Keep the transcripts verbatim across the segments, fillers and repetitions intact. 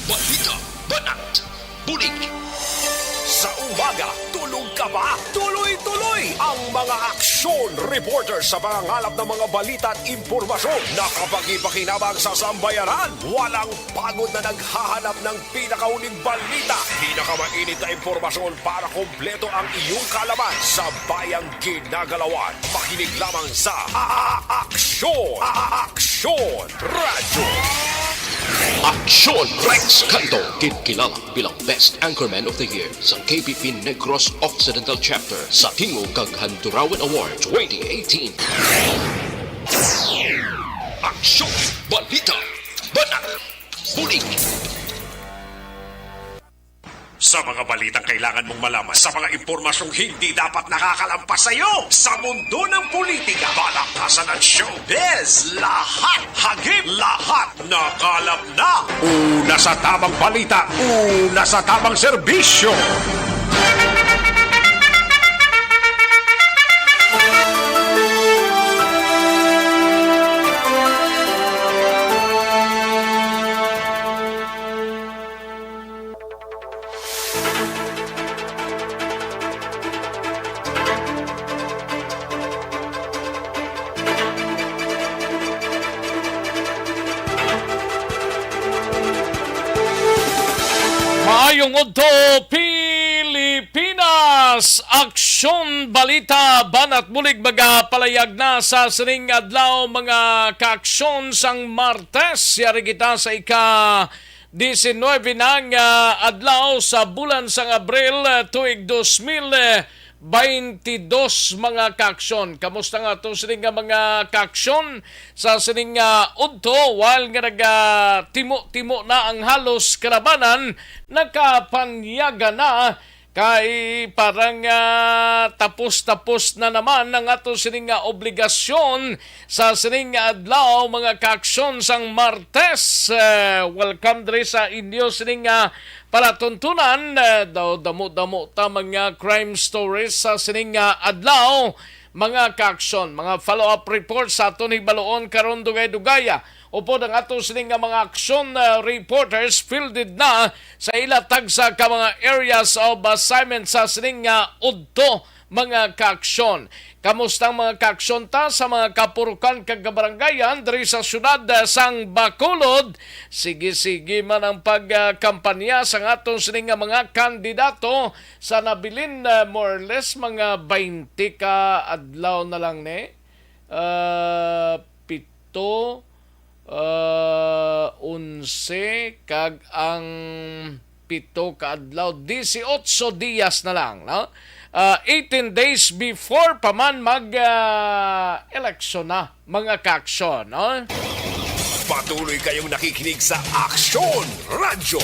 Balita, banat, bulig. Sa umaga, tulog ka ba? Tuloy-tuloy ang mga aksyon reporter sa pangangalap ng mga balita at impormasyon na kapaki-pakinabang sa sambayanan. Walang pagod na naghahanap ng pinakauling balita, pinakamainit na impormasyon para kompleto ang iyong kaalaman sa bayang ginagalawan. Makinig lamang sa A-, A-, Aksyon! A-, A-, Aksyon Radyo! Aksyon Rex Canto, kinkilala bilang Best Anchorman of the Year sa K P P Negros Occidental Chapter sa Tingog kag Handurawan Award twenty eighteen. Aksyon, balita, banat, bulig. Sa mga balitang kailangan mong malaman, sa mga impormasyong hindi dapat nakakalampas sa iyo, sa mundo ng politika, balakasan at showbiz, lahat, hagip, lahat, nakalap na. Una sa tamang balita, una sa tamang serbisyo. Maayong udto, Pilipinas! Aksyon, balita, banat bulig magapalayag na sa sining adlaw, mga kaaksyon, sang Martes. Yari kita sa ika diecinueve na nga adlaw sa bulan sang Abril, eh, tuig dos mil, eh, baintidos, mga kaaksyon. Kamusta nga ato sini nga mga kaaksyon sa sining nga udto, while nga nagatimo-timo na ang halos kalabanan, nakapanyaga na kay parang, ah, tapos-tapos na naman ang ato sini nga obligasyon sa sining nga adlaw, mga kaaksyon, sang Martes. Eh, welcome diri sa inyo sining nga palatuntunan. Eh, daw damo-damo ta mga crime stories sa sining nga adlaw, mga kaaksyon, mga follow-up report sa aton hibaluon karon, dugay-dugaya. Upod ang ato sining nga mga aksyon, eh, reporters fielded na sa ila tagsa ka mga areas of assignment sa sining nga udto, mga kaaksyon. Kamusta ang mga kaaksyon ta sa mga kapurukan kag kabarangayan diri sa siyudad, eh, sang Bacolod? Sige-sige man ang pagkampanya sang aton sini nga mga kandidato sa nabilin, eh, more or less mga baynte ka adlaw na lang ni. Ah, pito, ah, onse, kag ang pito ka adlaw, dieciocho dias na lang, no? Ah, eighteen days before pa man mag, ah, eleksyon na, mga kaaksyon, no? Patuloy kayong nakikinig sa Aksyon Radyo.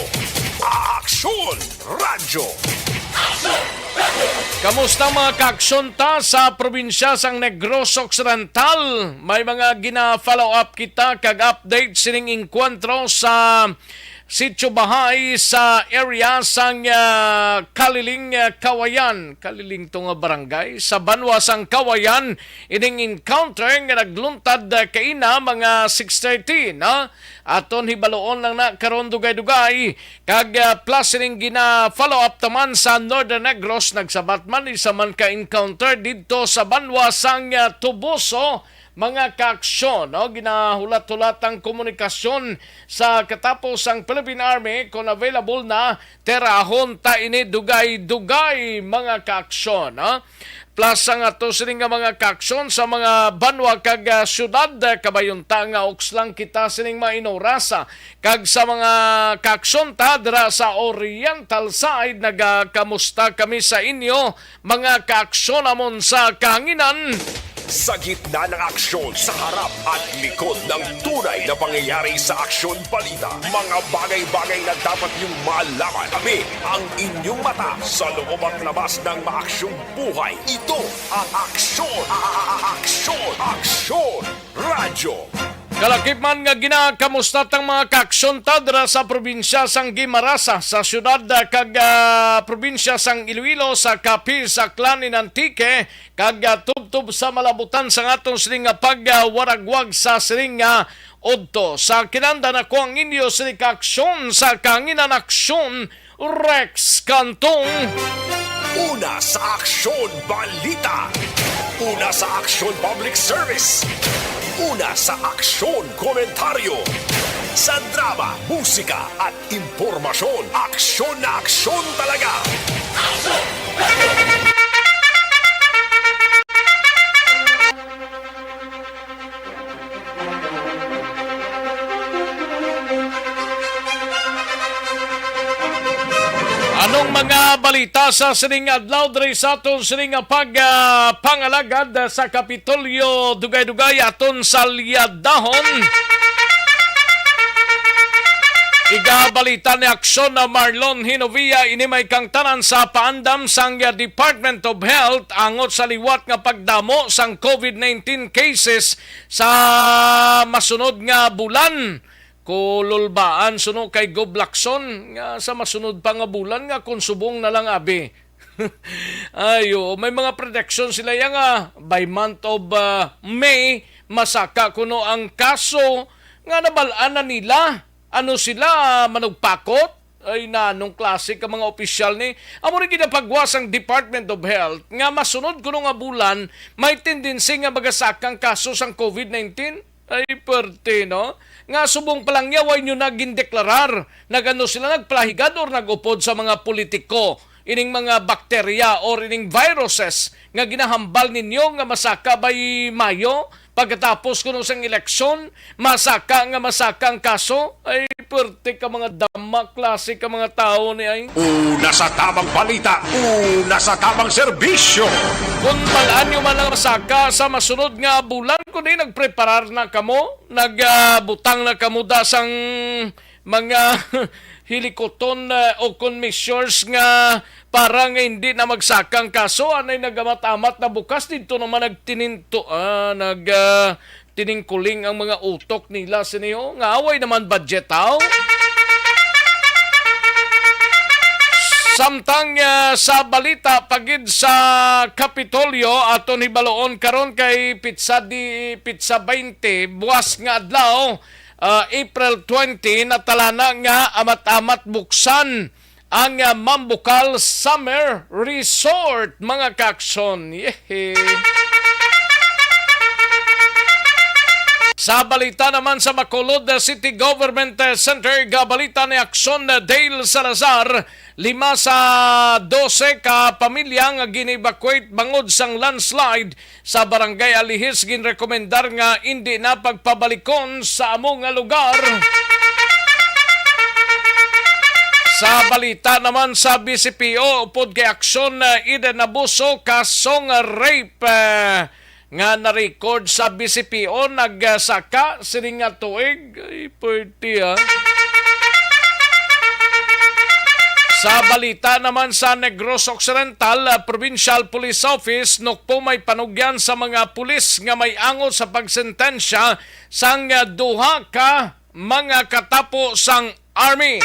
Aksyon Radyo. Kamusta ang mga kaaksyon ta sa probinsya sang Negros Occidental? May mga gina-follow up kita kag update sining engkwentro sa Sitio Bahay sa area sang, ah, Kaliling, ah, Kawayan. Kaliling to nga barangay. Sa banwa sang Kawayan, ining encounter nga nagluntad, ah, kaina mga six thirty, no? Aton hibaluon lang na karon dugay-dugay. Kag, ah, plus ining gina-follow up taman sa Northern Negros, nagsabat man isa man ka encounter didto sa banwa sang, ah, Toboso, mga kaaksyon, no? Ginahulat-hulat ang komunikasyon sa katapos ang Philippine Army, kung available na, tirahon ta ini dugay-dugay, mga kaaksyon, no? Plus ang ato sini nga mga kaaksyon sa mga banwa kag, ah, syudad, ah, kabayunta nga uks lang kita sining mga inorasa. Kag sa mga kaaksyon ta dira sa Oriental side, nagakamusta kami sa inyo, mga kaaksyon amon sa kahanginan. Sa gitna ng aksyon, sa harap at likod ng tunay na pangyayari sa Aksyon Balita, mga bagay-bagay na dapat niyong malaman. Kami ang inyong mata sa loob at labas ng maaksyong buhay. Ito ang Aksyon, a-, a-, a-, Aksyon, Aksyon Radyo. Kalakip man nga ginakamusta tang mga kaaksyon ta dira sa probinsya sang Guimarasa, sa syudad, ah, kag, ah, probinsya sang Iloilo, sa Capiz, Aklan, in Antique, kag, ah, tubtob sa malabutan sang aton sining nga pagwaragwag sa sining nga Udto sa kinanda na ko ang inyo sini ka aksyon sa Kahanginan Aksyon, Rex Cantong. Una sa Aksyon Balita. Una sa Aksyon Public Service. Una sa Aksyon Komentaryo. Sa drama, musika at impormasyon, aksyon na aksyon talaga. Anong mga balita sa sining adlaw diri sa aton sining nga pag, ah, pangalagad sa Kapitolyo? Dugay-dugay aton salyadahon. Igabalita ni Aksyon na Marlon Hinovia, ini may kangtanan sa paandam sang Department of Health angot sa liwat nga pagdamo sang COVID nineteen cases sa masunod nga bulan. Kululbaan suno kay Gob Lacson nga sa masunod pa nga bulan nga kung subong na lang abi. Ay, oo, may mga prediction sila ya nga by month of, ah, May, masaka kuno ang kaso nga nabal-an na nila. Ano sila, manugpakot? Ay, nanong klase ka mga opisyal ni? Amo ni ginapagwa sang Department of Health nga masunod kuno nga bulan may tendency nga magasakang kaso sang COVID nineteen. Ay, perte, no? Nga subong pa lang niya, way nyo na gindeklarar. Nagano sila, nagpalahigad or nag-upod sa mga politiko ining mga bakterya or ining viruses nga ginahambal ninyo nga masaka by Mayo, pagkatapos kuno sang eleksyon, masaka nga masaka ang kaso? Ay, perte ka mga dama, klase ka mga tao ni ay. Una sa tamang balita, una sa tamang serbisyo. Kung balaan nyo man lang masaka sa masunod nga bulan, kundi nagpreparar na kamo, nagbutang na kamo da sang mga hilikoton, eh, o kon measures nga para nga hindi na magsaka ang kaso, anay nagamat-amat na bukas didto naman nagtininto, ah, nag, ah, tiningkuling ang mga utok nila sini, oh, nga way naman budget, haw? Samtang, ah, sa balita pa gid sa Kapitolyo, aton hibaloon karon kay pitsa di, pitsa baynte, buwas nga adlaw, ah, April twenty, natalana nga amat-amat buksan ang, ah, Mambukal Summer Resort, mga kaaksyon. Yehey! Sa balita naman sa Bacolod, ah, City Government, ah, Center, gabalita ni Aksyon, ah, Dale Salazar, lima sa dose ka pamilya nga gin-evacuate bangod sang landslide sa Barangay Alihis ginrekomendar nga indi na pagpabalikon sa amo nga lugar. Sa balita naman sa B C P O, upod kay Aksyon, uh, Eden Abuso, kasong rape, uh, nga na-record sa B C P O, nagsaka sining nga tuig. Ay, pwerte, ah. Sa balita naman sa Negros Occidental, ah, Provincial Police Office, nukpo may panugyan sa mga pulis nga may angot sa pagsentensya sang, ah, duha ka mga katapo sang Army.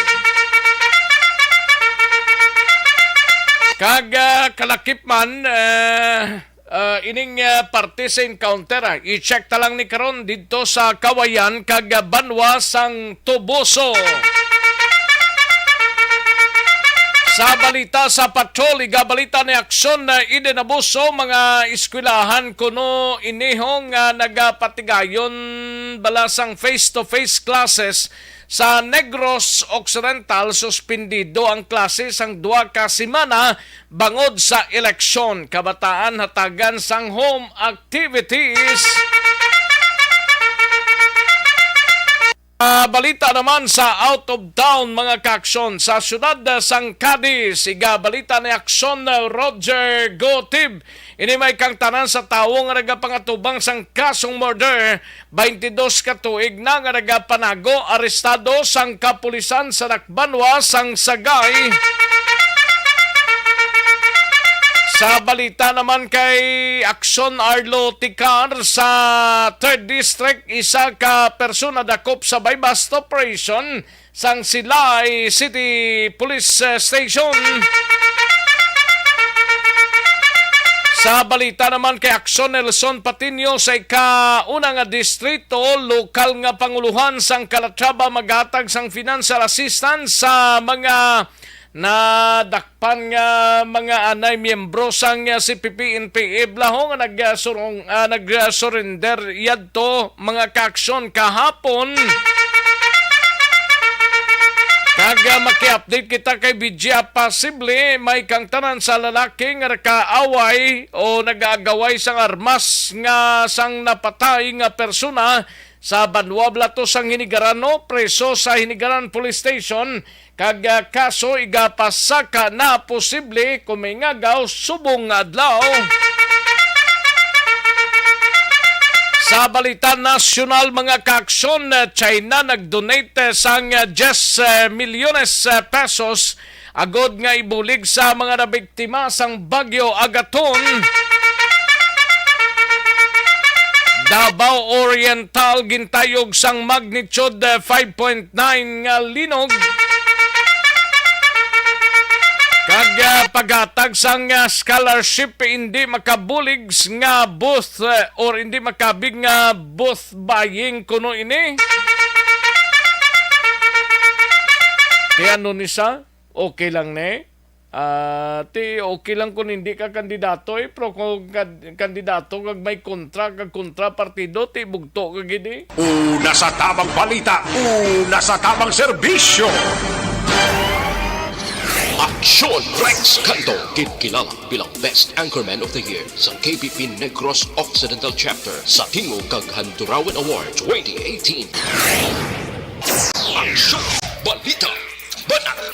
Kag, ah, kalakip man, eh, Ah, ining, ah, parte sa encounter, ah, i-check ta lang ni karon didto sa Kawayan kag, ah, banwa sang Toboso. Sa balita sa patrol, igabalita ni Aksyon, ah, Eden Abuso, mga eskwelahan kuno inihong, ah, nagapatigayon bala sang face-to-face classes sa Negros Occidental, suspendido ang klase sang duha ka semana bangod sa eleksyon. Kabataan hatagan sang home activities. Ah, balita naman sa out of town, mga kaaksyon. Sa siyudad sang Cadiz, igabalita ni Aksyon Roger Gotib. Ini may kangtanan sa tawo nga nagapangatubang sang kasong murder, twenty-dos ka tuig na nga nagapanago, arestado sang kapulisan sa Dakbanwa sang Sagay. Sa balita naman kay Aksyon Arlo Ticar sa Third District, isa ka persona dakop sa buy-bust operation sang Silay City Police, eh, Station. Sa balita naman kay Aksyon, Nelson Patiño sa ikauna nga distrito, lokal nga panguluhan sang Calatrava maghatag sang financial assistance sa mga nadakpan nga mga anay miyembro sang C P P N P F Laho nga nagsurong, ah, nagsurrender yadto, mga kaaksyon, kahapon. Kag, ah, maki-update kita kay Vidya, posible may kangtanan sa lalaki nga nakaaway o nag-aagaway sang armas nga sang napatay nga persona sa Banwa Blato sang Hinigaran, no? Preso sa Hinigaran Police Station, kag, ah, kaso igapasaka na posible kung may ngagaw subong nga adlaw. Sa balita nasyonal, mga kaaksyon, ah, China nag-donate, ah, sang, ah, diyes, ah, milyones, ah, pesos agod nga ibulig sa mga nabiktima sang Bagyo Agaton. Davao Oriental gintayog sang magnitude, eh, five point nine nga linog. Kag, ah, paghatag sang, ah, scholarship, hindi makabulig nga booth, eh, or hindi makabig nga booth buying kuno ini. Kaya ano ni sa? Okay lang ni? Ah, ti, okay lang kung hindi ka kandidato, eh, pero kung kad-, kandidato kag may kontra kag kontra partido, ti bugto ka gid, eh. Una sa tamang balita, una sa tamang serbisyo. Aksyon Rex Canto, ginkilala bilang Best Anchorman of the Year sa K P P Negros Occidental Chapter sa Tingog kag Handurawan Award twenty eighteen. Aksyon, balita, banat,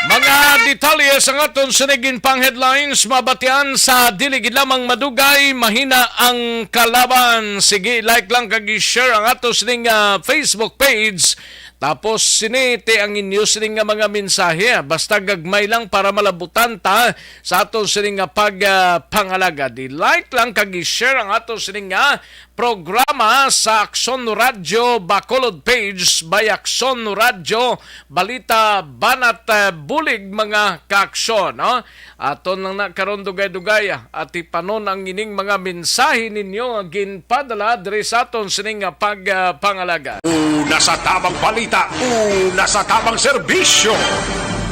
Mga detalye sang aton sini ginpang headlines mabatian sa dili gid lamang madugay, mahina ang kalaban. Sige, like lang kag i-share ang ato sining, ah, Facebook page. Tapos sini ti ang inyo sining nga mga mensahe, ah. Basta gagmay lang para malabutan ta sa aton sining nga pag, ah, pangalaga. Di like lang kag i-share ang ato sining nga programa sa Aksyon Radyo Bacolod page by Aksyon Radyo, balita, banat, eh, bulig, mga kaaksyon, no? Aton lang na karon dugay-dugay, ah, atipanon ang ining mga mensahe ninyo nga ginpadala diri sa aton sining nga pag, ah, pangalaga. Una sa tamang balita, una sa tamang serbisyo.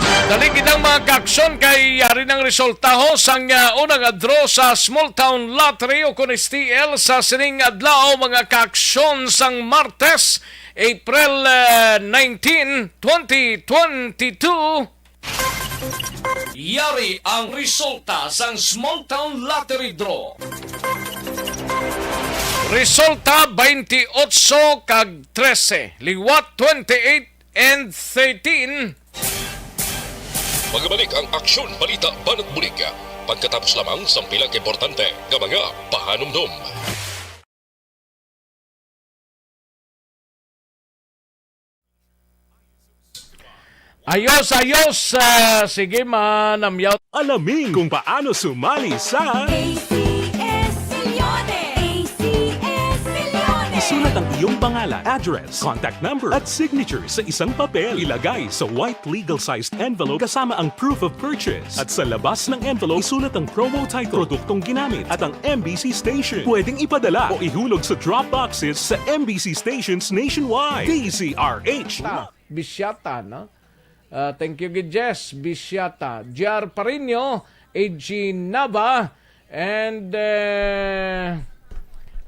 Dali gid ang mga kaaksyon kay yari nang resultaho sang, ah, unang draw sa Small Town Lottery o kun S T L sa sining adlaw, mga kaaksyon, sang Martes, April, ah, nineteen, twenty twenty-two. Yari ang resulta sang Small Town Lottery Draw. Resulta, twenty-eight kag trese, liwat twenty-eight and thirteen. Magabalik ang Aksyon, Balita, Banat, Bulig pagkatapos lamang sang pila ka importante nga mga pahanumdom. Ayos, ayos. Ah, sige, manamyaw. Alamin kung paano sumali sa A C S Milyones! A C S Milyones! Isulat ang iyong pangalan, address, contact number, at signature sa isang papel. Ilagay sa white legal-sized envelope kasama ang proof of purchase. At sa labas ng envelope, isulat ang promo title, produktong ginamit, at ang M B C station. Pwedeng ipadala o ihulog sa drop boxes sa M B C stations nationwide. D Z R H. Ta, Bisyata, no? Ah, thank you gid, Jess Bisyata. J R Parinio, A G Nava, and, eh,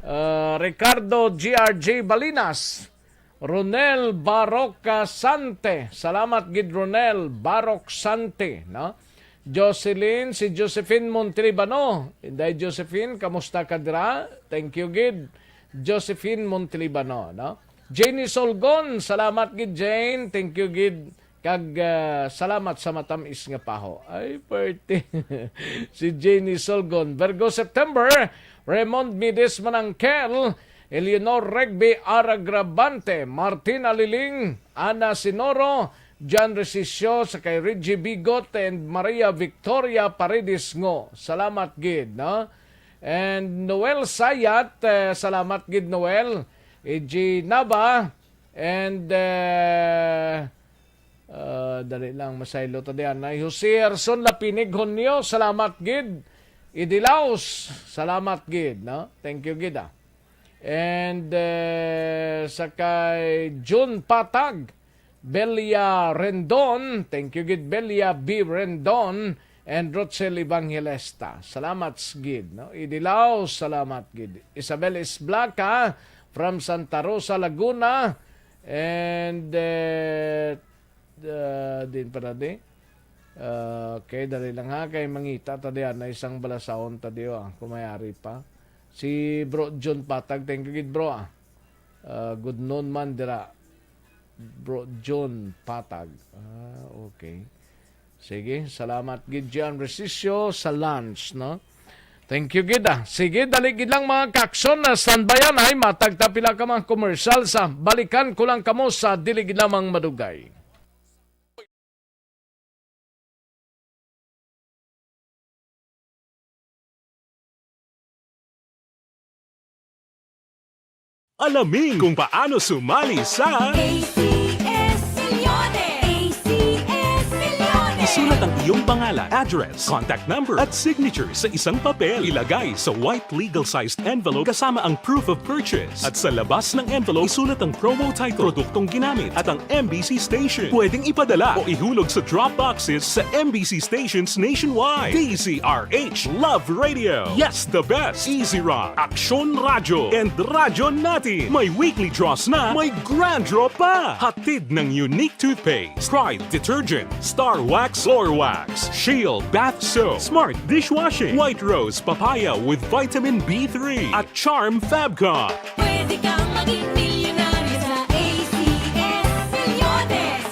ah, Ricardo G R J Balinas. Ronel Barocasante. Salamat gid, Ronel Barocasante, no? Jocelyn, si Josephine Montelibano. Inday Josephine, kamusta ka dira? Thank you gid, Josephine Montelibano, no? Janie Solgon, salamat gid, Jane. Thank you gid. Kag, ah, salamat sa matamis nga paho. Ay, pwerte. Si Jenny Solgon. Virgo September, Raymond Mides Manangkel, Eleanor Regby Aragrabante, Martin Aliling, Ana Sinoro, John Resisio, sa kay Reggie Bigot, and Maria Victoria Paredes Ngo. Salamat gid, no? And Noel Sayat, eh, salamat gid, Noel. E G Nava, and, eh, Ah, dali lang, masaylo ta diyan. Ay, Jose Erson Lapinig Honyo, salamat gid. Idilaos, salamat gid, no? Thank you gid, ah. And, eh, sa kay Jun Patag, Belia Rendon, thank you gid, Belia B Rendon, and Rochelle Evangelista. Salamat s-, gid, no? Idilaos, salamat gid. Isabel Isblaca from Santa Rosa, Laguna, and, eh, ah, din pa na di. Ah, okay, dali lang ha, kay mangita ta diyan na isang balasahon ta diyo, ah, kung may ari pa. Si Bro John Patag, thank you gid, bro, ah. Ah, good noon man dira. Bro John Patag. Ah, okay. Sige, salamat gid, Gian Resisio, sa lunch, no? Thank you gid, ah. Sige, dali gid lang, mga kaakson, na standbyan ay matag ta pila ka mga commercial sa balikan ko lang kamo sa dili gid lamang madugay. Alamin kung paano sumali sa A C S Millones. A C S Millones. Isulat ang iyong pangalan, address, contact number, at signature sa isang papel. Ilagay sa white legal-sized envelope kasama ang proof of purchase. At sa labas ng envelope, isulat ang promo title, produktong ginamit, at ang M B C station. Pwedeng ipadala o ihulog sa drop boxes sa M B C stations nationwide. D Z R H Love Radio. Yes, the best. Easy Rock, Aksyon Radyo, and Radyo Natin. May weekly draws na, may grand draw pa. Hatid ng Unique Toothpaste, Pride Detergent, Star Wax Floor Wax, Shield Bath Soap, Smart Dishwashing, White Rose Papaya with Vitamin B three, at Charm Fabcon. Pwede kang maging milyonaryo sa A C S Millones.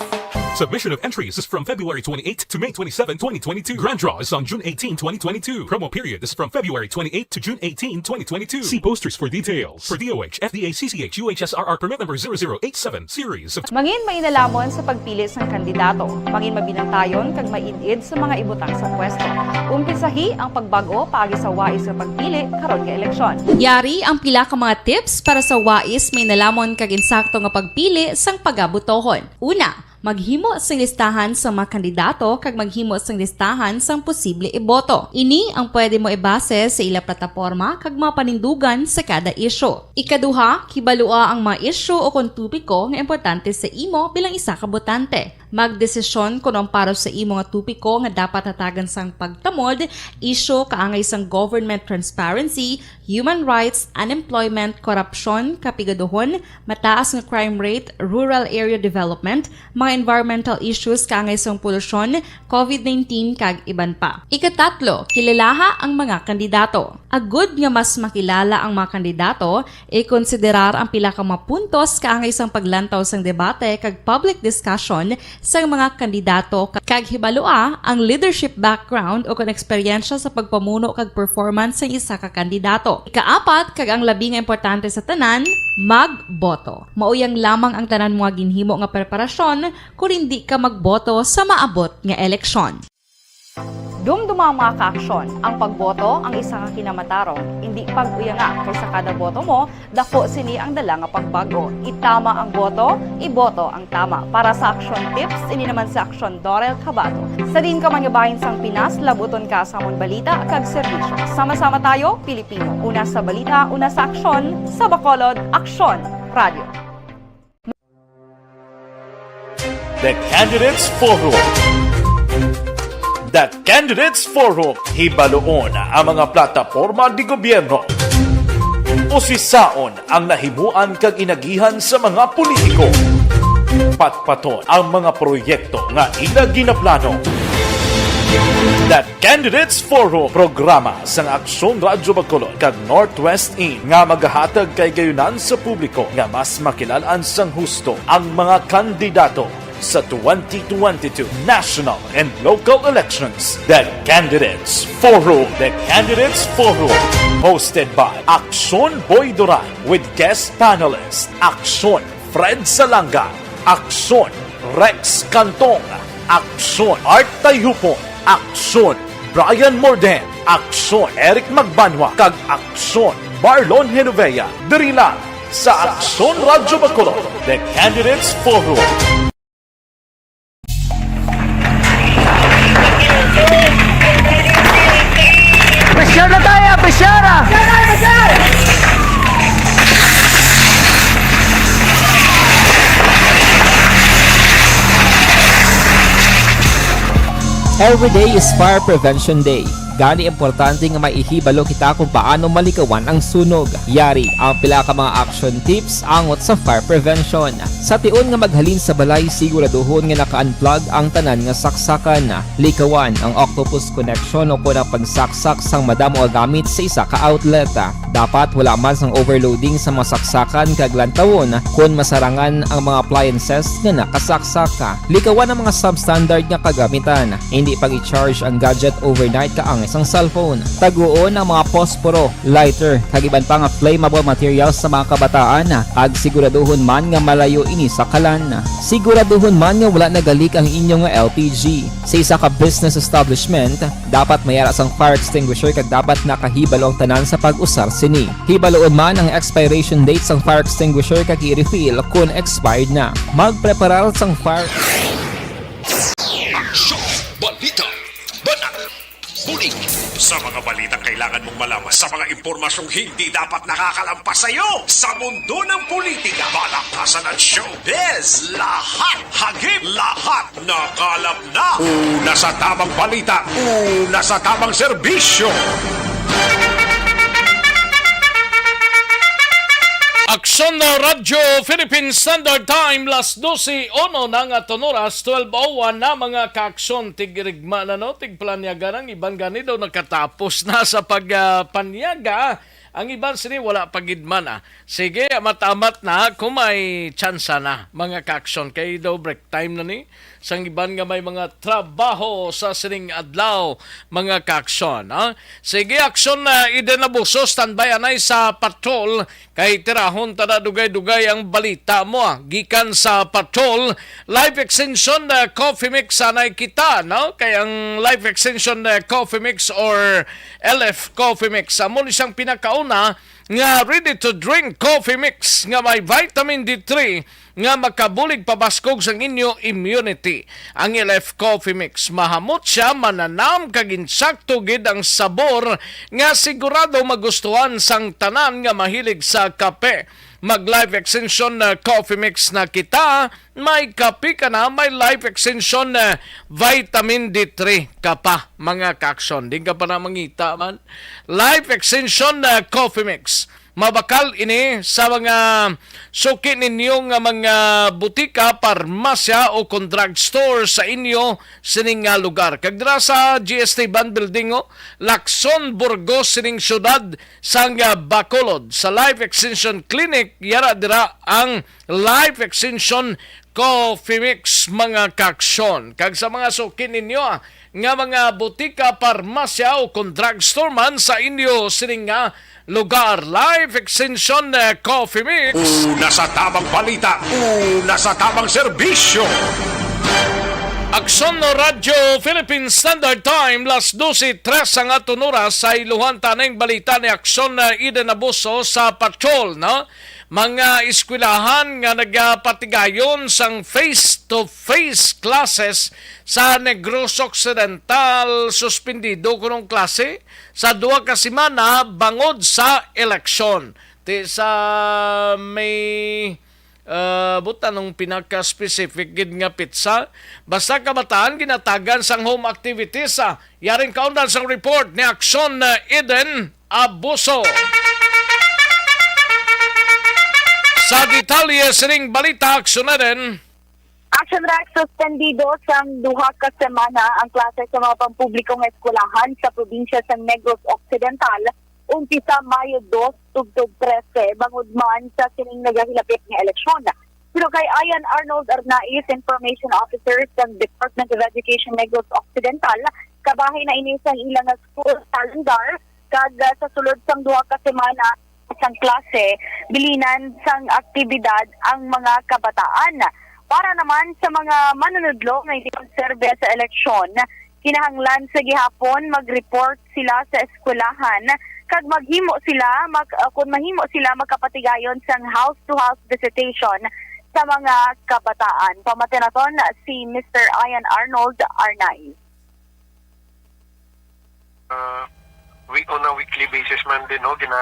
Submission of entries is from February twenty-eighth to May twenty-seven, twenty twenty-two. Grand draw is on June eighteen, twenty twenty-two. Promo period is from February twenty-eighth to June eighteen, twenty twenty-two. See posters for details. For D O H, F D A, C C H, U H S R R permit number zero zero eight seven series of Mangin mainalhamon sa pagpili sang kandidato. Mangin mabinantayon kag maid-id sa mga ibutang sa pwesto. Umpisahi ang pagbag-o paagi sa wais nga pagpili karon nga eleksyon. Yari ang pila ka mga tips para sa wais, mainalhamon kag insakto nga pagpili sang pagabotohon. Una, maghimo sing listahan sa mga kandidato kag maghimo sing listahan sang posible iboto. Ini ang pwede mo ibase sa ila plataporma kag mga panindugan sa kada isyu. Ikaduha, kibalua ang mga isyu o kon topiko nga importante sa imo bilang isa ka botante. Magdesisyon kon ang para sa imo nga topiko nga dapat hatagan sang pagtamod, isyu kaangay sang government transparency, human rights, unemployment, korupsyon, kapigaduhon, mataas nga crime rate, rural area development, mga environmental issues kaangay sang polusyon, covid nineteen, kag iban pa. Ikatatlo, kilalaha ang mga kandidato. Agud nga mas makilala ang mga kandidato, ikonsiderar ang pila ka mga puntos kaangay sang paglantaw sang debate kag public discussion sang mga kandidato, kag hibalua ang leadership background o kon eksperyensya sa pagpamuno kag performance sang isa ka kandidato. Ikaapat, kag ang labi nga importante sa tanan, magboto. Mauyang lamang ang tanan mo nga ginhimo nga preparasyon kon indi ka magboto sa maabot nga eleksyon. Dumduma, mga kaaksyon, ang pagboto ang isa ka kinamatarong, indi pag-uyanga, kay sa kada boto mo, daku sini ang dala nga pagbag-o. Itama ang boto, iboto ang tama. Para sa Aksyon Tips, ini naman si Aksyon Dorel Cabato. Sa diin ka man nga bahin sang Pinas, labuton ka sa amon balita kag serbisyo. Sama-sama tayo, Pilipino. Una sa balita, una sa aksyon, sa Bacolod, Aksyon Radio. The Candidates Forum. The Candidates Forum, hibaluon ang mga plataporma de gobyerno. Usisaon ang nahimuan kag inagihan sa mga politiko. Patpaton ang mga proyekto nga ila ginaplano. The Candidates Forum, programa sang Aksyon Radyo Bacolod kag Northwest In nga magahatag kahigayonan sa publiko nga mas makilal-an sang husto ang mga kandidato sa twenty twenty-two national and local elections. The Candidates Forum. The Candidates Forum, hosted by Aksyon Boy Duran with guest panelist Aksyon Fred Salanga, Aksyon Rex Cantong, Aksyon Art Tayhupon, Aksyon Brian Morden, Aksyon Eric Magbanwa, kag Aksyon Marlon Genovea. Diri lang sa Aksyon Radyo Bacolod, The Candidates Forum. Every day is Fire Prevention Day. Gani, importante nga may ihibalo kita kung paano malikawan ang sunog. Yari ang pila ka mga action tips angot sa fire prevention. Sa tion nga maghalin sa balay, siguraduhon nga naka-unplug ang tanan nga saksakan. Likawan ang octopus connection o kon ang pagsaksak sang madamo nga gamit sa isa ka outlet. Dapat wala man sang overloading sa mga saksakan kag lantawon kon masarangan ang mga appliances nga nakasaksak. Likawan ang mga substandard nga kagamitan. Hindi pag-i-charge ang gadget overnight kaangay sang cellphone. Taguon ang mga posporo, lighter, kag iban pa nga flammable materials sa mga kabataan, kag siguraduhon man nga malayo ini sa kalan. Siguraduhon man nga wala nagalik ang inyo nga L P G. Sa isa ka business establishment, dapat may ara sang fire extinguisher kag dapat nakahibalo ang tanan sa pag-usar sini. Hibaloon man ang expiration date sang fire extinguisher kag i-refill kon expired na. Magpreparar sang fire Aksyon! Balita! Banat! Bulig! Sa mga balitang kailangan mong malaman, sa mga impormasyong hindi dapat nakakalampas sa iyo, sa mundo ng politika, balakasan at showbiz, lahat hagip, lahat nakalap na. Una sa tamang balita, una sa tamang serbisyo. Aksyon na Radyo Philippine Standard Time, las dose uno na nga tunuras, twelve oh one na, mga kaaksyon. Tigirigma na, no? Tigpalanyaga na. Ang iban gani daw nakatapos na sa pagpanyaga. Ang iban sini wala pa gid man, ah. Sige, amat-amat na kung may tsansa na, mga kaaksyon. Kay daw break time na ni. Sang iban nga may mga trabaho sa sining adlaw, mga kaaksyon, ha? Sige, aksyon na Eden Abuso, standby anay sa patrol, kay tirahon ta na dugay-dugay ang balita mo, ah. Gikan sa patrol, life extension na coffee mix anay kita, no? Kay ang life extension na coffee mix or L F coffee mix, amo ni siyang pinakauna nga ready to drink coffee mix nga may vitamin D three nga makabulig pabaskog sang inyo immunity. Ang L F Coffee Mix, mahamot siya, mananam, kag insakto gid ang sabor nga sigurado magustuhan sang tanan nga mahilig sa kape. Mag Life Extension, uh, Coffee Mix na kita, may kape ka na, may Life Extension, uh, Vitamin D three ka pa, mga kaaksyon. Di ka pa na mangita man. Life Extension, uh, Coffee Mix. Mabakal ini sa mga suki ninyo nga mga butika, parmasya, o kon drugstore sa inyo sining nga lugar. Kag dira sa G S T Ban Building, oh, Lacson, Burgos, sining siyudad sang, ah, Bacolod. Sa Life Extension Clinic, yara dira ang Life Extension Coffee Mix, mga kaaksyon. Kag sa mga suki ninyo, ah, nga mga butika, parmasya, o kon drugstore man sa inyo sining nga lugar, Life Extension, eh, Coffee Mix. Una sa tamang balita, una sa tamang serbisyo. Aksyon Radyo Philippine Standard Time, las dose tres ang aton oras. Sa iluhan taning balita ni Aksyon, eh, Eden Abuso sa patrol, no? Mga eskwelahan nga nagapatigayon sang face-to-face classes sa Negros Occidental, suspendido kunong klase sa duha ka semana bangod sa eleksyon. Ti sa may, ah, buta nung pinaka-specific gid nga petsa. Basta kabataan ginatagan sang home activities, ah. Yaring kaundan sang report ni Aksyon, ah, Eden Abuso. Sa detalye sining balita, Aksyon Eden. Action Rex, suspendido sang duha ka semana ang klase sa mga pampubliko nga eskwelahan sa probinsya sang Negros Occidental, umpisa Mayo dos tubtob trese, bangod man sa sining nagahilapit nga eleksyon. Pero kay Ian Arnold Arnaiz, Information Officer sang Department of Education Negros Occidental, kabahin na ini sang ila nga school calendar, kag, ah, sa sulod sang duha ka semana sang klase, bilinan sang aktibidad ang mga kabataan. Para naman sa mga manunudlo nga hindi magserbe sa eleksyon, kinahanglan sa gihapon mag-report sila sa eskwelahan kag maghimo sila mag, ah, kung mahimo sila, magkapatigayon sang house-to-house visitation sa mga kabataan. Pamati naton si Mister Ian Arnold Arnaiz. Ah, week, on a weekly basis man din, no, gina,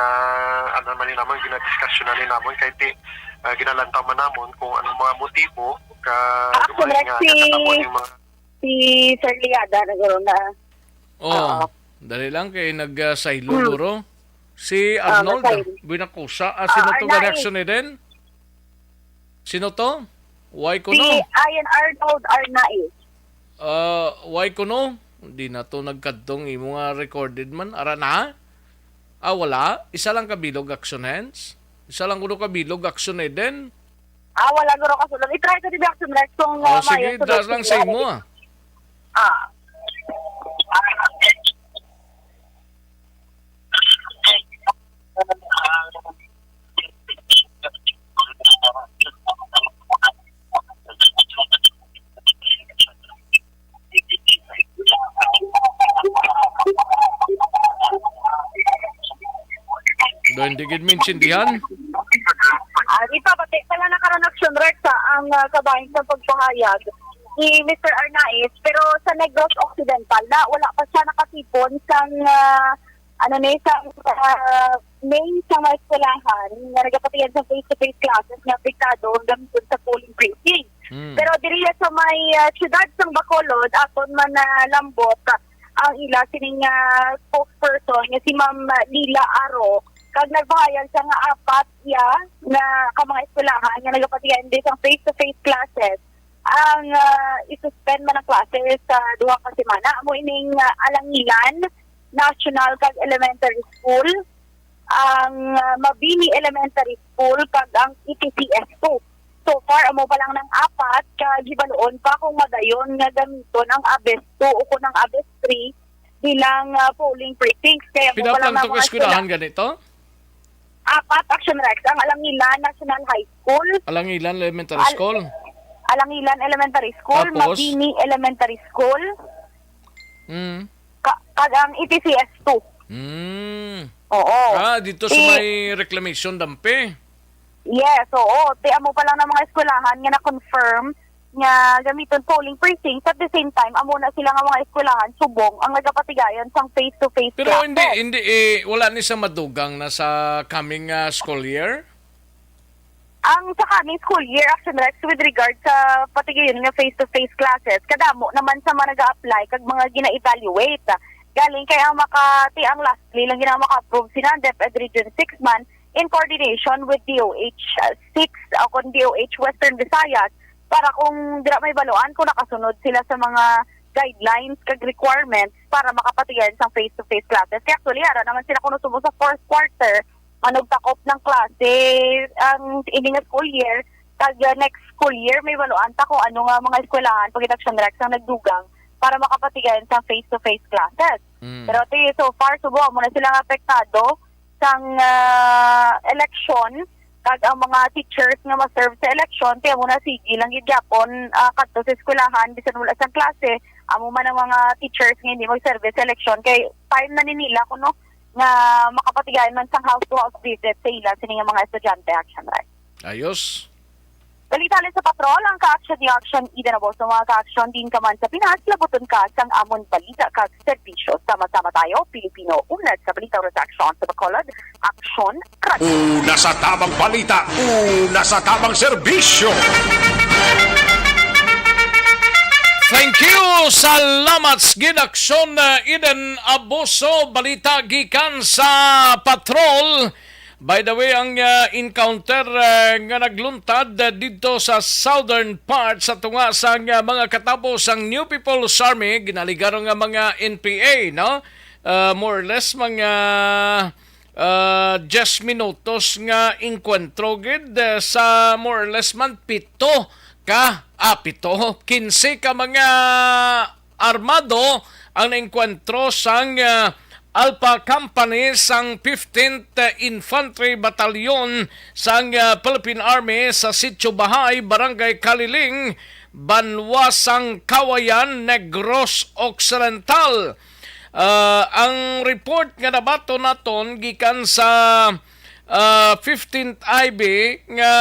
ano man din naman, gina-discussion na din naman, kahit di, ah, ginalantaw man naman kung anong mga motibo ka Ah, gumay nga correct, si nagkatabo yung mga si Sir Liada na guro na. Oh, Oo. Dali lang kay nag-saylo Hmm. duro. Si Ah, Arnold, nag-saylo. Buenacosa. Ah, Ah, sino to Arnaiz. Reaction ni Den? Sino to? Why Si kuno? Ian Arnold Arnaiz. Ah, why kuno? Di na to nagkadtong imo nga recorded man. Ara na? Ah, wala? Isa lang ka bilog action hands? Isa lang kuno ka bilog action Eden? Ah, wala guro kasulod. I-try ko dito action hands kung Oh, ah, sige, may dalas lang sa imo ah. Ah. Do hindi gid maintindihan? Ah, di pa, pati pala na karon action Rex, ah, ang ah, kabahin sa pagpahayag ni Mister Arnaiz, pero sa Negros Occidental na wala pa siya nakatipon sang ah, ano ni sang ah, main sa mga eskwelahan nga nagapatiyan sa face-to-face classes nga apektado ang gamiton sa polling precinct. Hmm. Pero diri sa may ah, siyudad sang Bacolod, aton man nalambot ah, ang ila sining ah, spokesperson nga si Ma'am Lila Aro, kag nagpahayag siya nga apat iya nga ka mga eskwelahan nga nagapatiyan diri sang face-to-face classes ang ah, isuspend man ang klase sa duha ka semana. Amo ining ah, Alangilan National kag Elementary School, ang ah, Mabini Elementary School kag ang E T C S two. So far, amo pa lang nang apat ka gibaluon pa kung madayon nga gamiton ang ABES two o kung ang ABES three bilang ah, polling precincts. Kaya amo Pila pa lang lang na to ka mga eskwelahan eskwela. Ganito? Apat, Action Rex. Ang Alangilan National High School. Alangilan Elementary Al- School. Alangilan Elementary School, Tapos? Mabini Elementary School, Mm. ka, kag ang E T C S two. Mm. Oo. Ah, dito sa Eh, may reclamation dampe. Yes, oo. Ti amo pa lang ng mga eskwelahan nga na-confirm nga gamiton polling precincts. At the same time, amo na sila nga mga eskwelahan subong ang nagapatigayon sang face-to-face Pero classes. Hindi, hindi, eh, wala ni sa madugang na sa coming ah, school year? Ang sa coming school year, Action Rex, with regard sa patigayon nga face-to-face classes, kadamo naman sa mga nag-a-apply kag mga gina-evaluate. Galing kay ang maka-, ti ang lastly lang gina maka-approve sina ang DepEd Region six man in coordination with D O H six o kon D O H Western Visayas para kung dira may baluan kung nakasunod sila sa mga guidelines kag requirements para makapatigayon sang face-to-face classes. Kaya actually, ara naman sila kung subong sa fourth quarter, manugtakop ng klase ang ini nga school year, kag uh, next school year, may baluan ta kung ano nga mga eskwelahan, pag Action Rex ang nagdugang para makapatigayon sa face-to-face classes. Mm. Pero ti, so far, subo, amo na sila nga apektado sang ah, eleksyon, kag ang mga teachers nga ma-serve sa eleksyon, kaya mo na sige lang gid gyapon ah, kadto sa eskwelahan, bisan wala sang klase, amo man ang mga teachers nga hindi mag-serve sa eleksyon, kay time na ni nila kuno nga makapatigayon man sang house-to-house visit sa ila sini nga mga estudyante, Action Rex. Ayos. Balita sa patrol, ang ka-action ni Action Eden Abuso, mga ka-action din ka man sa Pinas, labuton ka sang amon balita kag serbisyo. Sama-sama tayo, Pilipino, una sa balita, una sa aksyon sa Bacolod, Aksyon Radyo. Una sa tabang balita, una sa tabang serbisyo. Thank you. Salamat sa gid, Aksyon, uh, Eden Abuso. Balita gikan sa patrol. By the way, ang uh, encounter uh, nga nagluntad uh, didto sa southern part sa tunga sang uh, mga katapo sang New People's Army, ginaligaron nga mga N P A, no? Uh, more or less mga uh, diyes minutos nga engkwentro gid uh, sa more or less man pito ka, ah, pito, kinse ka mga armado ang naengkwentro sang uh, Alpha Company sang fifteenth Infantry Battalion sang uh, Philippine Army sa Sitio Bahay, Barangay Kaliling, Banwa sang Kawayan, Negros Occidental. Uh, ang report nga nabaton naton gikan sa uh, fifteenth I B nga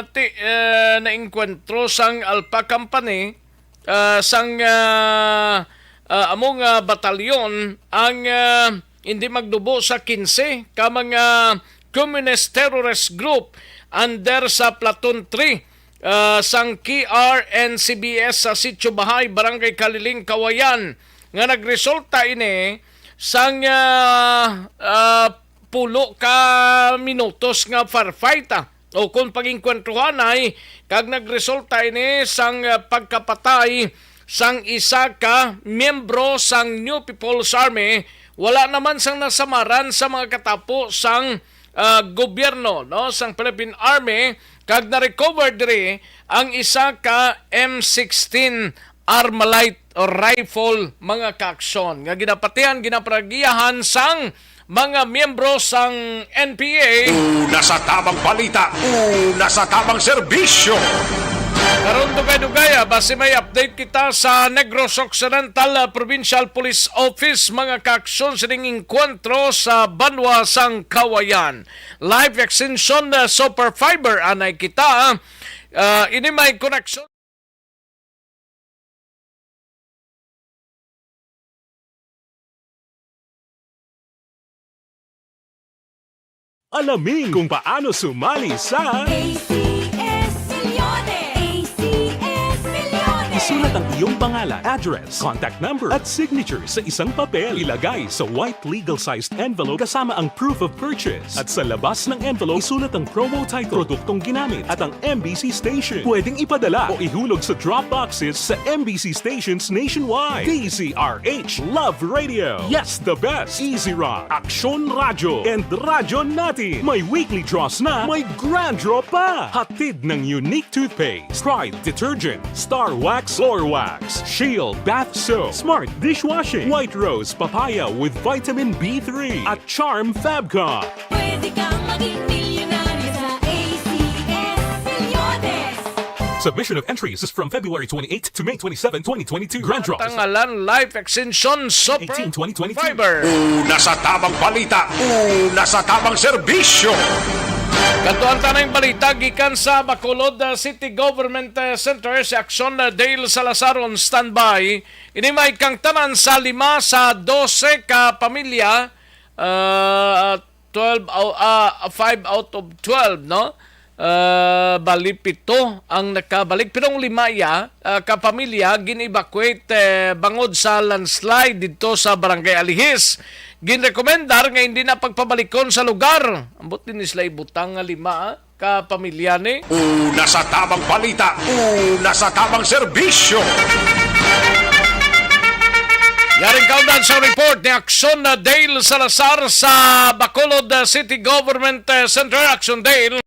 ti, uh, naengkwentro sang Alpha Company ah, sang ah, ah, amo nga batalyon ang ah, hindi magdubo sa kinse ka mga communist terrorist group under sa Platoon three ah, sang K R and C B S sa Sitio Bahay, Barangay Kaliling, Kawayan, nga nagresulta ini sang, ah, ah, pulo ka minutos nga firefight, ah, o kon pag-engkwentruhanay, kag nagresulta ini sang, ah, pagkapatay sang isa ka miyembro sang New People's Army. Wala naman sang nasamaran sa mga katapo sang, ah, gobyerno, no, sang Philippine Army, kag na-recover diri ang isa ka M sixteen Armalite rifle, mga kaaksyon, nga ginapatihan, ginaparagiyahan sang mga miyembro sang N P A. Una sa tamang balita, una sa tamang serbisyo. Karon, dugay-dugay, ah, basi may update kita sa Negros Occidental, ah, Provincial Police Office, mga kaaksyon sining engkwentro sa banwa sang Kawayan. Life Extension, ah, Super Fiber, anay kita, ah, ini may koneksyon. Alamin kung paano sumali sa A C S Milyones! A C S Milyones! Isulat ang iyong pangalan, address, contact number, at signature sa isang papel. Ilagay sa white legal-sized envelope kasama ang proof of purchase. At sa labas ng envelope, isulat ang promo title, produktong ginamit, at ang M B C station. Pwedeng ipadala o ihulog sa drop boxes sa M B C stations nationwide. D Z R H Love Radio. Yes, the best. Easy Rock, Aksyon Radyo, and Radyo Natin. May weekly draws na, may grand draw pa. Hatid ng Unique Toothpaste, Pride Detergent, Star Wax, Floor Wax, Shield Bath Soap, Smart Dishwashing, White Rose Papaya with Vitamin B three, at Charm Fabcon. Pwede kang maging milyonaryo sa A C S Milyones. Submission of entries is from February twenty-eighth to May twenty-seven, twenty twenty-two. Grand draws. Tangalan Life Extension Super eighteen, twenty twenty-two. Fiber. Una sa tamang balita, una sa tamang serbisyo. Kadto ang tanang balita gikan sa Bacolod, uh, City Government, uh, Center, si Action, uh, Dale Salazar on standby. Ini may kang tanan sa lima sa dose ka pamilya, uh, twelve ou-, ah, five out of twelve, no? Ah, bali pito ang nakabalik, pero ang lima ya, ah, ka pamilya gin-evacuate, eh, bangod sa landslide didto sa Barangay Alihis. Ginrekomendar nga hindi na pagpabalikon sa lugar. Ambot din sila ibutang nga lima, ah, ka pamilya ni. Una sa tamang balita, una sa tamang serbisyo. Yaring kaundan sa report ni Action, uh, Dale Salazar sa Bacolod, uh, City Government, uh, Center. Action, Dale.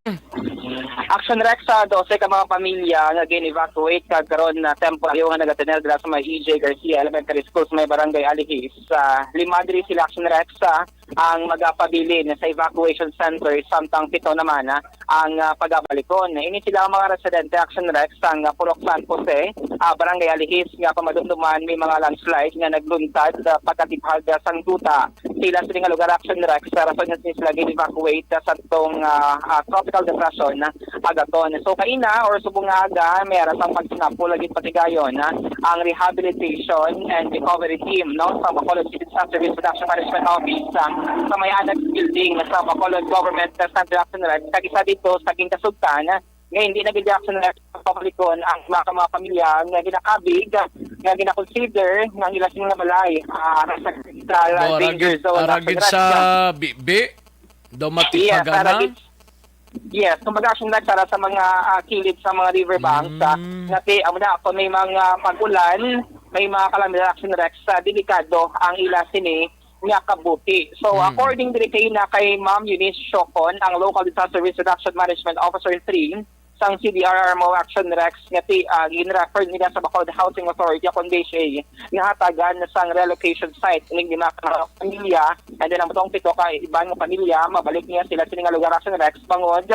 Action Rex, sa dose ka mga pamilya nga gin-evacuate kag karon na temporaryo nga nagatener dira sa may E J Garcia Elementary School sa may Barangay Alihis. Sa lima diri sila, Action Rex, sa ang magapabilin sa evacuation center, samtang pito naman, ah, ang, ah, pagabalikon. Ini sila ang mga residente, Action Rex, sang, ah, Purok San Jose, ah, Barangay Alihis, nga pamadumduman may mga landslide nga nagluntad, ah, pagkatibhag, ah, sang duta. Sila sini nga lugar, Action Rex, sa rason nga sila gin-evacuate, ah, sa tong, ah, ah, tropical depression, ah, Agaton. So, kaina or subong nga aga, may ara sang pagsinapol lagi patigayon, ah, ang rehabilitation and recovery team, no, sa Bacolod City Disaster Risk Reduction Management Office, ah, sa may annex building sa Bacolod Government Center, Action Rex. Kag isa dito sa ginkasugtan, ah, nga hindi na gid, Action Rex, pabalikon ang mga, mga pamilya nga ginakabig, ah, nga ginakonsider nga ang ila sini nga balay, ah, ara sa critical, ah, Bo, ara danger gid, zone, ara Action gid Rex. Sa bibi, daw Yes, matipagan ara na. Gid. Yes, kumbaga, Action Rex, ara sa mga, ah, kilid sa mga river banks, ah, Mm. nga ti-, amo na, kung may mga pag-ulan, may mga kalamidad, Action Rex, sa delikado ang ila sini nga kabuhi. So, Mm. according diri kay na kay Ma'am Eunice Siocon, ang Local Disaster Risk Reduction Management Officer three sang C D R R mo, Action Rex, nga ti-, ah, gin-refer nila sa Bacolod Housing Authority, akon D H A, nga hatagan sang relocation site ining lima ka pamilya, and then ang butong pito ka iban nga pamilya, mabalik niya sila sini nga lugar, Action Rex, bangod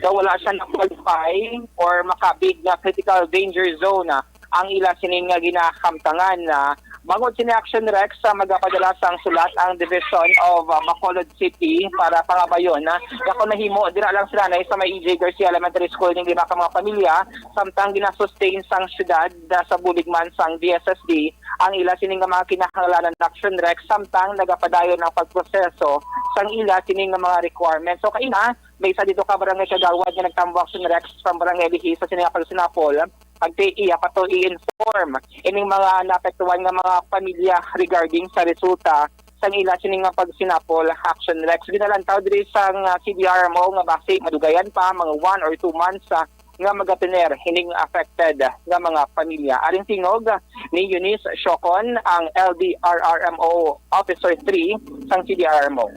daw wala siya na-qualify or makabig nga critical danger zone, ah, ang ila sini nga ginakamtangan, ah, bangod sini, Action Rex, sa magapadala sang sulat ang Division of, ah, Bacolod City para pangabayon, ah, nga kung nahimo, dira lang sila na sa may E J Garcia Elementary School ning lima ka mga pamilya, samtang ginasustain sang syudad, ah, sa bulig man sang D S S D ang ila sini nga mga kinahanglanan, Action Rex, samtang nagapadayon ang pagproseso sang ila sini nga mga requirements. So, kaina, May isa dito ka barangay kagawad nga nagtambong, Action Rex, from Barangay Lihis sa sini nga pagsinapol. Pagti iya pa to i-inform ining mga naapektuhan nga mga pamilya regarding sa resulta sang ila sini nga pagsinapol, Action Rex. Ginalantaw diri sang, ah, C D R M O nga basi madugayan pa mga one or two months, ah, nga magatener hining affected nga mga pamilya. Aring tingog ni Eunice Siocon, ang L D R R M O Officer three sang C D R M O.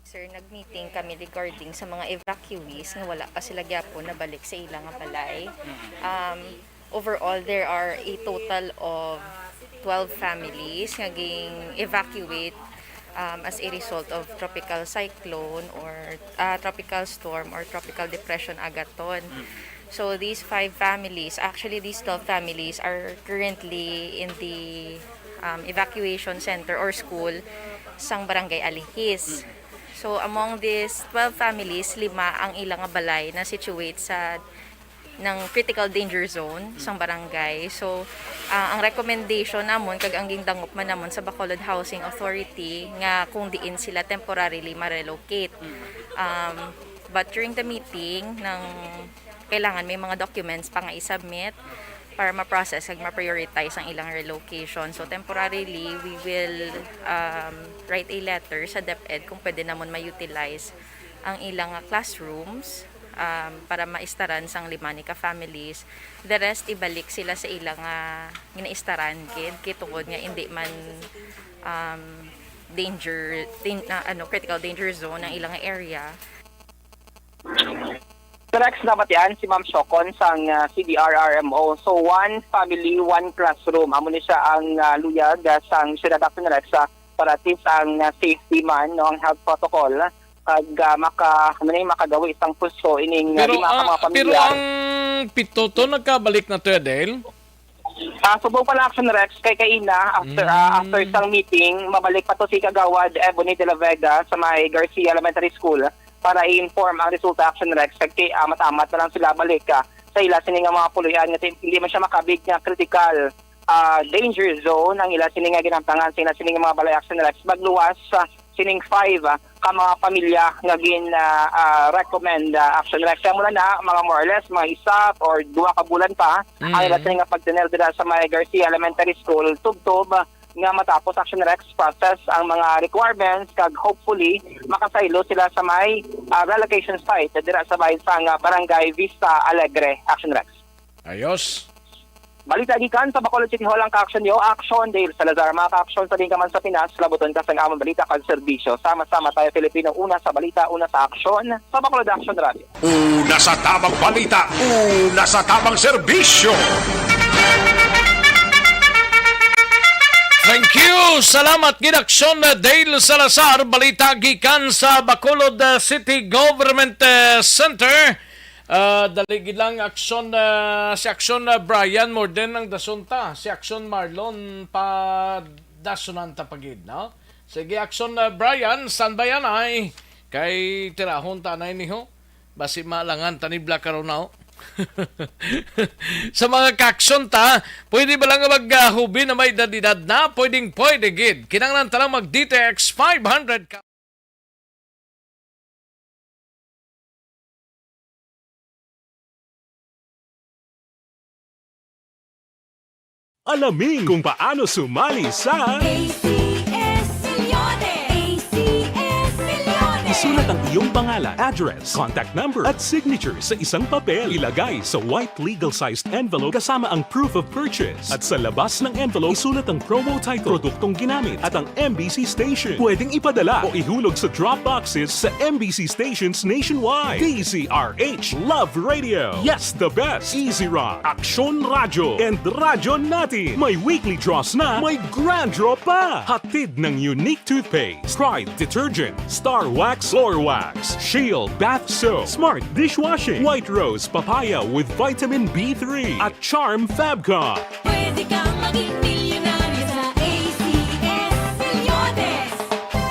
Sir, nag-meeting kami regarding sa mga evacuees nga wala pa sila gyapon nabalik sa ila nga balay. Um, overall, there are a total of twelve families nga ging-evacuate, um, as a result of tropical cyclone or, ah, tropical storm or tropical depression Agaton. So these five families, actually these twelve families are currently in the, um, evacuation center or school sang Barangay Alihis. So among these twelve families, lima ang ila nga balay na situate sa ng critical danger zone sang barangay. So, ah, ang recommendation namon kag ang gindangop man namon sa Bacolod Housing Authority nga kung diin sila temporarily ma-relocate. Um, but during the meeting, nang kailangan may mga documents pa nga i-submit para ma-process kag ma-prioritize ang ilang relocation. So, temporarily, we will, um, write a letter sa DepEd kung pwede namon ma-utilize ang ilang nga classrooms, um, para maistaran sang lima ni ka families. The rest, ibalik sila sa ila nga ginaistaran gid, kay tungod nga indi man, um, danger, din, na, ano, critical danger zone ang ilang area. Correct, nabatian si Ma'am Siocon sang, ah, C D R R M O. So, one family, one classroom. Amo ni siya ang, ah, luyag, ah, sang siyudad, Action Rex, ah, para at least ang, ah, safety man, no, ang health protocol, kag, ah, maka-, ano ni, makagawi sang pulso ining, ah, Pero, lima ka ah, mga pero pamilya. Ang pito to nagkabalik na to, Adel? Ah, subong pala, Action Rex, kay kaina, after, ah, after Mm. sang meeting, mabalik pa to si Kagawad Ebony de la Vega sa may Garcia Elementary School para i-inform ang resulta, Action Rex, kag kay, ah, matamat na lang sila balik, ah, sa ila sini nga mga puloy-an nga ti-, hindi man siya makabig nga critical, ah, danger zone ang ila sini nga ginamtangan sa ila sini nga mga balay, Action Rex. Magluwas, ah, sining five, ah, ka mga pamilya nga gin, ah, ah, recommend, ah, Action Rex. Kaya mula na, mga more or less, mga isa or duha ka bulan pa, ang ila Mm. sini nga pagtener dira sa may Garcia Elementary School, tubtob, ah, nga matapos, Action Rex, process ang mga requirements, kag hopefully, makasaylo sila sa may, ah, relocation site dira sa bahin sang, ah, Barangay Vista Alegre, Action Rex. Ayos. Balita gikan sa Bacolod City Hall ang ka-aksyon niyo. Aksyon, Dale Salazar. Mga ka-aksyon, sa diin ka man sa Pinas, labuton ka sang amon balita kag serbisyo. Sama-sama tayo, Filipino. Una sa balita, una sa aksyon, sa Bacolod Action Radio. Una sa tamang balita, una sa tamang serbisyo. Thank you. Salamat gid, Aksyon, uh, Dale Salazar. Balita gikan sa Bacolod, uh, City Government, uh, Center. Uh, dali gid lang, Aksyon, uh, si Aksyon, uh, Brian, more than ang dason ta. Si Aksyon Marlon, pa dasonan ta pa gid, no? Sige, Aksyon, uh, Brian, standby anay. Kay tirahon ta anay niho. Basi maalangan, tanibla karon na, oh. Sa mga ka-aksyon ta, pwede ba lang maghubi na may edad-edad na? Pwedeng pwede gid. Kinahanglan ta lang mag-D T X five hundred ka. Alamin kung paano sumali sa A C S Milyones! A C S Milyones! Isulat ang iyong pangalan, address, contact number, at signature sa isang papel. Ilagay sa white legal-sized envelope kasama ang proof of purchase. At sa labas ng envelope, isulat ang promo title, produktong ginamit, at ang M B C station. Pwedeng ipadala o ihulog sa drop boxes sa M B C stations nationwide. D Z R H Love Radio. Yes, the best. Easy Run, Aksyon Radyo, and Radyo Natin. May weekly draws na, may grand draw pa. Hatid ng Unique Toothpaste, Pride Detergent, Star Wax Floor Wax, Shield Bath Soap, Smart Dishwashing, White Rose Papaya with Vitamin B three, at Charm Fabcon. Pwede kang maging milyonaryo sa A C S Milyones.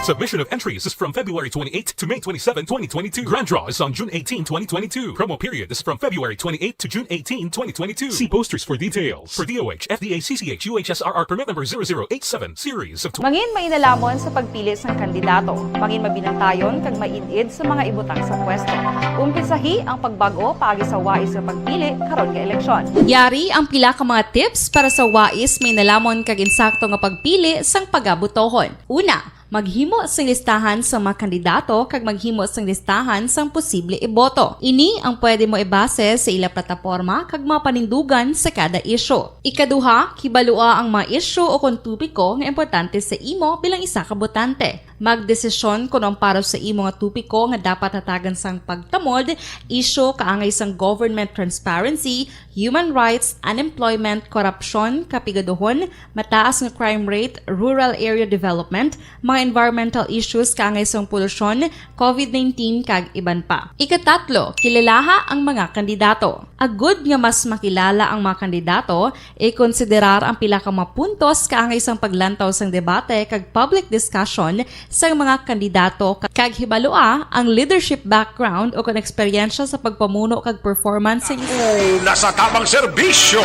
Submission of entries is from February twenty-eighth to May twenty-seven, twenty twenty-two. Grand draw is on June eighteenth, twenty twenty-two. Promo period is from February twenty-eighth to June eighteenth, twenty twenty-two. See posters for details. For D O H, F D A, C C H, U H S R R permit number zero zero eight seven, series of tw- Mangin mainalamon sa pagpili sang kandidato. Mangin mabinantayon kag maid-id sa mga ibutang sa pwesto. Umpisahi ang pagbag-o paagi sa wais nga pagpili karon nga eleksyon. Yari ang pila ka mga tips para sa wais mainalamon kag insakto nga pagpili sang pagabutohon. Una, maghimo sing listahan sa mga kandidato kag maghimo sing listahan sang posible iboto. Ini ang pwede mo ibase sa ila plataporma kag mga panindugan sa kada isyu. Ikaduha, kibalua ang mga isyu o kon topiko nga importante sa imo bilang isa ka botante. Magdesisyon kon ang para sa imo nga topiko nga dapat hatagan sang pagtamod, isyu kaangay sang government transparency, human rights, unemployment, korupsyon, kapigaduhon, mataas nga crime rate, rural area development, mga environmental issues kaangay sang polusyon, covid nineteen, kag iban pa. Ikatatlo, kilalaha ang mga kandidato. Agud nga mas makilala ang mga kandidato, ikonsiderar ang pila ka mga puntos kaangay sang paglantaw sang debate kag public discussion sang mga kandidato, kag hibalua ang leadership background o kon eksperyensya sa pagpamuno kag performance sa Una sa tamang serbisyo.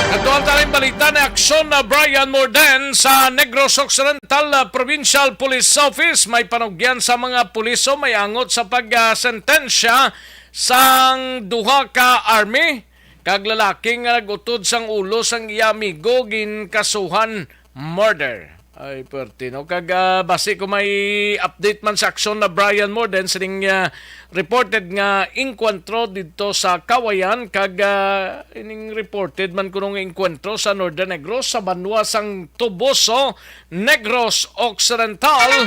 Adto ang taning balita ni Aksyon na Brian Morden sa Negros Occidental, ah, Provincial Police Office. May panugyan sa mga puliso, may angot sa pagsentensya sang duha ka army kag lalaki nga nag-utod sang ulo sang iya amigo ginkasuhan murder. Ay, perte, no? Kag, ah, basi ko may update man sa Aksyon na Brian Morden sining, ah, reported nga engkwentro didto sa Kawayan kag, ah, ining reported man kuno nga engkwentro sa Northern Negros sa banwa sang Toboso, Negros Occidental.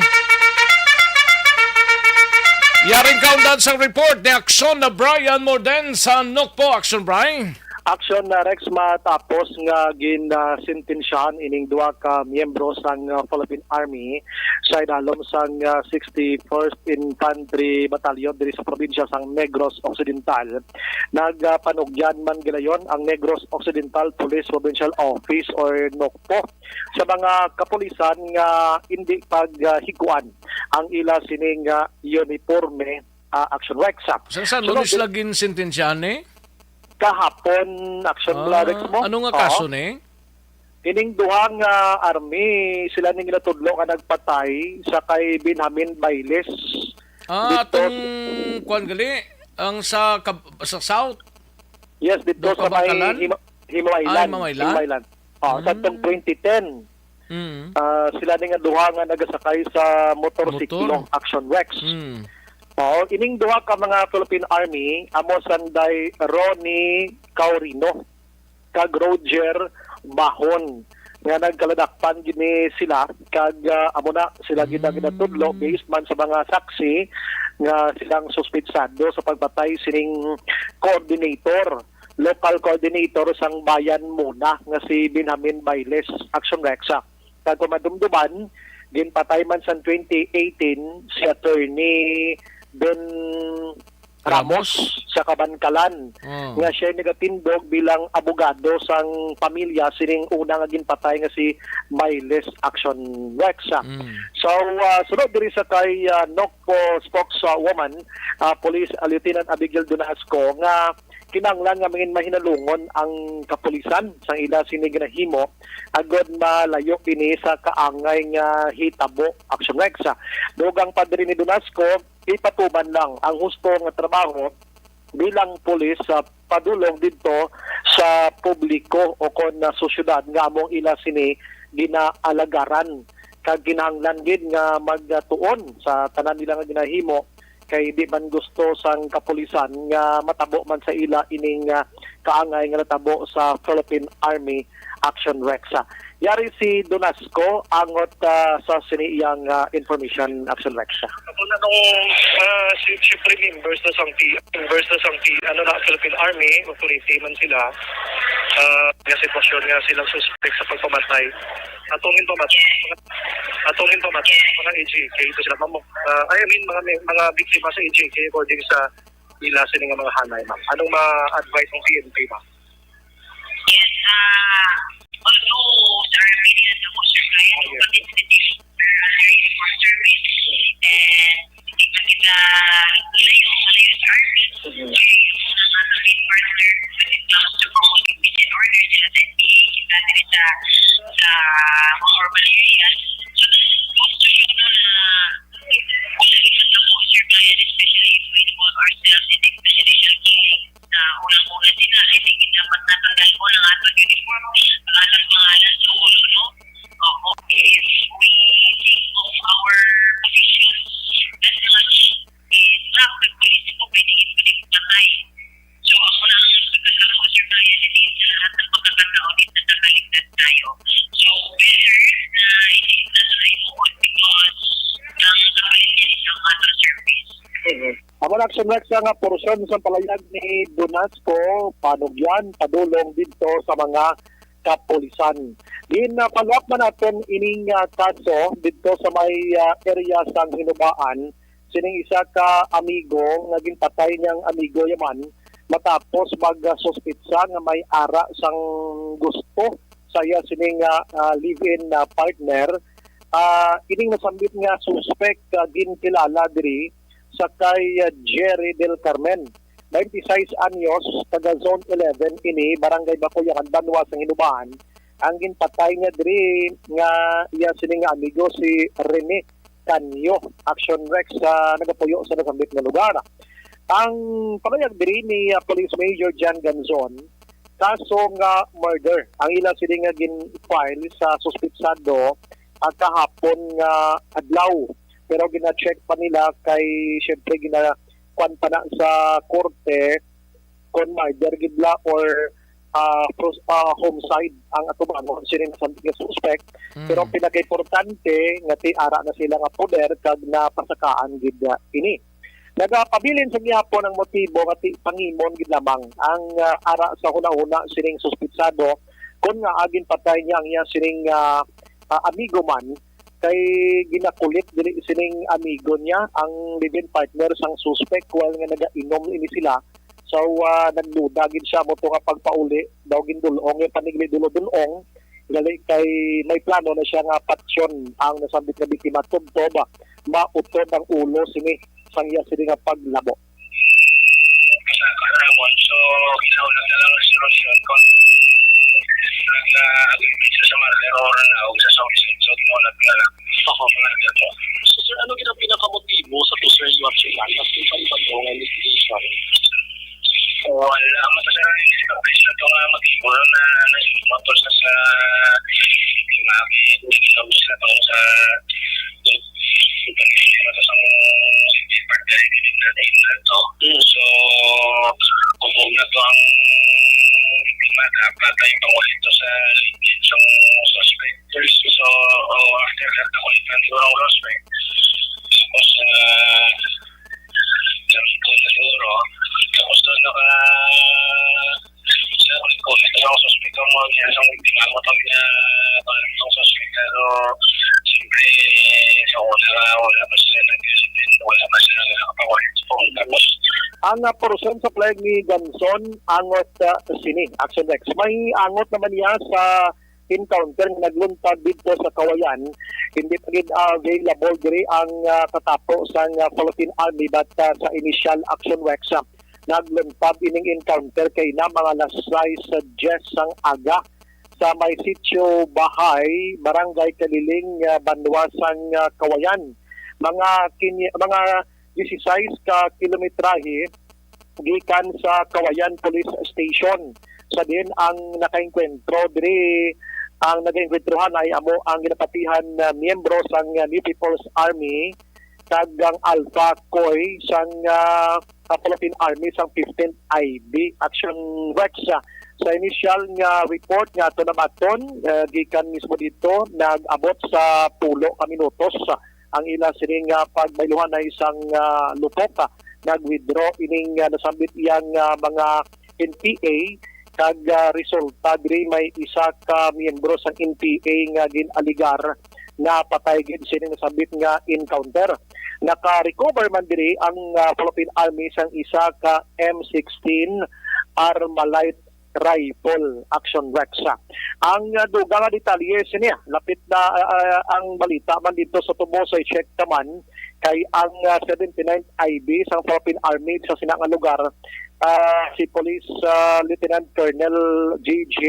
Yaring kaundan sang report ni Aksyon na Brian Morden sa Nokpo. Aksyon, Brian. Aksyon na Rex, matapos nga gin, ah, sentensyahan ining duha ka miyembro sang, ah, Philippine Army sa idalom sang, ah, sixty-first Infantry Battalion diri sa probinsya sang Negros Occidental, nagpanugyan man gilayon ang Negros Occidental Police Provincial Office or NOCPO sa mga kapulisan nga indi paghikuan ang ila sining, ah, uniporme, ah, Aksyon Rex. Sa, sa Sunod Lunes di- lagi ang sentensya ni? Kahapon, Aksyon Ah, Rex mo. Ano nga Oo. Kaso ni? Ining duha nga army, sila ning ginatudlo nga nagpatay sa kay Benjamin Bailes. Ah, Dito atong kuwan gali, ang sa kab-, sa South? Yes, dito Doon sa may Kabangkalan? Hima-, Himamaylan. Ah, Himamaylan? Himamaylan. Oh, sa Mm. tong twenty ten, Mm. ah, sila ni nga duha nga nagasakay sa motorsiklo, Motor. Action Rex. Mm. Oh, ining duha ka mga Philippine Army, amo sanday Ronnie Caurino kag Roger Bahon nga nagkaladakpan gini sila kag, ah, amo na sila gid ang Mm. ginatudlo based man sa mga saksi nga silang suspitsado sa pagpatay sining coordinator, local coordinator sang Bayan Muna nga si Benjamin Bailes, Action Rex. Kag kung madumduman, ginpatay man sang twenty eighteen si Attorney Ben Ramos Ramos? sa Kabankalan, Oh. nga siya nagatindog bilang abogado sang pamilya sining una nga ginpatay nga si Bailes, Action Rex. Mm. So, ah, sunod diri sa kay, ah, NOCPO spokeswoman, ah, Police Lieutenant Abigail Donasco, nga kinahanglan nga mangin mahinalungon ang kapulisan sang ila sini ginahimo agod malayo ini sa kaangay nga hitabo, Action Rex. Dugang pa diri ni Donasco, ipatuman lang ang husto nga trabaho bilang pulis sa padulong didto sa publiko o kon na sosyedad nga among ila sini ginaalagaran, kag kinahanglan gid nga magtuon sa tanan nila nga ginahimo, kay di man gusto sang kapulisan nga matabo man sa ila ining, ah, kaangay nga natabo sa Philippine Army, Action Rex. Yari si Donasco angot, ah, sa sini iyang, ah, information, Action Rex. Ako na nung, ah, si, siyempre, members na sang P, members na sang P, ano na, Philippine Army, authority man sila, ah, nga sitwasyon nga silang suspect sa pagpamatay. Atong information, atong information, mga A J K, ito sila, mamo-, ah, I mean, mga, mga biktima sa A J K, according sa ila sini nga mga hanay, ma'am. Anong ma-advise ng P N P, ma'am? Yes, ah, although there are millions of Australians who participate in the Under uniform service, and hindi pa kita ilayo, malayo sa army. Mhm. Kaya yung una nga sa main partner, when it comes to promoting peace and order, sila sa N P A, kita diri sa, sa mga urban areas. So, gusto yun na wala ilang na po, Sir Brian, especially if we involve ourselves in the initial killing, na unang-una sila, I think dapat natanggal ko ng aton uniform, ang aton pangalan sa ulo, no? Opo, if we think of our positions that much, eh, traffic police po, pwede, pwede patay. So, ako na ang nagkasama ko, Sir Brian, sa lahat ng pagkakataon, eh, natanggaligtas tayo. So, better na hindi na tayo mo because ang kapalit niya is ang aton service. Mhm. Amo na, Action Rex, nga porsyon sa palayag ni Donasco Panugyan padulong didto sa mga kapulisan. Gin-follow up man naton ining, ah, kaso didto sa may, ah, area sang Hinubaan, sining isa ka amigo nga ginpatay niyang amigo yaman matapos magsuspitsa nga may ara sang gusto sa iya sining, ah, ah, live-in, ah, partner. Ah, ining nasambit nga suspect, ah, ginkilala diri sa kay, ah, Jerry Del Carmen, twenty-six anyos, taga Zone eleven ini, Barangay Bakuyangan, Banwa sang Hinubaan. Ang ginpatay niya diri nga iya sini nga amigo si Rene Canyo, Action Rex, sa nagapuyo sa nasambit nga lugar. Ang palayag diri ni, ah, Police Major Jan Ganzon, kaso nga murder ang ila sini nga gin-file sa suspitsado, ah, kahapon nga adlaw. Pero gina-check pa nila kay, syempre, gina kuan pa na sa korte kon murder gid la or, ah, pros-, ah, homicide ang atubangon sini nga suspect. Mm. Pero ang pinakaimportante nga ti ara na sila nga poder kag napasakaan gid, ah, ini. Nagapabilin sa gihapon ang motibo nga ti pangimon gid lamang ang, ah, ara sa hunahuna sining suspitsado kon ngaa ginpatay niya ang iya sining, ah, ah, amigo man kay ginakulit dili sining amigo niya ang live-in partner sang suspect while nga nagainom ini sila. So, ah, nagduda gid siya mo to nga pagpauli daw gindul-ong yung panigli dulo-dul-ong gali kay may plano na siya nga patyon ang nasambit nga biktima tubtob mautod ang ulo sini sang iya sini nga paglabo. Sa karamon, so, ginahulat na lang resolution kung nag-agree sa, sa murder or na, o sa suicide. So, ginahulat na lang. Oho. Murder po. So, sir, ano gid ang pinakamotibo sa to, sir, you have to plan? Mas iba-iba po nga investigation. Wala. Ang matasaran nila sa kapis na to nga motibo na, na, na, sa, sa, sa, Mm. So, kung na to ang biktima, dapat ay pangulit to sa linya sang suspect. So, oh, after that, ako yung panigurang suspect. Tapos, ah, gamit ko na siguro. Tapos doon naka, Sir, ulit ko, ito ang suspect ang mga niya, ang biktima mo, pag niya, pag itong suspect, pero siyempre, sa una nga, wala pa sila nag-, wala pa sila nakapag-, tapos, ang, ah, portion sa playag ni Ganson, angot, ah, sini, Action Rex. May angot naman niya sa encounter nga nagluntad dito sa Kawayan. Hindi pa gid, ah, available diri ang, ah, katapo sang, ah, Philippine Army, but, ah, sa initial, Action Rex, ah, nagluntad ining encounter kay na mga alas sais sa diyes sang aga sa may Sitio Bahay, Barangay Kaliling, ah, banwa sang, ah, Kawayan. Mga kini-, mga disisais ka kilometrahe gikan sa Kawayan Police Station. Sa din ang nakaengkwentro diri, ang nagaengkwentrohan ay amo ang ginapatihan na miyembro sang, ah, New People's Army kag ang Alpha Koy sang, ah, ah, Philippine Army sang fifteenth I B Action Rex. Ah, sa initial nga report nga ato nabaton, ah, gikan mismo dito, nag-abot sa pulo ka minutos, ah, ang ila sining, ah, pagbayluhan na isang, ah, lupok. Ah, nag-withdraw ining, ah, nasambit iyang, ah, mga N P A kag, ah, resulta diri may isa ka miyembro sang N P A nga gin-aligar nga patay gid sini nasambit nga encounter. Naka-recover man diri ang, ah, Philippine Army sang isa ka M sixteen Armalite Rifle, Action Rex. Ang, ah, dugang nga detalye sini, ah, lapit na, ah, ah, ang balita man dito sa tubo sa i-check naman kay ang, ah, seventy-ninth I B sang Philippine Army sa sina nga lugar, ah, si Police, ah, Lieutenant Colonel J J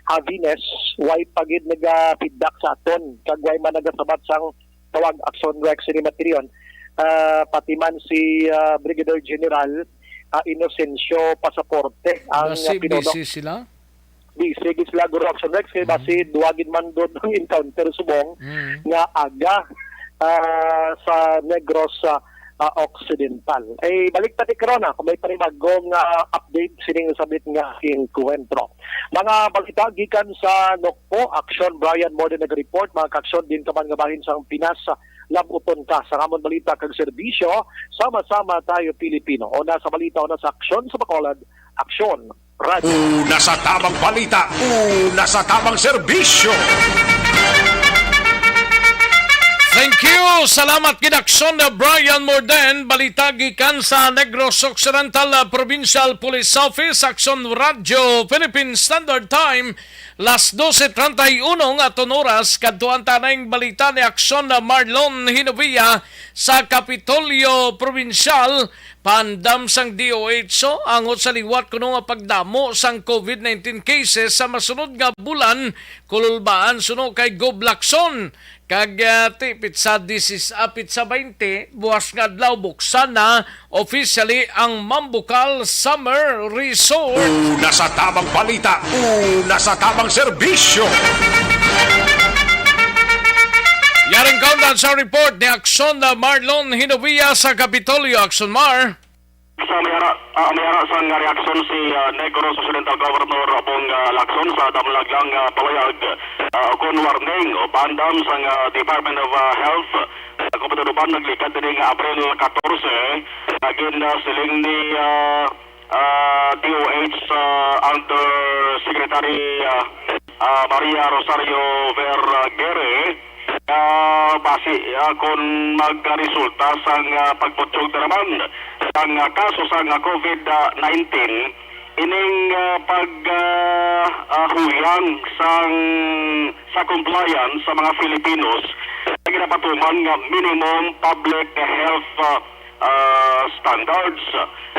Javines, way pa gid nagapiddak sa aton, kag way man nagasabat sang tawag Action Rex ni Matirion, ah, pati man si, ah, Brigadier General, ah, Inocencio Pasaporte ang, Basi ah, pinuno. Busy sila? Busy gid sila, Guro Action Rex, kay Mm. basi duwa gid man doon ang encounter subong Mm. nga aga, ah, sa Negros, ah, ah, Occidental. Eh, balik ta ni karon, ah, kung may panibagong, ah, update sining sabit nga engkwentro. Mga balita gikan sa Nokpo, Action Brian Morden nag-report, mga ka-aksyon, din ka man nga bahin sang Pinas, labuton ka sa amon balita kag serbisyo, sama-sama tayo Pilipino. Una sa balita, una sa aksyon sa Bacolod, Aksyon Radio. Una sa tamang balita, una sa tamang serbisyo. Thank you. Salamat gid, Aksyon na Brian Morden. Balita gikan sa Negros Occidental, ah, Provincial Police Office, Aksyon Radio, Philippine Standard Time, las doce treinta y uno nga aton oras. Kadtuan ta na ning balita ni Aksyon na Marlon Hinovia sa Kapitolyo Provincial. Paandam sang D O H O, angot sa liwat kuno nga pagdamo sang COVID nineteen cases sa masunod nga bulan, kululbaan suno kay Gob Lacson. Kag, ah, ti, pitsa disis, ah, pitsa baynte, buwas nga adlaw, buksan na officially ang Mambukal Summer Resort. Una sa tamang balita, una sa tamang serbisyo. Yaring kaundan sa report ni Aksyon na Marlon Hinovia sa Kapitolyo. Aksyon, Mar. Sa may ara, ah, may ara sang reaksyon si, ah, Negros Occidental Governor Bong, ah, Lacson sa damlag lang, ah, palayag, ah, kon warning o paandam sang, ah, Department of, ah, Health, ah, Gobernador Ban nagligad diri nga Abril katorse, nga gin, ah, siling ni, ah, ah, D O H, ah, Undersecretary, ah, ah, Maria Rosario Vergere, ah, basi, ah, kon magresulta sang, ah, pagbutyog na naman sang, ah, kaso sang, ah, COVID nineteen, ining, ah, pag, ah, ah, huyang sang, sa compliance sa mga Filipinos sa ginapatuman nga minimum public health, ah, ah, standards.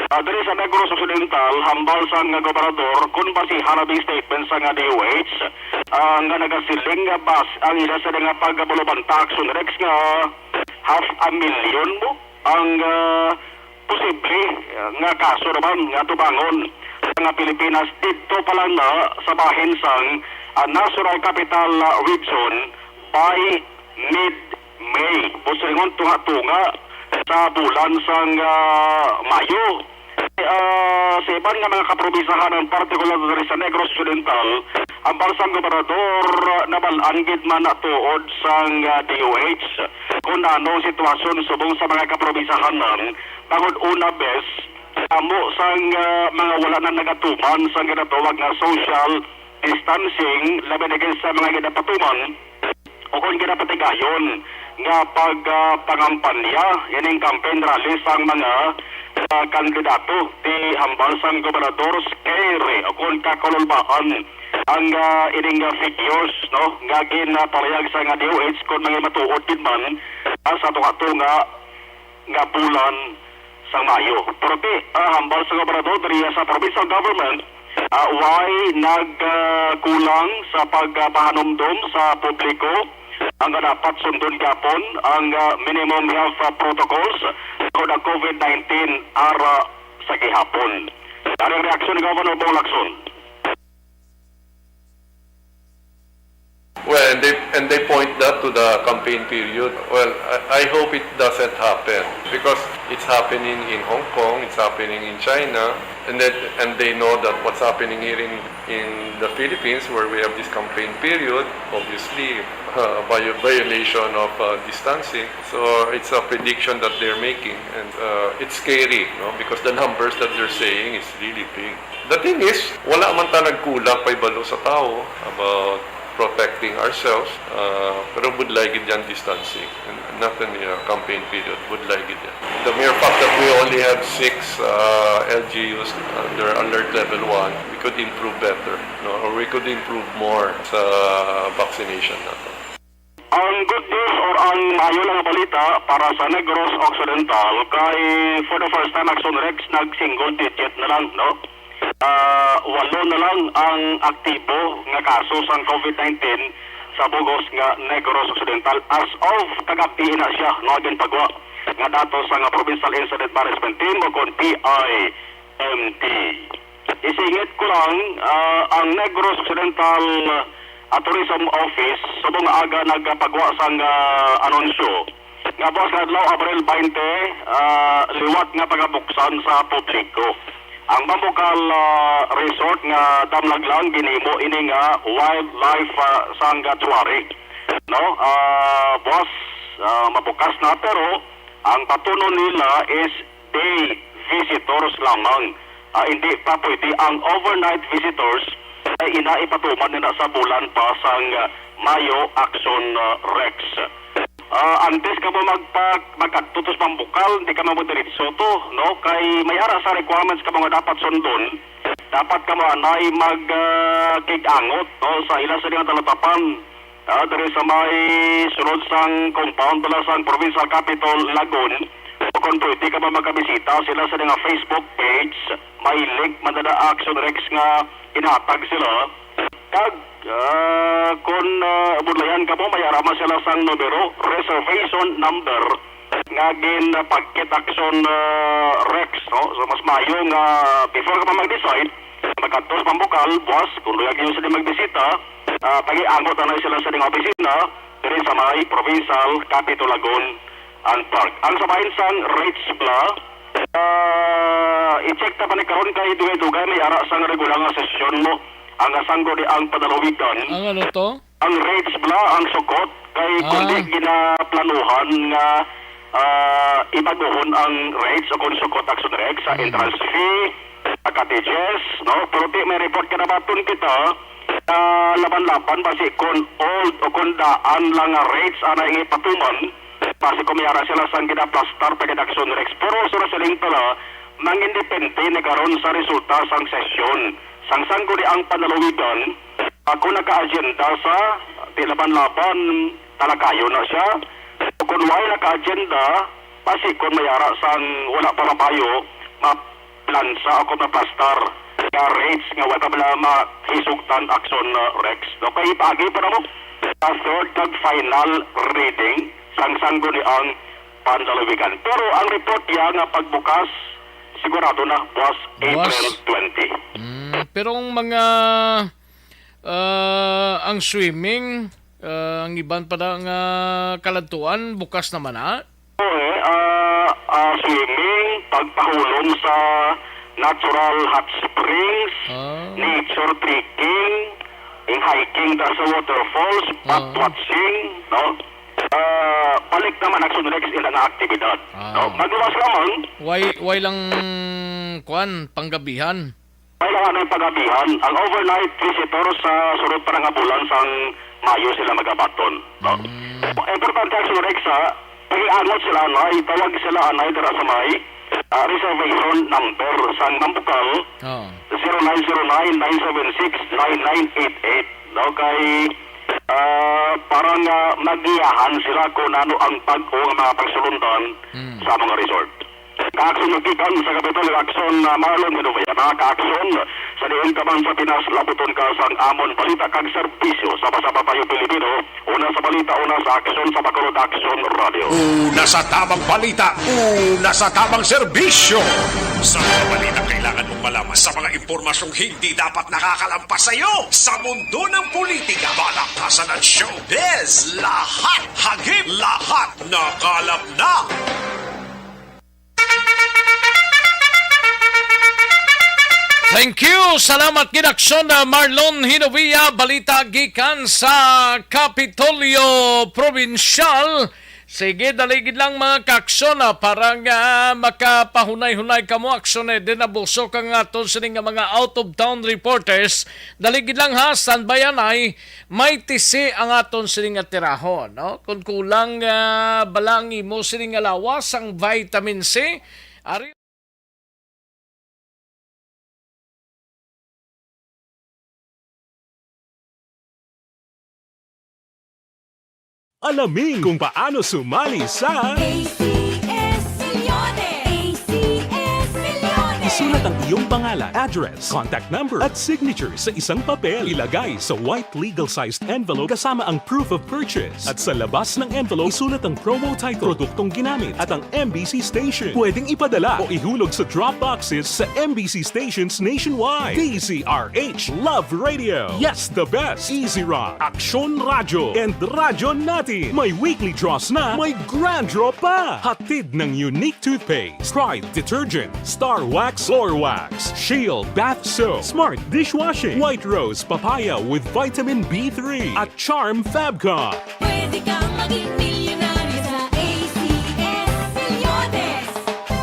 Ah, diri sa Negros Occidental, hambal sang gobernador, kon basihan ang statement sang D O H, ah, nga nagasiling nga bas-, ang ila sila nga pagabulabanta, Action Rex, nga half a million mo ang, ah, posible, ah, nga kaso naman nga tubangon sa mga Pilipinas didto pa lang na sa bahin sang, ah, National Capital, ah, Region by mid-May. Busilingon tunga-tunga sa bulan sang, ah, Mayo. Ah, sa iban nga mga kaprobinsyahan, ang partikular diri sa Negros Occidental, ang bansang gobernador, ah, nabal-an gid man na tuod sang, ah, D O H kung ano ang sitwasyon subong sa mga kaprobinsyahan, bangod una, bes, amo sang, ah, mga wala na nagatuman sang ginatawag nga social distancing, labi na gid sa mga ginapatuman o kon ginapatigayon nga pag, ah, pangampanya ining campaign rally sang mga, ah, kandidato. Ti hambal sang gobernador, scary o kon kakululbaan ang, ah, ining, ah, figures, no, nga ginapahayag sang D O H kon may matuod gid man, ah, sa tunga-tunga nga bulan sang Mayo. Pero ti, ah, hambal sa gobernador diri sa provincial government, ah, way nag, ah, kulang sa pagpahanumdom sa publiko ang dapat sundon gihapon ang, ah, minimum health, ah, protocols tungod ang COVID nineteen ara sa gihapon. Ano ang reaksyon ni Governor Bong Lacson? Well, and they, and they point that to the campaign period. Well, I, I hope it doesn't happen because it's happening in Hong Kong, it's happening in China, and that, and they know that what's happening here in, in the Philippines, where we have this campaign period, obviously, uh, vio- violation of uh, distancing. So it's a prediction that they're making, and uh, it's scary, no? Because the numbers that they're saying is really big. The thing is, wala man ta nagkulang pahibalo sa tao about protecting ourselves, uh, pero budlay gid yan distancing. And not in the uh, campaign period, budlay gid yan. The mere fact that we only have six uh, L G Us under alert level one, we could improve better, no? Or we could improve more sa vaccination nato. Ang good news or ang maayo lang nga balita para sa Negros Occidental kay for the first time, Action Rex, nag-single digit na lang, no? Ah, walo na lang ang aktibo nga kaso sang COVID nineteen sa bug-os nga Negros Occidental as of kagabi na siya, no, ginpagwa nga datos sang Provincial Incident Management Team o kon P I M T. Isingit ko lang, ah, ang Negros Occidental, ah, Tourism Office subong aga nagapagwa sang, ah, anunsyo nga buwas nga adlaw, Abril twenty, ah, liwat nga pagabuksan sa publiko. Ang Bambukal, ah, Resort nga damlag lang ginhimo ini nga wildlife, ah, sanctuary. No? Ah, buwas, ah, mabukas na, pero ang patunon nila is day visitors lamang. Ah, hindi pa pwede ang overnight visitors ay ina ipatuman nila sa bulan pa sang, ah, Mayo, Action, ah, Rex. Ah, antes ka mo magpa-, magkadto to sa Bambukal, hindi ka mo diretso to, no? Kay may ara sa requirements ka mo nga dapat sundon. Dapat ka mo anay mag, ah, kig-angot, no? Sa ila sa mga talatapan. Ah, diri sa may sulod sang compound pala sang Provincial Capitol, Lagun. O kung pwede ka ba makabisita sila sa nga Facebook page, may link man na Action Rex nga inatag sila. Kag, ah, kung, ah, budlayan ka mo, may arama sila sang numero, reservation number, nga ginpagkit Action, ah, Rex, no? So, mas maayo nga before ka pa mag-decide, magkadto sa Bambukal, buwas, kung luyag niyo sila magbisita, ah, pag-iangot na sila sa ilang opisina, diri sa may Provincial Capitol Lagun and Park. Ang sa bahin sang rates bla, ah, i-check ta pa ni karon kay dugay-dugay may ara sang regular nga sesyon mo. Ang asanggo di ang padaluwigan. Ang ano to? Ang rates bla, ang sukot, kay Ah. kundi ginaplanuhan nga, ah, ibaguhon ang rates o kung sukot, Action Rex, sa Hmm. entrance fee, sa cottages, no? Pero di may report ka nabaton kita, ah, laban-laban basi kung old o kung daan lang nga rates ang naingi patuman, basi kung may ara sila sang ginaplastar pa gid, Action Rex. Pero sura siling pala, mangindepende na karon sa resulta sang sesyon. Sang sangguni ang panalawigan, ako naka-agenda sa di laban-laban, talakayon na siya. Kung wala naka-agenda, basi kung may ara sang wala pa mabayo, maplansa ako maplastar nga rates nga wala pa bala mahisugtan, Action, uh, Rex. No, kay ipaagi pa na mo sa third kag final reading sang sangguni ang panlalawigan. Pero ang report niya nga pagbukas, sigurado na, buwas Buwas. April twenty. Mm, pero ang mga, ah, ang swimming, ah, ang iban pa na nga kaladtuan, bukas naman, ha? Oo, eh, ah, ah, swimming, pagpahulom sa natural hot springs, Ah. nature trekking, yung hiking da sa waterfalls, bat Ah. watching, no? Ah, balik naman ang Sunrex ila nga aktibidad. Ah. No? Magluwas lamang. Why, why lang, kwan, panggabihan? Why lang anong pagabihan? Ang overnight visitor sa sunod pa nga bulan sang Mayo sila magabaton. No? Mm. Importante ang Sunrex, ha? Pag-iangot sila, anay, tawag sila, anay, dira sa may, ah, reservation number sang Mambukal, Oo. zero nine zero nine, nine seven six, nine nine eight eight. No? Kay, ah, parang, ah, magiyahan sila kung ano ang bag-o nga mga pagsulundan Mm. sa mga resort. Kaaksyon nga gikan sa Kapitol, Action, ah, Marlon Hinovea. Mga kaaksyon, sa diin ka man sa Pinas, labuton ka sang amon balita kag serbisyo sa Basa Patayo Pilipino. Una sa balita, una sa aksyon, sa Bacolod Action Radio. Una sa tamang balita, una sa tamang serbisyo. Sa mga balita kailangan mong malaman, sa mga impormasyong hindi dapat nakakalampas sa iyo, sa mundo ng politika, balakasan at showbiz, lahat hagip, lahat nakalap na. Thank you. Salamat gid, Action, uh, Marlon Hinovia. Balita gikan sa Kapitolyo Probinsyal. Sige, dali gid lang, mga kaaksyon, ah, para nga makapahunay-hunay kamo, aksyon, eh, din abuso ka nga aton sini nga mga out of town reporters. Dali gid lang, ha, standby anay, may tisi ang aton sini nga tirahon, no? Kung kulang, ah, bala ang imo sini nga lawas ang vitamin C, ari Alamin kung paano sumali sa A C S Millones! A C S Millones! Isulat ang iyong pangalan, address, contact number, at signature sa isang papel. Ilagay sa white legal-sized envelope kasama ang proof of purchase. At sa labas ng envelope, isulat ang promo title, produktong ginamit, at ang M B C station. Pwedeng ipadala o ihulog sa drop boxes sa M B C stations nationwide. D Z R H Love Radio. Yes, the best. Easy Rock, Aksyon Radyo, and Radyo Natin. May weekly draws na, may grand draw pa. Hatid ng Unique Toothpaste, Pride Detergent, Star Wax Floor Wax, Shield Bath Soap, Smart Dishwashing, White Rose Papaya with Vitamin B three, at Charm Fabcon. Pwede kang maging milyonaryo sa A C S Millones.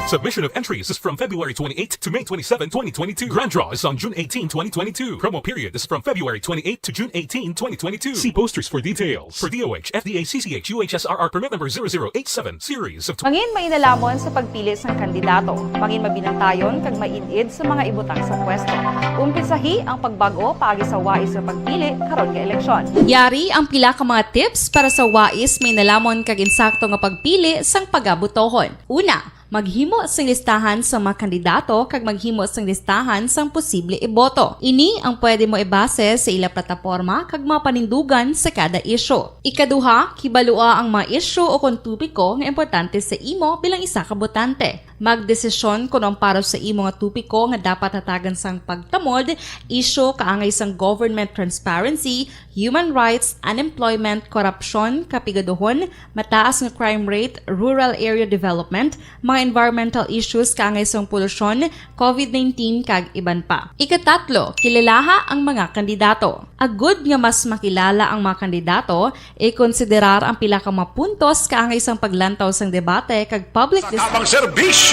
Submission of entries is from February twenty-eighth to May twenty-seven, twenty twenty-two. Grand draw is on June eighteen, twenty twenty-two. Promo period is from February twenty-eighth to June eighteen, twenty twenty-two. See posters for details. For D O H, F D A, C C H, U H S R R permit number zero zero eight seven, series of Mangin mainalamon sa pagpili sang kandidato. Mangin mabinantayon kag maid-id sa mga ibutang sa pwesto. Umpisahi ang pagbag-o paagi sa wais nga pagpili karon nga eleksyon. Yari ang pila ka mga tips para sa wais, mainelamon kag insakto nga pagpili sang pagabotohon. Una, maghimo sing listahan sa mga kandidato kag maghimo sing listahan sang posible iboto. Ini ang pwede mo ibase sa ila plataporma kag mga panindugan sa kada isyu. Ikaduha, kibalua ang mga isyu o kon topiko nga importante sa imo bilang isa ka botante. Magdesisyon kon ang para sa imo nga topiko nga dapat hatagan sang pagtamod, isyu kaangay sang government transparency, human rights, unemployment, korupsyon, kapigaduhon, mataas nga crime rate, rural area development, mga environmental issues kaangay sang polusyon, covid nineteen, kag iban pa. Ikatatlo, kilalaha ang mga kandidato. Agud nga mas makilala ang mga kandidato, ikonsiderar ang pila ka mga puntos kaangay sang paglantaw sang debate kag public Sa dis- tabang serbisyo.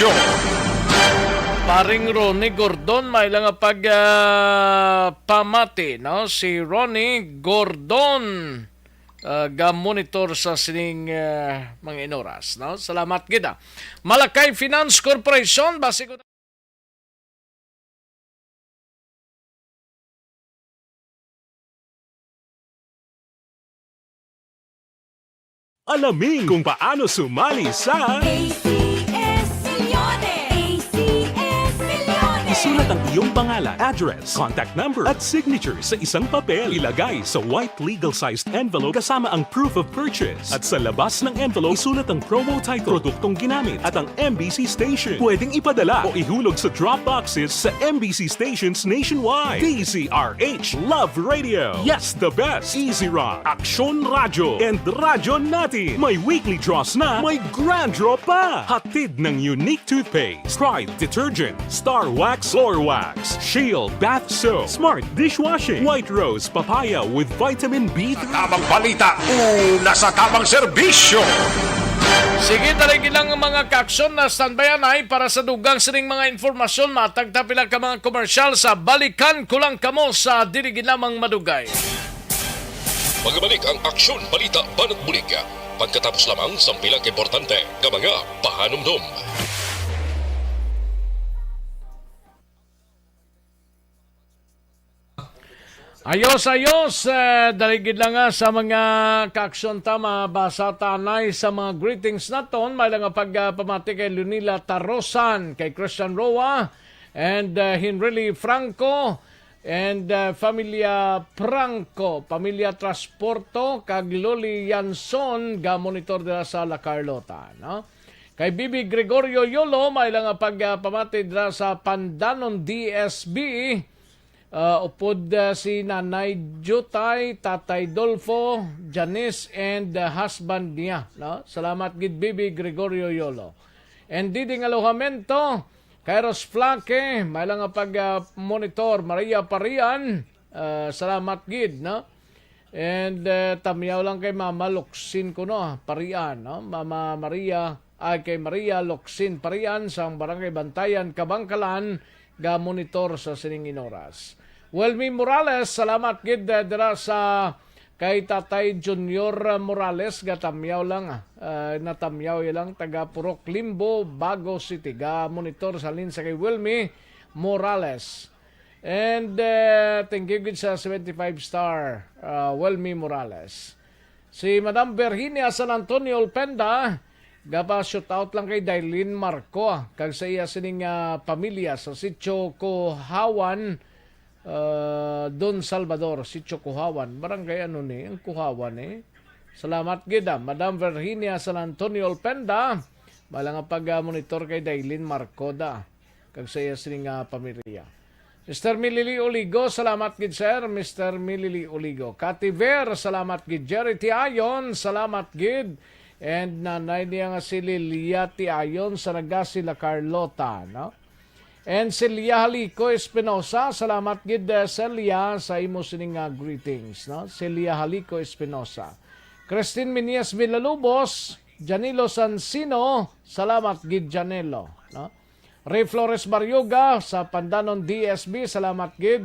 Paring Ronnie Gordon, may lang nga pag, ah, pamati, no? Si Ronnie Gordon, ah, ga-monitor sa sining, ah, mga inoras, no? Salamat gid, ah. Malakay Finance Corporation, basi ko Alamin kung paano sumali sa A C S Millones! A C S Millones! Isulat ang iyong pangalan, address, contact number, at signature sa isang papel. Ilagay sa white legal-sized envelope kasama ang proof of purchase. At sa labas ng envelope, isulat ang promo title, produktong ginamit, at ang M B C station. Pwedeng ipadala o ihulog sa drop boxes sa M B C stations nationwide. D Z R H Love Radio. Yes, the best. Easy Rock, Aksyon Radyo, and Radyo Natin. May weekly draws na, may grand draw pa. Hatid ng Unique Toothpaste, Pride Detergent, Star Wax Floor Wax, Shield Bath Soap, Smart Dishwashing, White Rose Papaya with Vitamin B three. Tabang balita, una sa tabang serbisyo. Sige, dali gid lang, mga kaaksyon, na standby anay para sa dugang sining mga informasyon. Matag ta pila ka mga komersyal sa balikan ko lang kamo sa dili gid lamang madugay. Magabalik ang Aksyon Balita Banat Bulig pagkatapos lamang sang pila ka importante nga mga pahanumdom. Ayos, ayos. Eh, dali gid lang, ah, sa mga kaaksyon ta, mabasa ta anay sa mga greetings naton. May lang nga pagpamati kay Lunila Tarosan, kay Christian Roa, and, uh, Henrily Franco, and, uh, Familia Franco, Pamilya Transporto, kag Loli Yanson, ga-monitor dira sa La Carlota, no? Kay Bibi Gregorio Yolo, may lang nga pagpamati dira sa Pandanon D S B. Ah, upod, ah, si Nanay Jutay, Tatay Dolfo, Janice, and, ah, husband niya, no? Salamat gid, Bibi Gregorio Yolo. And Diding Alojamento, Kairos Flaque, may lang nga pag, ah, monitor, Maria Parian, ah, salamat gid, no? And, eh, tamyaw lang kay Mama Locsin kuno, Parian, no? Mama Maria, ay, kay Maria Locsin Parian sang Barangay Bantayan, Kabangkalan, ga monitor sa sining oras. Welmy Morales, salamat gid, eh, dira sa kay Tatay Junior Morales, gatamyaw lang, ah, natamyaw lang, taga Purok Limbo, Bago City, ga monitor sa linsa kay Welmy Morales. And, eh, thank you gid sa seventy-five star, ah, Welmy Morales. Si Madam Virginia San Antonio Olpenda, gapa shoot out lang kay Dailin Marco, ah, kag sa iya sining, ah, pamilya sa Sitio Kuhawan, ah, Don Salvador, Sitio Kuhawan. Barangay ano ni? Ang Kuhawan, eh. Salamat gid, ah, Madam Virginia San Antonio Olpenda. Mala nga pag, ah, monitor kay Dailin Marco da, kag sa iya sining, ah, pamilya. Mister Milili Oligo, salamat gid, sir. Mister Milili Oligo. Kati Ver, salamat gid. Jerry Tiayon, salamat gid. And nanay niya nga si Lilia Tiayon sa Nagasi, La Carlota, no? And Celia Halico Espinosa, salamat gid, eh, Celia, sa imo sining, ah, greetings, no? Celia Halico Espinosa. Christine Minias Villalobos, Janilo Sansino, salamat gid, Janilo, no? Ray Flores Baryoga sa Pandanon D S B, salamat gid.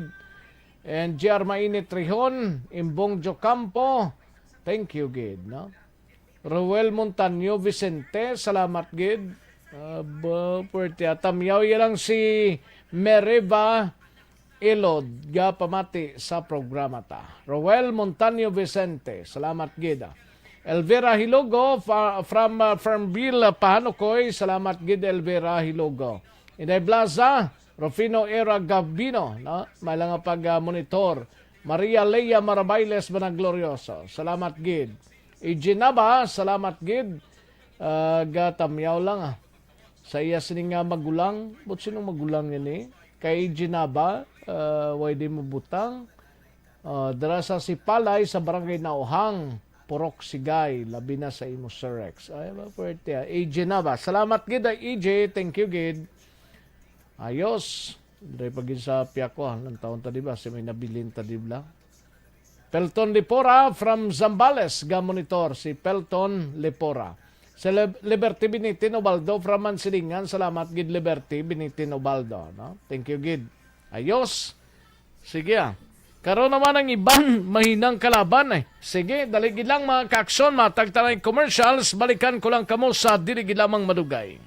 And J R Mainit Rihon, Imbong Jocampo, thank you gid, no? Roel Montaño Vicente, salamat gid. Aba, puwerte, ah. Tamyaw ya lang si Mereva Ilod, ga pamati sa programa ta. Roel Montaño Vicente, salamat gid, ah. Elvira Hilogo, fa-, from, ah, Farmville, ah, Pahanukoy, salamat gid, Elvira Hilogo. Inday Blaza, Rufino Era Gabino, no? May lang nga pag, ah, monitor. Maria Lea Marabailes Managlorioso, salamat gid. Ijinaba, salamat gid. Ah, gatamyaw lang, ah. Sa iya sini nga magulang, but sinong magulang yan, eh? Kay Ijinaba, ah, way di mo butang. Ah, dira sa Sipalay, sa Barangay Nauhang, Purok Sigay, labi na sa imo, Sir Rex. Ay, ba, puwerte, ah. Ijinaba. Salamat gid, ah, E J. Thank you gid. Ayos. Dre pa gid sa piyako, ah. Nang taon ta, di ba? Si may nabilin ta, di ba? Pelton Lipora from Zambales, ga monitor si Pelton Lipora. Si Lib-, Liberty Binitin Ubaldo from Mansilingan, salamat gid Liberty Binitin Ubaldo, no? Thank you gid. Ayos. Sige, ah. Karon naman ang iban mahinang kalaban, eh. Sige, dali gid lang, mga kaaksyon, matag ta na ang commercials, balikan ko lang kamo sa dili gid lamang madugay.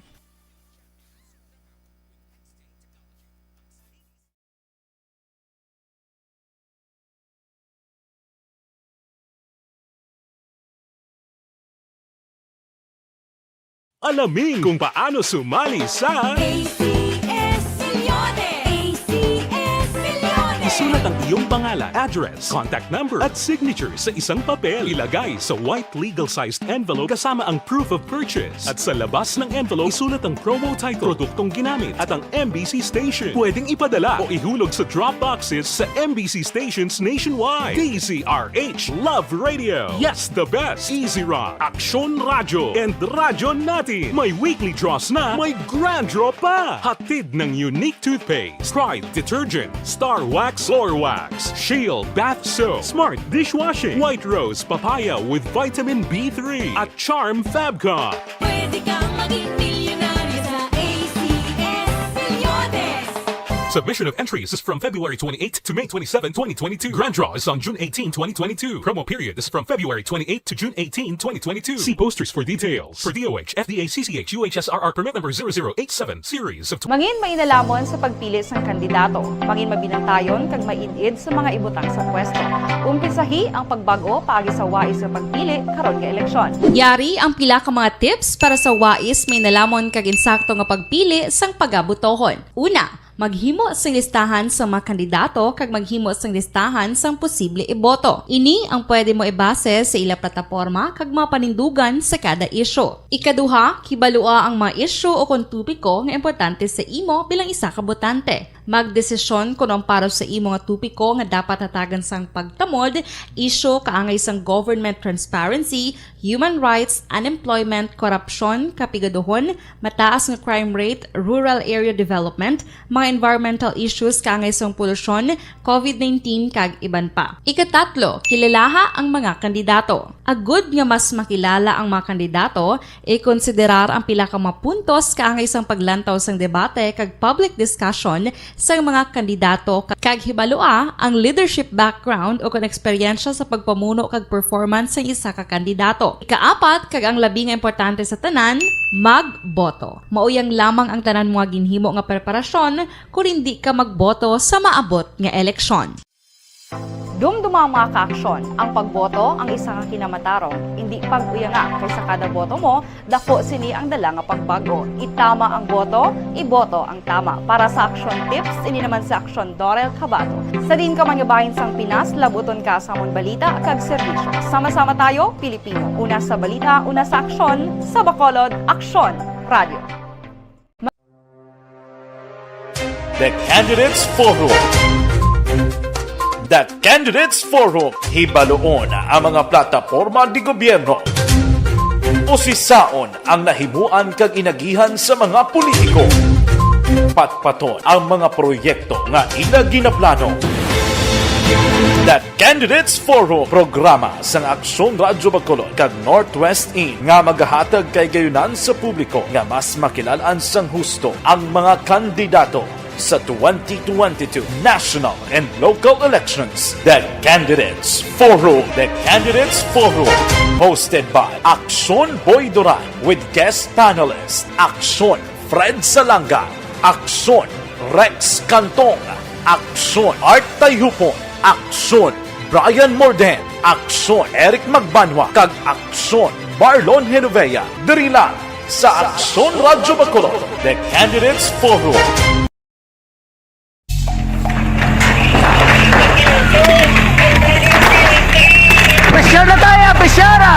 Alamin kung paano sumali sa A C S Milyones. A C S Milyones. Isulat ang iyong pangalan, address, contact number, at signature sa isang papel. Ilagay sa white legal-sized envelope kasama ang proof of purchase. At sa labas ng envelope, isulat ang promo title, produktong ginamit, at ang M B C station. Pwedeng ipadala o ihulog sa drop boxes sa M B C stations nationwide. D Z R H, Love Radio. Yes, the best. Easy Rock, Aksyon Radyo, and Radyo Natin. May weekly draws na, may grand draw pa. Hatid ng Unique Toothpaste, Pride Detergent, Star Wax Floor Wax, Shield Bath Soap, Smart Dishwashing, White Rose Papaya with Vitamin B three, at Charm Fabcon. Pwede kang maging milyonaryo sa A C S Milyones. Submission of entries is from February twenty-eight to May twenty-seven, twenty twenty-two. Grand draw is on June eighteen, twenty twenty-two. Promo period is from February twenty-eight to June eighteen, twenty twenty-two. See posters for details. For D O H, F D A, C C H, U H S R R permit number zero zero eight seven, series of Mangin mainalhamon sa pagpili sang kandidato. Mangin mabinantayon kag maid-id sa mga ibutang sa pwesto. Umpisahi ang pagbag-o paagi sa wais nga pagpili karon nga eleksyon. Yari ang pila ka mga tips para sa wais, mainalamon kag insakto nga pagpili sang pagabotohon. Una, maghimo sing listahan sa mga kandidato kag maghimo sing listahan sang posible iboto. Ini ang pwede mo ibase sa ila plataporma kag mga panindugan sa kada isyu. Ikaduha, kibalua ang mga isyu o kon topiko nga importante sa imo bilang isa ka botante. Magdesisyon kon ang para sa imo nga topiko nga dapat hatagan sang pagtamod, isyu kaangay sang government transparency, human rights, unemployment, korupsyon, kapigaduhon, mataas nga crime rate, rural area development, environmental issues kaangay sang polusyon, covid nineteen, kag iban pa. Ikatatlo, kilalaha ang mga kandidato. Agud nga mas makilala ang mga kandidato, ikonsiderar ang pila ka mga puntos kaangay sang paglantaw sang debate kag public discussion sang mga kandidato, kag hibalua ang leadership background o kon eksperyensya sa pagpamuno kag performance sang isa ka kandidato. Ikaapat, kag ang labi nga importante sa tanan, magboto. Mao yang lamang ang tanan mga ginhimo nga preparasyon kon indi ka magboto sa maabot nga eleksyon. Dumduma ang mga kaaksyon. Ang pagboto ang isa ka kinamatarong. Indi pag-uyanga, kay sa kada boto mo, dako sini ang dala nga pagbag-o. Itama ang boto, iboto ang tama. Para sa Aksyon Tips, ini naman si Aksyon Dorel Cabato. Sa diin ka man nga bahin sang Pinas, labuton ka sa amon balita kag serbisyo. Sama-sama tayo, Pilipino. Una sa balita, una sa aksyon, sa Bacolod, Aksyon Radio. The Candidates Forum. The Candidates Forum, hibaluon ang mga plataporma di gobyerno. Usisaon ang nahimuan kag inagihan sa mga politiko. Patpaton ang mga proyekto nga ila ginaplano. The Candidates Forum, programa sang Aksyon Radyo Bacolod kag Northwest In nga magahatag kay gayunan sa publiko nga mas makilal-an sang husto ang mga kandidato sa twenty twenty-two national and local elections. The Candidates Forum. The Candidates Forum, hosted by Aksyon Boy Duran with guest panelist Aksyon Fred Salanga, Aksyon Rex Cantong, Aksyon Art Tayhupon, Aksyon Brian Morden, Aksyon Eric Magbanwa, kag Aksyon Marlon Genovea. Diri lang sa Aksyon Radyo Bacolod, The Candidates Forum. Pressure na tayo, pressure na!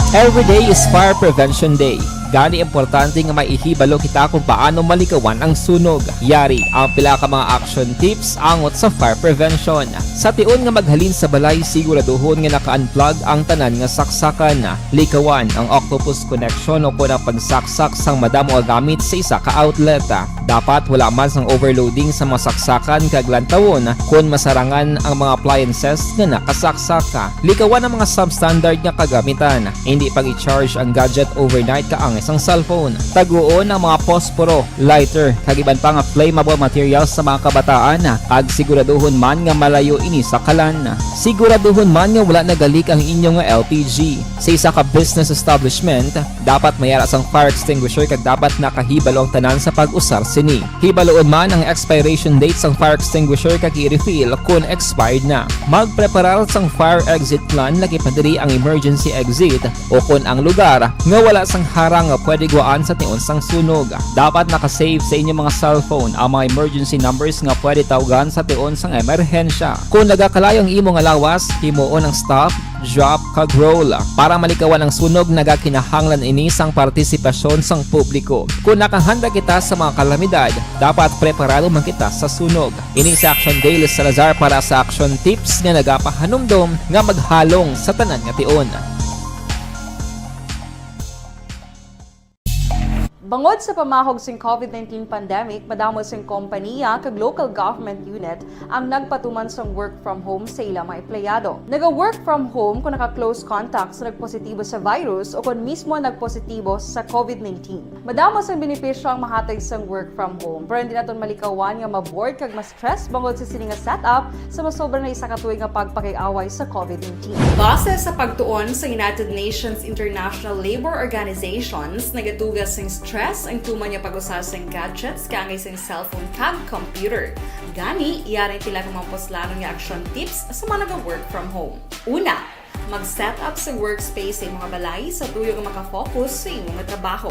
Every day is Fire Prevention Day. Gani, importante nga may ihibalo kita kung paano malikawan ang sunog. Yari ang pila ka mga action tips angot sa fire prevention. Sa tion nga maghalin sa balay, siguraduhon nga naka-unplug ang tanan nga saksakan. Likawan ang octopus connection o kon ang pagsaksak sang madamo nga gamit sa isa ka outlet. Dapat wala man sang overloading sa mga saksakan kag lantawon kon masarangan ang mga appliances nga nakasaksak. Likawan ang mga substandard nga kagamitan. Indi pag-i-charge ang gadget overnight kaangay sang cellphone. Taguon ang mga posporo, lighter, kag iban pa nga flammable materials sa mga kabataan, kag siguraduhon man nga malayo ini sa kalan. Siguraduhon man nga wala nagalik ang inyo nga L P G. Sa isa ka business establishment, dapat may ara sang fire extinguisher kag dapat nakahibalo ang tanan sa pag-usar sini. Hibaluon man ang expiration date sang fire extinguisher kag i-refill kon expired na. Magpreparar sang fire exit plan, lagi pa diri ang emergency exit o kon ang lugar nga wala sang harang nga pwede gwaan sa tion sang sunog. Dapat naka-save sa inyo mga cellphone ang mga emergency numbers nga pwede tawgan sa tion sang emerhensya. Kon nagakalayo ang imo nga lawas, himuon ang stop, drop, kag roll. Para malikawan ang sunog, nagakinahanglan ini sang partisipasyon sang publiko. Kon nakahanda kita sa mga kalamidad, dapat preparado man kita sa sunog. Ini si Action Dale Salazar para sa Action Tips nga nagapahanumdom nga maghalong sa tanan nga tion. Bangod sa pamahog sing covid nineteen pandemic, madamo sing kompaniya kag local government unit ang nagpatuman sang work from home sa ila mga empleyado. Naga-work from home kung naka-close contact sa nagpositibo sa virus o kon mismo nagpositibo sa covid nineteen. Madamo sang benepisyo ang mahatag sang work from home, pero hindi naton malikawan nga ma-bored kag ma-stress bangod sa sini nga setup sa masobra na isa ka tuig nga pagpakig-away sa covid nineteen. Base sa pagtuon sa United Nations International Labour Organizations, nagatuga sing stress ang tuman nga pag-usa sing gadgets kaangay sing cellphone kag computer. Gani, yari ang pila ka mga puslanon nga action tips sa mga naga-work from home. Una, mag-set up sa workspace sa imo nga balay sa tuyo nga maka-focus sa imo nga trabaho.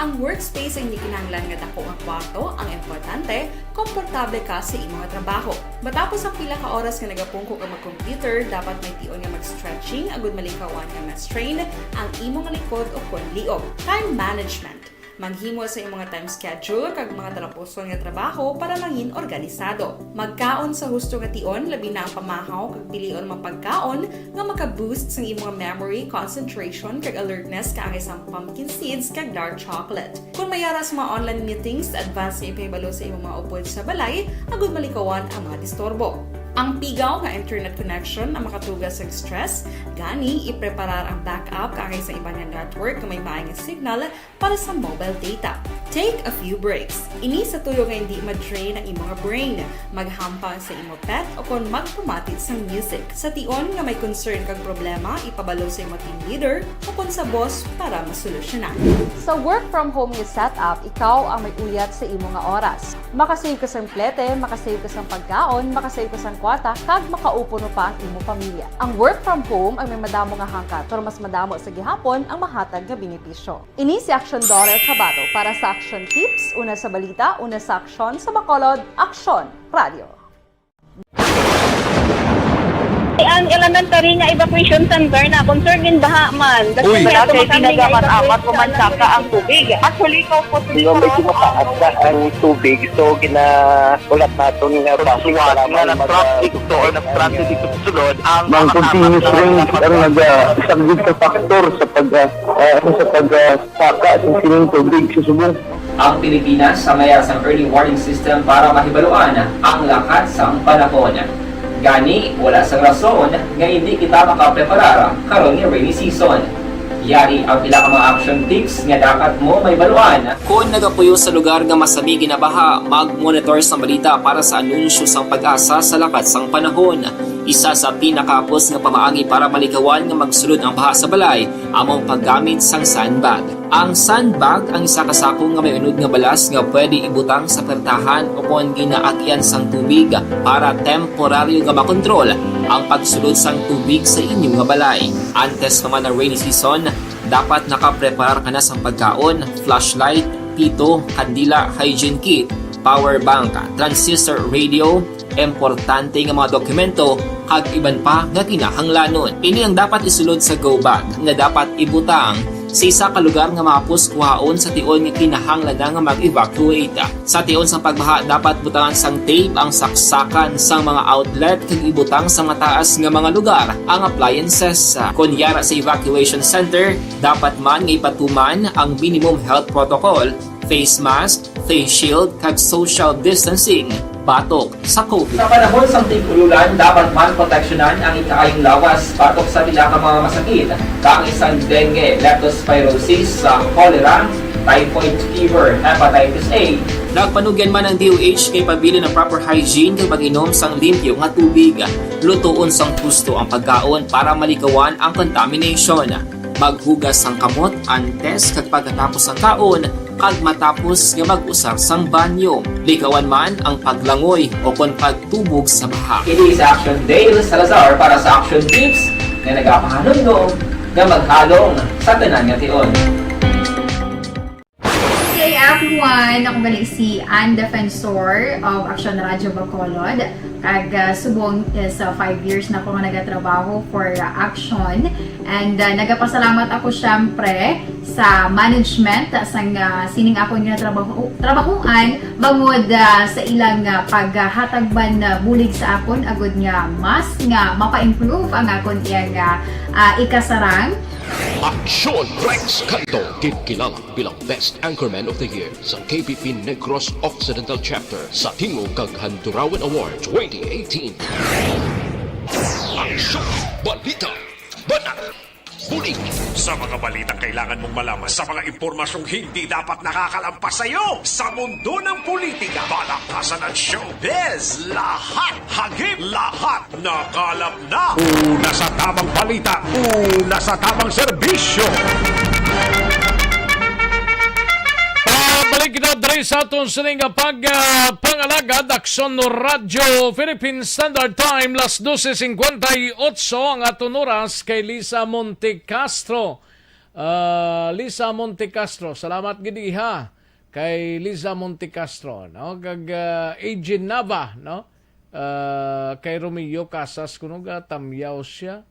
Ang workspace ay hindi kinahanglan nga dako nga kwarto, ang importante, komportable ka sa imo nga trabaho. Matapos ang pila ka oras nga nagapungko ka mag-computer, dapat may tion nga mag-stretching agud malikawan nga ma-strain ang imo nga likod o kon liog. Time management. Maghimo sa imong time schedule kag mga talapuson nga trabaho para mangin organisado. Magkaon sa husto nga tion, labi na ang pamahaw kag pilion mga pagkaon nga maka-boost sang imong memory, concentration, kag alertness kaangay sang pumpkin seeds kag dark chocolate. Kung may ara sa mga online meetings, advance nga ipahibalo sa imong mga upod sa balay agud malikawan ang mga disturbo. Ang pigaw nga internet connection ang makatuga sa stress, gani ipreparar ang backup kaangay sa iban nga network nga may maay nga signal para sa mobile data. Take a few breaks. Ini sa tuyo nga hindi ma-drain ang imo nga brain, maghampang sa imo pet, o kon magpamati sang music. Sa tion nga may concern kag problema, ipabalo sa imo team leader o kon sa boss para masolusyonan. Sa work from home nga setup, ikaw ang may uyat sa imo nga oras. Makasave ka sang plete, makasave ka sang pagkaon, makasave ka sang kwarta, kag makaupo pa ang imo pamilya. Ang work from home ang may madamo nga hangkat, pero mas madamo sa gihapon ang mahatag nga benepisyo. Ini si Action Daughter Kabato para sa Action Tips, una sa balita, una sa aksyon, sa Bacolod, Aksyon Radio. Ang elementary nga evacuation center na concern in baha man. Uy. Wala kay ginagamit amat, pumansaka ang tubig. Actually, ikaw po, medyo mataas na ang tubig, so gina-, ulat naton nga basi nga kailangan nag-traffic to or nag-traffic ito sulod ang mga continuous rain ang nag-, ah, isang big factor sa pag, ah, ah, ano, sa pag, ah, saka sa sining tubig sa subong. Ang Pilipinas ang may sang early warning system para mahibaluan ang lakat sang panahon. Gani, wala sang rason nga hindi kita makapreparar karon nga rainy season. Yari ang pila ka mga action tips nga dapat mo mahibaluan. Kon nagapuyo sa lugar nga masami ginabaha, mag-monitor sa balita para sa anunsyo sang PAGASA sa lakat sang panahon. Isa sa pinakahapos nga pamaagi para malikawan nga magsulod ang baha sa balay amo ang paggamit sang sandbag. Ang sandbag ang isa ka sako nga may unod nga balas nga pwede ibutang sa pertahan o kon ginaagyan sang tubig para temporaryo nga makontrol ang pagsulod sang tubig sa inyo nga balay. Antes pa man ang rainy season, dapat nakapreparar ka na sang pagkaon, flashlight, pito, kandila, hygiene kit, power bank, transistor radio, importante nga mga dokumento, kag iban pa nga kinahanglanon. Ini ang dapat isulod sa go bag nga dapat ibutang sa isa ka lugar nga mahapos kuhaon sa tion nga kinahanglan na nga mag-evacuate. Sa tion sang pagbaha, dapat butangan sang tape ang saksakan sang mga outlet kag ibutang sa mataas nga mga lugar ang appliances. Kon yara sa evacuation center, dapat man nga ipatuman ang minimum health protocol, face mask, face shield, kag social distancing batok sa COVID. Sa panahon sang tig-ululan, dapat man proteksyonan ang ikaayong lawas batok sa pila ka mga masakit, kaangay sang dengue, leptospirosis, sa cholera, typhoid fever, hepatitis A. Nagpanugyan man ang D O H kay pabilin ang proper hygiene kag pag-inom sang limpyo nga tubig. Lutoon sang husto ang pagkaon para malikawan ang contamination. Maghugas sang kamot antes kag pagkatapos sang kaon, kag matapos nga mag-usar sang banyo. Likawan man ang paglangoy o kon pagtubog sa baha. Ini si Action Dale Salazar para sa Action Tips nga nagapahanumdom nga maghalong sa tanan nga tion. Hey everyone! Ako gali si Ann Defensor of Action Radio Bacolod. Kag, ah, subong is, ah, five years na ako nga nagatrabaho for, ah, Action. And, ah, nagapasalamat ako, syempre, sa management sang, ah, sining akon nga trabaho, trabahoan bangod, ah, sa ilang, ah, paghatag man, ah, bulig sa akon agud nga mas nga mapa-improve ang akon iyang, ah, ah, ikasarang. Aksyon Rex Cantong, ginkilala bilang Best Anchorman of the Year sa K P P Negros Occidental Chapter sa Tingog kag Handurawan Award twenty eighteen. Aksyon! Balita! Banat! Bulig! Sa mga balitang kailangan mong malaman, sa mga impormasyong hindi dapat nakakalampas sa iyo, sa mundo ng politika, balakasan at showbiz, lahat, hagip, lahat, nakalap na. Una sa tamang balita, una sa tamang serbisyo. Pabalik na diri sa aton sining nga pag, ah, pangalagad, Aksyon Radyo Philippine Standard Time, las doce cincuenta y ocho ang aton oras. Kay Lisa Montecastro. Ah, Lisa Montecastro, salamat gid, ha, kay Lisa Montecastro, no? Kag, ah, A J Nava, no? Ah, kay Romeo Casas, kuno ga tamyaw siya.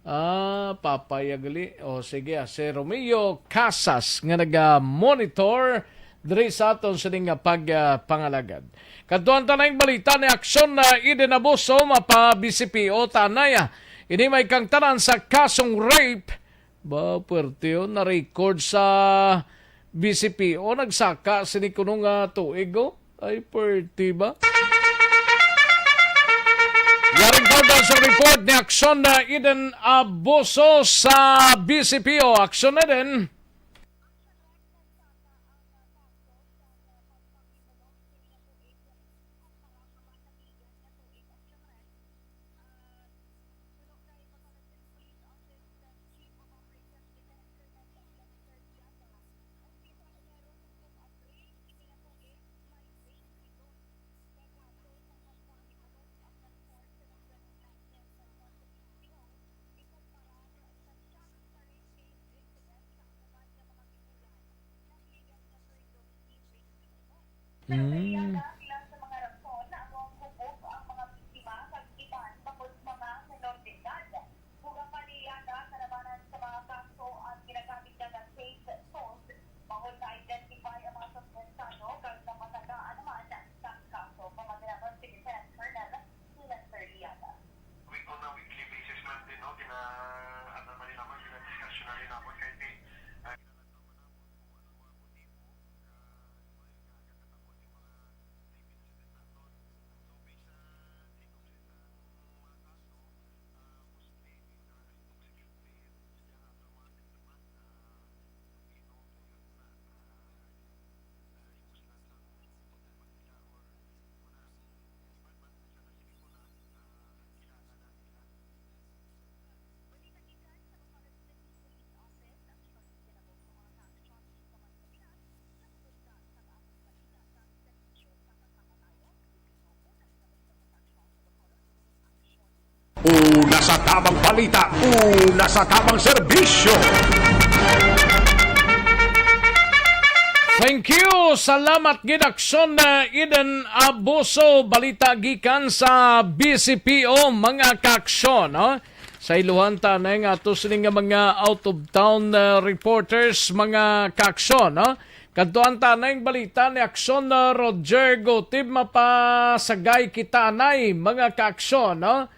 Ah, papaya gali. O, sige, ah, si Romeo Casas nga naga-monitor diri sa aton sining nga pag, ah, pangalagad. Kadtuan ta na yung balita ni Aksyon na Eden Abuso, mapa-B C P O tanay, ah. Ini may kang tanan sa kasong rape. Ba, puwerte yun. Na-record sa B C P O. Nagsaka sini kuno nga tuig, oh. Ay, puwerte ba? Yaring kauban sa report ni Aksyon na Eden Abuso sa B C P O. Aksyon na din. Mm. Week on a weekly basis man din, no? Gina-, ano man din naman, gina-discussion na rin naman. Kaya di, ah, gina-, Una sa tamang balita, una sa tamang serbisyo. Thank you. Salamat gid, Aksyon, uh, Eden Abuso. Balita gikan sa B C P O, mga kaaksyon, no? Sa iluhan ta na nga ato sini nga mga out of town, uh, reporters, mga kaaksyon, no? Kadtuan ta na yung balita ni Aksyon, uh, Roger Gotib, mapasagay kita anay, mga kaaksyon, no?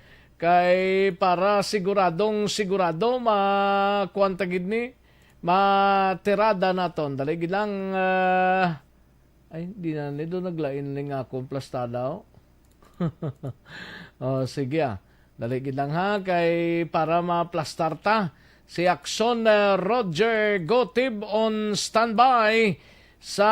Kay para siguradong sigurado, ma-, kuwan ta gid ni, matirada naton. Dali gid lang, ah, ay, di na ni do naglain ni nga akong plastada, oh. Oh, sige, ah. Dali gid lang, ha, kay para maplastar ta. Si Aksyon, ah, Roger Gotib on standby sa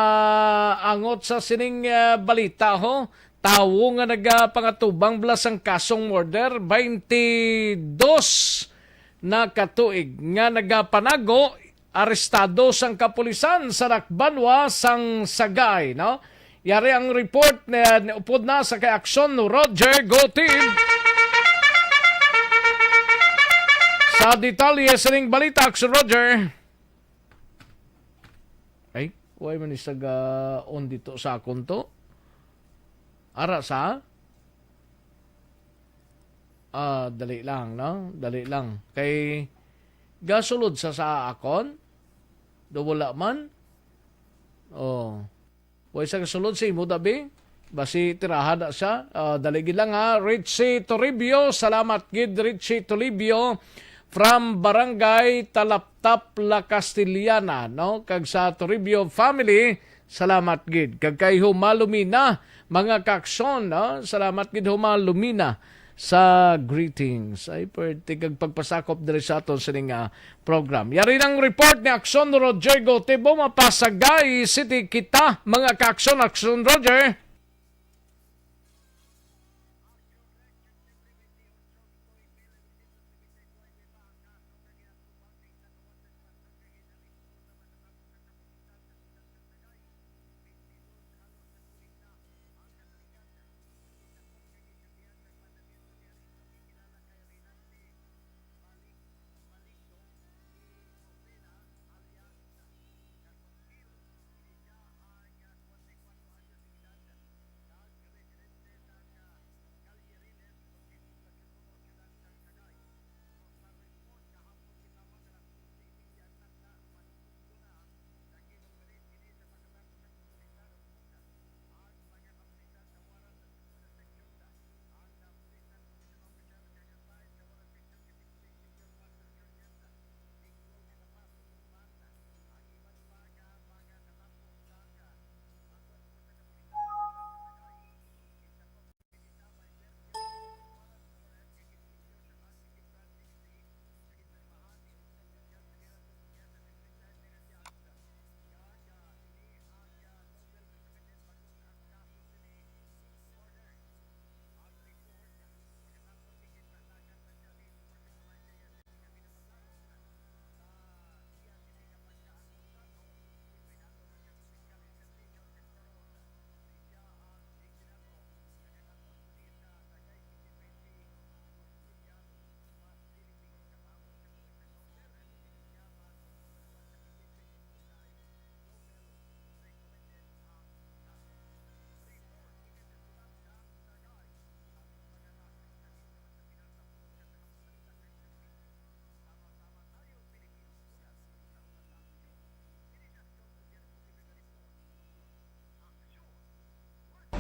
angot sa sining, ah, balita, ho. Tawo nga nagapangatubang bala sang kasong murder, twenty-dos na katuig nga nagapanago, arestado sang kapulisan sa Nakbanwa sang Sagay, no? Yari ang report na upod na sa kay Aksyon Roger Gotib. Sa detalye sining balita, Aksyon Roger. Ay, why man isa ga on dito sa akon to? Ara sa? Ah, dali lang, no? Dali lang. Kay gasulod sa, sa akon, do wala man. Oh. Wa sa gasulod sa imo, Dabi? Basi tirahan na siya. Ah, dali gid lang, ha. Richie Toribio, salamat gid, Richie Toribio. From Barangay Talaptap, La Castellana, no? Kag sa Toribio family, salamat gid. Kag kay Huma Lumina, mga kaaksyon, no? Salamat gid, Huma Lumina, sa greetings. Ay, pwerte kag pagpasakop diri sa aton sining, ah, program. Yari nang report ni Aksyon Roger Gotebo, mapasagay City kita, mga kaaksyon, Aksyon Roger.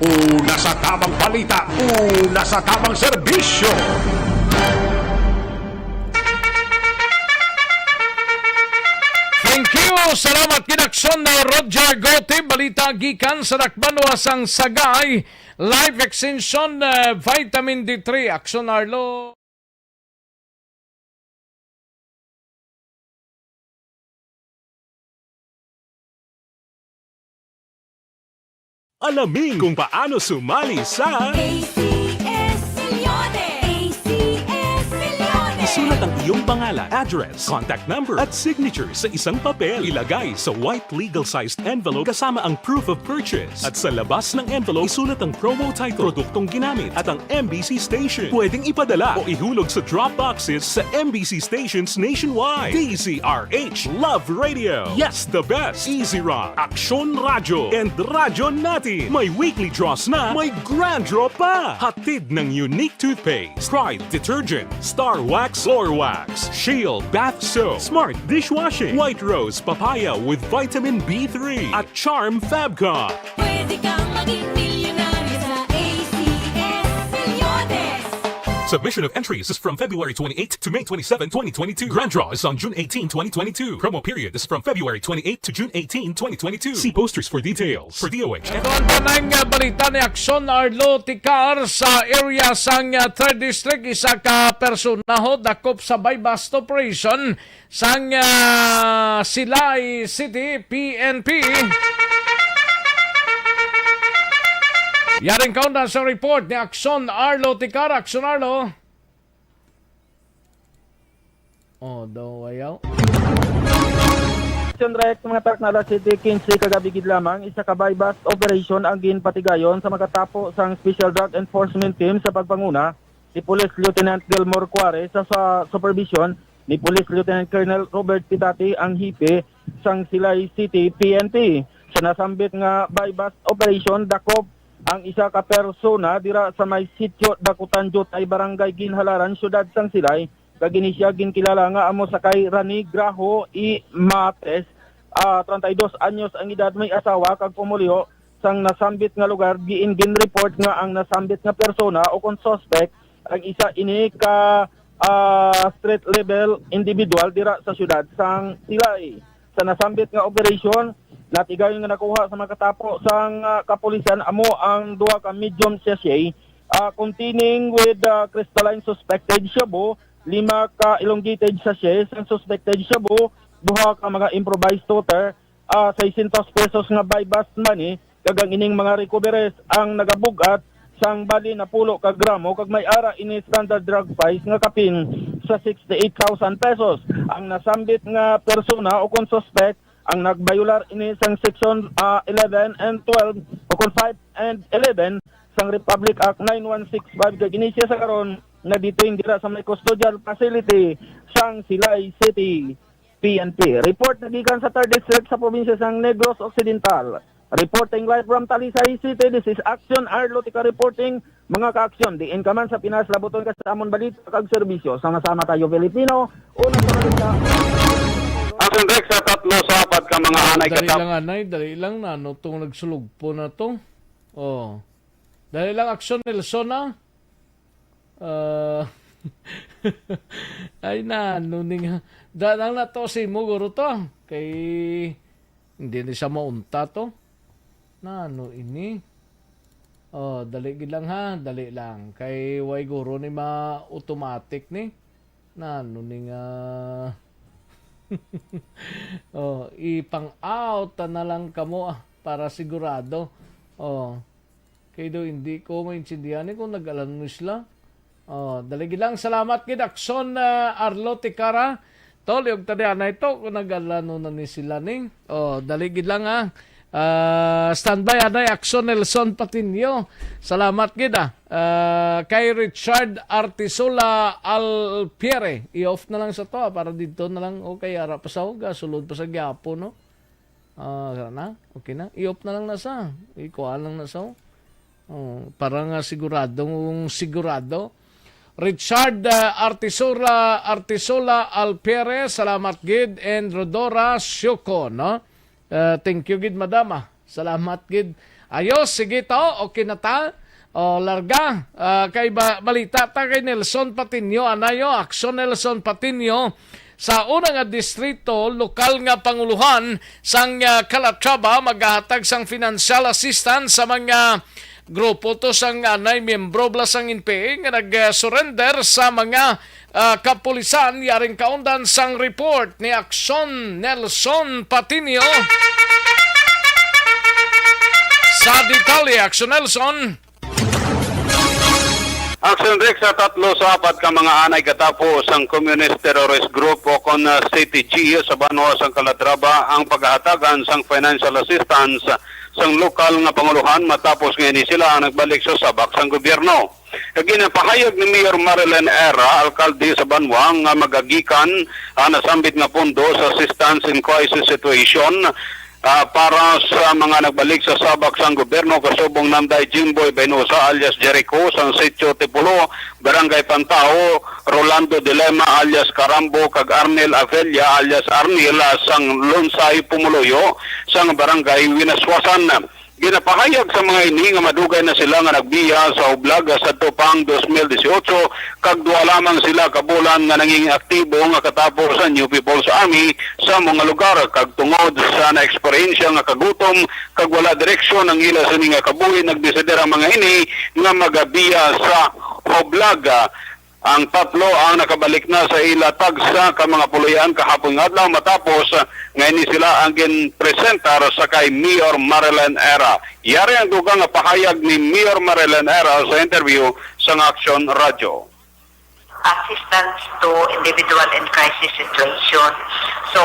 Una sa tamang balita, una sa tamang serbisyo. Thank you. Salamat gid, Aksyon na Roger Gote. Balita gikan sa Dakbanwa sang Sagay. Life Extension, eh, Vitamin D three. Aksyon, Arlo. Alamin kung paano sumali sa A C S Milyones! A C S Milyones! Isulat ang iyong pangalan, address, contact number, at signature sa isang papel. Ilagay sa white legal-sized envelope kasama ang proof of purchase. At sa labas ng envelope, isulat ang promo title, produktong ginamit, at ang M B C station. Pwedeng ipadala o ihulog sa drop boxes sa M B C stations nationwide. D Z R H Love Radio. Yes, the best. Easy Rock, Aksyon Radyo, and Radyo Natin. May weekly draws na, may grand draw pa. Hatid ng Unique Toothpaste, Pride Detergent, Star Wax Floor Wax, Shield Bath Soap, Smart Dishwashing, White Rose Papaya with Vitamin B three, at Charm Fabcon. Pwede kang maging milyonaryo sa A C S Milyones. Submission of entries is from February twenty-eight to May twenty-seven, twenty twenty-two. Grand draw is on June eighteen, twenty twenty-two. Promo period is from February twenty-eight to June eighteen, twenty twenty-two. See posters for details. For D O H. Ito ang tanan nga balita ni Aksyon Arlo Tikar sa area sang, ah, Third District. Isa ka personaho dakop sa buy-bust operation sang, ah, Silay City P N P. Yaring kaundan sa report ni Aksyon Arlo Tikar. Aksyon Arlo. Oh, daw ayaw. Action Rex, mga tarak na alas siyete quince kagabi gid lamang, isa ka buy-bust operation ang ginpatigayon sa mga tapo sang Special Drug Enforcement Team sa pagpanguna ni Police Lieutenant Gilmore Cuare sa, sa supervision ni Police Lieutenant Colonel Robert Pitati, ang hepe sang Silay City P N P. Sa nasambit nga buy-bust operation, dakop ang isa ka persona dira sa may sitio Dakutan Jutay, Barangay Ginhalaran, Siyudad sang Silay, kag ini siya ginkilala nga amo sa kay Rani Graho E. Mates, ah, treinta y dos anyos ang edad, may asawa kag pumuluyo sang nasambit nga lugar. Diin ginreport nga ang nasambit nga persona o kon suspect ang isa ini ka, ah, street level individual dira sa siyudad sang Silay. Sa nasambit nga operasyon, natigayon nga nakuha sa mga katapo sang, ah, kapulisan amo ang duha ka medium sachet, ah, containing with, ah, crystalline suspected shabu, lima ka elongated sachet sang suspected shabu, duha ka mga improvised toter, ah, seiscientos pesos nga buy-bust money, kag ang ining mga recoveries ang nagabug-at sang bali napulo ka gramo, kag may ara ini standard drug price nga kapin sa sixty-eight thousand pesos. Ang nasambit nga persona o kon suspect ang nagbayular ini sang Section, ah, eleven and twelve o kon five and eleven sang Republic Act nine one six five, kag ini siya sa karon nag-detain dira sa may custodial facility sang Silay City P N P. Report nagikan sa Third District sa probinsya sang Negros Occidental. Reporting live from Talisay City, this is Action Arlo Tika reporting. Mga ka-aksyon, diin ka man sa Pinas, labuton ka sa amon balita kag serbisyo. Sama-sama tayo, Pilipino. Una sa balita. Action Rex, sa tatlo sa apat ka mga anay Dali katap- lang, anay. Dali lang na. Ano tong nagsulugpo na to? Oh. Dali lang, Action Nelson, ah. Ah. Ay, na, ano ni nga. Da, nang na to si mo, guro to. Kay, hindi ni siya maunta to. Na, ano ini? Oh, dali gid lang ha, dali lang. Kay, way guro ni ma-automatic ni. Na, ano ni nga. Oh, ipang-out na lang kamo, ah, para sigurado. Oh. Kay daw hindi ko maintindihan, eh, kung nag-alanus lang. Oh, dali gid lang. Salamat gid, Action, ah, Arlo Tikara. Tol, yung tadi anay to, kung nag-alano na ni sila ni. Oh, dali gid lang, ah. Ah, standby, anay, Action Nelson Patinio. Salamat gid, ah. Ah, kay Richard Artisola Alpiere, i-off na lang sa to, ah, para dito na lang. Okay, ara pa sa huga, sulod pa sa gyapo, no? Ah, na? Okay na? I-off na lang na sa. Ikuha lang na sa. Oh, para nga siguradong sigurado. Richard, ah, Artisola, Artisola Alpere, salamat gid, and Rodora Sioko, no? Ah, thank you gid, madam, ah. Salamat gid. Ayos, sige to. Okay na ta. O, larga. Ah, kay ba, balita ta kay Nelson Patiño. Anayo, aksyon Nelson Patiño sa una nga distrito, lokal nga panguluhan sang, ah, Calatrava magahatag sang financial assistance sa mga grupo to sang anay miyembro bala sang N P A nga nag-surrender sa mga, ah, kapulisan. Yaring kaundan sang report ni Aksyon Nelson Patiño. Sa detalye, Aksyon Nelson. Action Rex, sa tatlo sa apat ka mga anay katapo sang Communist Terrorist Group o kon, ah, C T G sa banwa sang Calatrava ang pagahatagan sang financial assistance sang lokal nga panguluhan matapos nga ini sila ang nagbalik sa sabak sang gobyerno. Kag ginapahayag ni Mayor Marilyn Era, alkalde sa banwa, nga magagikan ang nasambit nga pondo sa assistance in crisis situation, ah, para sa mga nagbalik sa sabak sang gobyerno, kasubong nanday Jimboy Benosa alias Jericho sang Sitio Tipulo, Barangay Pantao, Rolando Dilema alias Karambo, kag Arnel Avella alias Arnil, ah, sang Lunsay Pumuluyo sang Barangay Winaswasan. Ginapahayag sa mga ini nga madugay na sila nga nagbiya sa hublag sadto pang dos mil dieciocho, kag duha lamang sila ka bulan nga nanging aktibo nga katapo sa New People's Army sa mga lugar, kag tungod sa naeksperyensya nga kagutom kag wala direksyon ang ila sini nga kabuhi, nagdesider ang mga ini nga magabiya sa hublag. Ang tatlo ang nakabalik na sa ila tagsa ka mga puloy-an kahapon nga adlaw, matapos nga ini sila ang ginpresentar sa kay Mayor Marilyn Era. Yari ang dugang nga pahayag ni Mayor Marilyn Era sa interview sa Action Radio. Assistance to individual in crisis situation. So,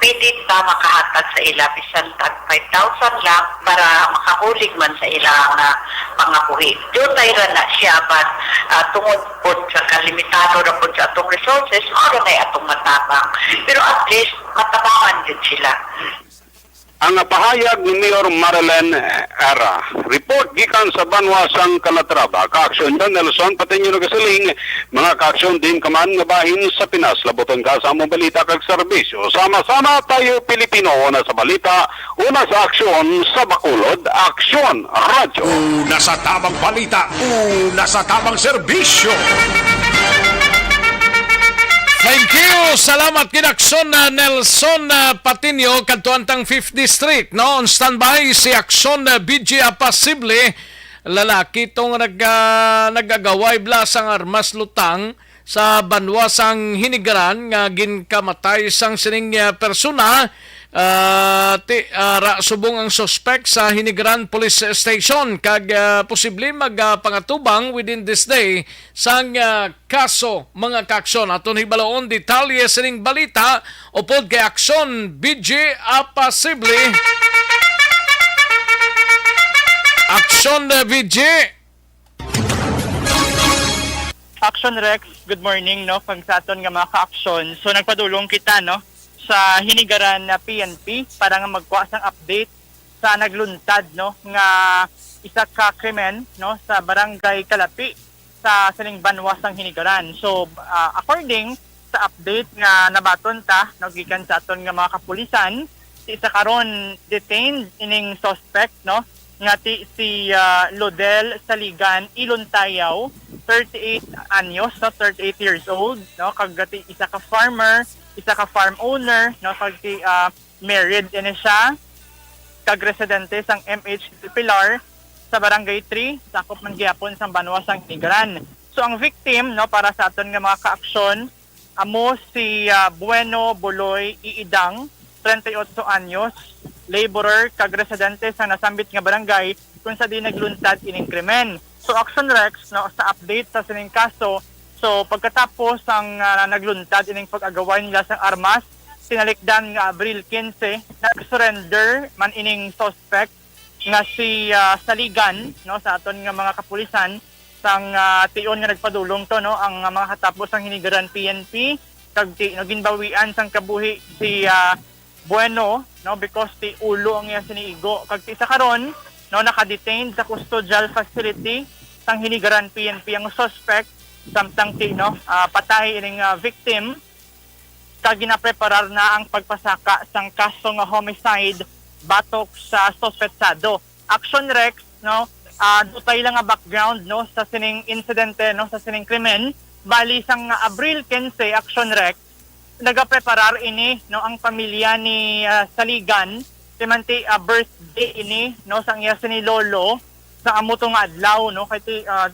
pwede ta makahatag sa ila bisan tag five thousand lang para makabulig man sa ila nga pangabuhi. Dutay ra na siya, but, ah, tungod pod sa kalimitado ra pod sa atong resources, mao ra na atong matabang. Pero at least, matabangan gyud sila. Ang pahayag ni Mayor Marilyn Era. Report gikan sa banwa sang Calatrava, ka-Aksyon Nelson Patiño nagasiling, mga ka-Aksyon, diin ka man nga bahin sa Pinas, labuton ka sa among balita kag serbisyo. Sama-sama tayo, Pilipino, una sa balita, una sa aksyon, sa Bacolod, Aksyon Radyo. Una sa tamang balita, una sa tamang serbisyo. Thank you. Salamat kay Aksyon na Nelson, ah, Patiño, kadto antang Fifth District, no? On standby si Aksyon na B J Apasible, lalaki tong nag-, ah, nagagaway bala sang armas lutang sa banwa sang Hinigaran nga ginkamatay sang sining, ah, persona, ah, ti-, ah, ra-, subong ang suspek sa Hinigaran Police Station kag, ah, posible mag, ah, pangatubang within this day sang, ah, kaso, mga ka-Aksyon. Aton hibaloon detalye sining balita upod kay Aksyon B J Apasible. Aksyon, ah, B J. Action Rex, good morning, no, kag sa aton nga mga ka-aksyon. So, nagpadulong kita, no, sa Hinigaran na P N P para nga magkuha sang update sa nagluntad, no, nga isa ka krimen, no, sa Barangay Kalapi sa sining banwa sang Hinigaran. So, ah, according sa update nga nabaton ta, no, gikan sa aton nga mga kapulisan, ti sa karon detained ining suspect, no, nga ti si, ah, Lodel Saligan Ilontayaw, thirty-eight anyos, no, thirty-eight years old, no, kag ti isa ka farmer, isa ka farm owner, no, kag ti, ah, married ini siya, kag residente sang M H Pilar sa Barangay three, sakop man gihapon sang banwa sang Hinigaran. So, ang victim, no, para sa aton nga mga kaaksyon, amo si, ah, Bueno Boloy Iidang, treinta y ocho anyos, laborer kag residente sa nasambit nga barangay kung sa di nagluntad ining krimen. So, Action Rex, no, sa update sa sining kaso, so, pagkatapos ang, ah, nagluntad ining pag-agaway nila sang armas, tinalikdan nga Abril quince, nag-surrender man ining suspect nga si, ah, Saligan, no, sa aton nga mga kapulisan, sang, ah, tion nga nagpadulong to, no, ang, ah, mga katapo sang Hinigaran P N P, kag ti-, no, ginbawian sang kabuhi si, ah, Bueno, no, because ti ulo ang iya siniigo. Kag ti sa karon, no, naka-detained sa custodial facility sang Hinigaran P N P ang suspect, samtang ti, no, ah, patay ining, ah, victim, kag ginapreparar na ang pagpasaka sang kaso nga homicide batok sa suspetsado. Action Rex, no, ah, dutay lang nga background, no, sa sining insidente, no, sa sining krimen. Bali, sang Abril quince, Action Rex, nagapreparar ini, no, ang pamilya ni, ah, Saligan, kay man ti, ah, birthday ini, no, sang iya sini lolo, sa amo to nga adlaw, no, kay ti, ah,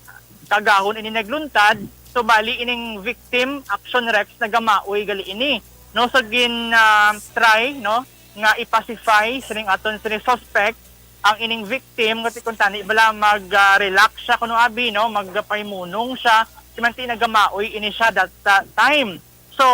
kagahon ini nagluntad. So, bali, ining victim, Action Rex, nagamaoy gali ini, no, sa gin, ah, try, no, nga i-pacify sining aton sini suspect ang ining victim, nga ti kuntani bala mag, ah, relax siya kuno abi, no, magpahimunong siya, kay man ti nagamaoy ini siya that, that time. So,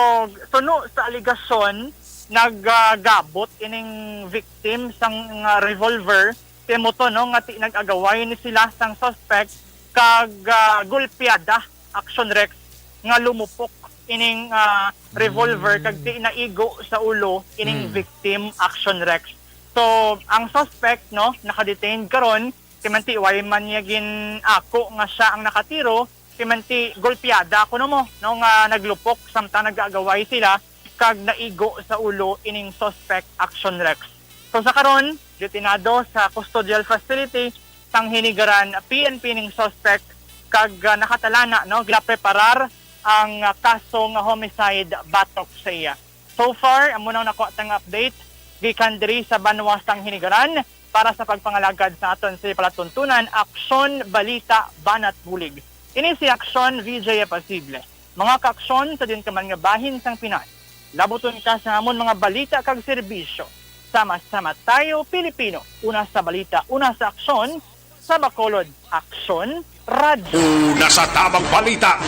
suno sa alegasyon, nagagabot ining victim sang, ah, revolver, kay mo to, no, nga ti nag-agaway ni sila sang suspect kag, ah, gulpiada, Action Rex, nga lumupok ining, ah, revolver kag ti naigo sa ulo ining Mm. victim, Action Rex. So, ang suspect, no, naka-detain karon, kay man ti way man niya gin-ako nga siya ang nakatiro, kay man ti golpeada kuno mo, no, nga naglupok samtang nag-aagaway sila kag naigo sa ulo ining suspect, Action Rex. So, sa karon, detenado sa custodial facility sang Hinigaran P N P ning suspect kag, ah, nakatalana, no, ginapreparar ang, ah, kaso nga homicide batok sa iya. So far, amo nang nakuha tang update gikan diri sa banwa sang Hinigaran. Para sa pagpangalagad sa aton sa palatuntunan, Aksyon, Balita, Banat, Bulig. Ini si Aksyon, V J Apasible. Mga kaaksyon sa diin ka man nga bahin sang Pinas, labuton ka sa amon mga balita kag serbisyo. Sama-sama tayo, Pilipino. Una sa balita, una sa aksyon, sa Bacolod, Aksyon Radyo. Una sa tamang balita,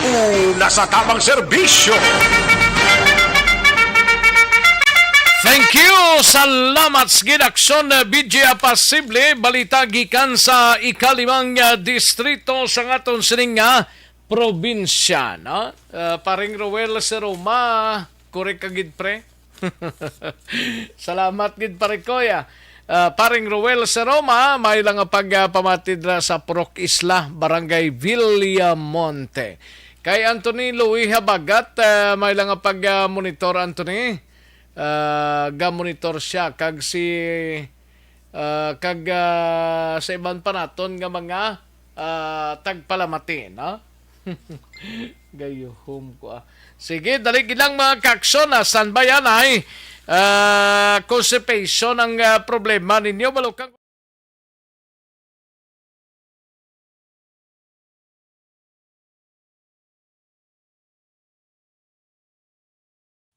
una sa tamang serbisyo. Thank you. Salamat sa gid, Aksyon, eh, B J Apasible. Balita gikan sa ikalimang, ah, distrito sa aton sining nga probinsya, no? Ah, Paring Roel Seroma, korek ka gid, pre? Salamat gid, pare ko, ya. Ah, Paring Roel Seroma, may lang nga pagpamati dira sa Purok Isla, Barangay Villamonte. Kay Anthony Louis Habagat, ah, may lang nga pag-monitor, Anthony. Ah, ga-monitor siya kag si, ah, kag, ah, sa iban pa naton nga mga, ah, tagpalamati, no? Gayuhom ko, ah. Sige, dali gid lang, mga kaaksyon, ah. Standby, anay. Ah, constipation ang, ah, problema ninyo, balukang.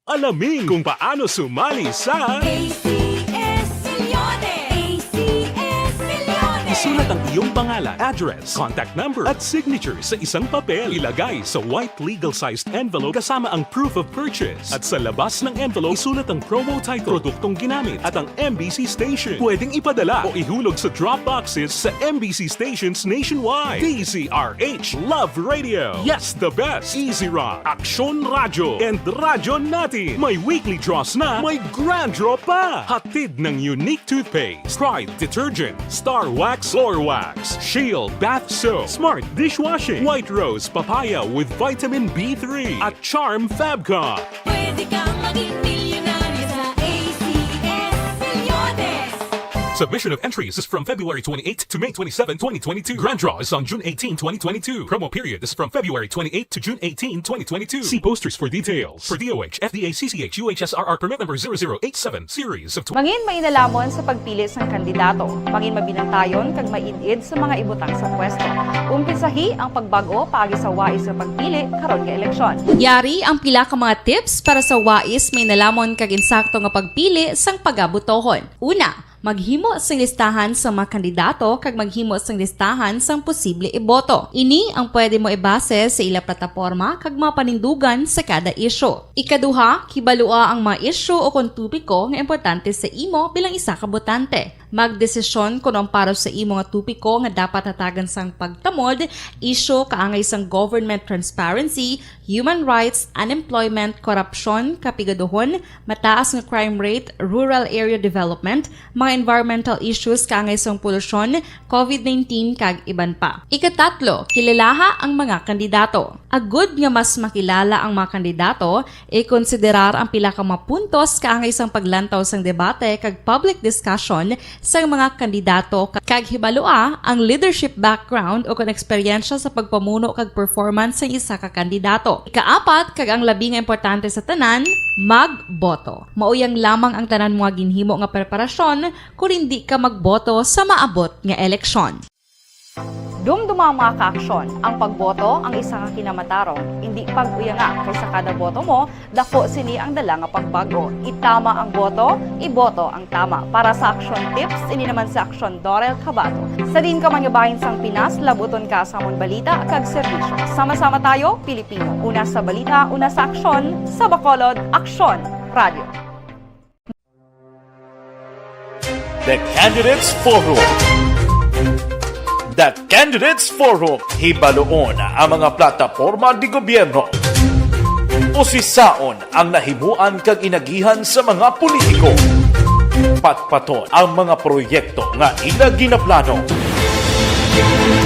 Alamin kung paano sumali sa A C S Milyones! A C S Milyones! Isulat ang iyong pangalan, address, contact number, at signature sa isang papel. Ilagay sa white legal-sized envelope kasama ang proof of purchase. At sa labas ng envelope, isulat ang promo title, produktong ginamit, at ang M B C station. Pwedeng ipadala o ihulog sa drop boxes sa M B C stations nationwide. D Z R H Love Radio. Yes, the best. Easy Rock, Aksyon Radyo, and Radyo Natin. May weekly draws na, may grand draw pa. Hatid ng Unique Toothpaste, Pride Detergent, Star Wax Floor Wax, Shield Bath Soap, Smart Dishwashing, White Rose Papaya with Vitamin B three, at Charm Fabcon. Pwede kang maging milyonaryo sa A C S Milyones. Submission of entries is from February twenty-eighth to May twenty-seven, twenty twenty-two. Grand draw is on June eighteen, twenty twenty-two. Promo period is from February twenty-eighth to June eighteen, twenty twenty-two. See posters for details. For D O H, F D A, C C H, U H S R R permit number zero zero eight seven, series of tw- Mangin mainalomon sa pagpili sang kandidato. Mangin mabinantayon kag maid-id sa mga ibutang sa pwesto. Umpisahi ang pagbag-o paagi sa wais nga pagpili karon nga eleksyon. Yari ang pila ka mga tips para sa wais, mainalomon kag insakto nga pagpili sang pagabotohon. Una, maghimo sing listahan sa mga kandidato kag maghimo sing listahan sang posible iboto. Ini ang pwede mo ibase sa ila plataporma kag mga panindugan sa kada isyu. Ikaduha, kibalua ang mga isyu o kon topiko nga importante sa imo bilang isa ka botante. Magdesisyon kon ang para sa imo nga topiko nga dapat hatagan sang pagtamod, isyu kaangay sang government transparency, human rights, unemployment, korupsyon, kapigaduhon, mataas nga crime rate, rural area development, mga environmental issues kaangay sang polusyon, covid nineteen, kag iban pa. Ikatatlo, kilalaha ang mga kandidato. Agud nga mas makilala ang mga kandidato, ikonsiderar ang pila ka mga puntos kaangay sang paglantaw sang debate kag public discussion sang mga kandidato, kag hibalua ang leadership background o kon eksperyensya sa pagpamuno kag performance sang isa ka kandidato. Ikaapat, kag ang labi nga importante sa tanan, magboto. Mauyang lamang ang tanan mga ginhimo nga preparasyon kon hindi ka magboto sa maabot nga eleksyon. Dumduma ang mga kaaksyon. Ang pagboto ang isa ka kinamatarong. Indi pag-uyanga, kay sa kada boto mo, dako sini ang dala nga pagbago. Itama ang boto, iboto ang tama. Para sa Aksyon Tips, ini naman si Aksyon Dorel Cabato. Sa diin ka man nga bahin sang Pinas, labuton ka sa amon balita kag serbisyo. Sama-sama tayo, Pilipino. Una sa balita, una sa aksyon, sa Bacolod, Aksyon Radio. The Candidates Forum. The Candidates Forum. Hibaluon ang mga plataporma de gobyerno. Usisaon ang nahimuan kag inagihan sa mga politiko. Patpaton ang mga proyekto nga ila ginaplano.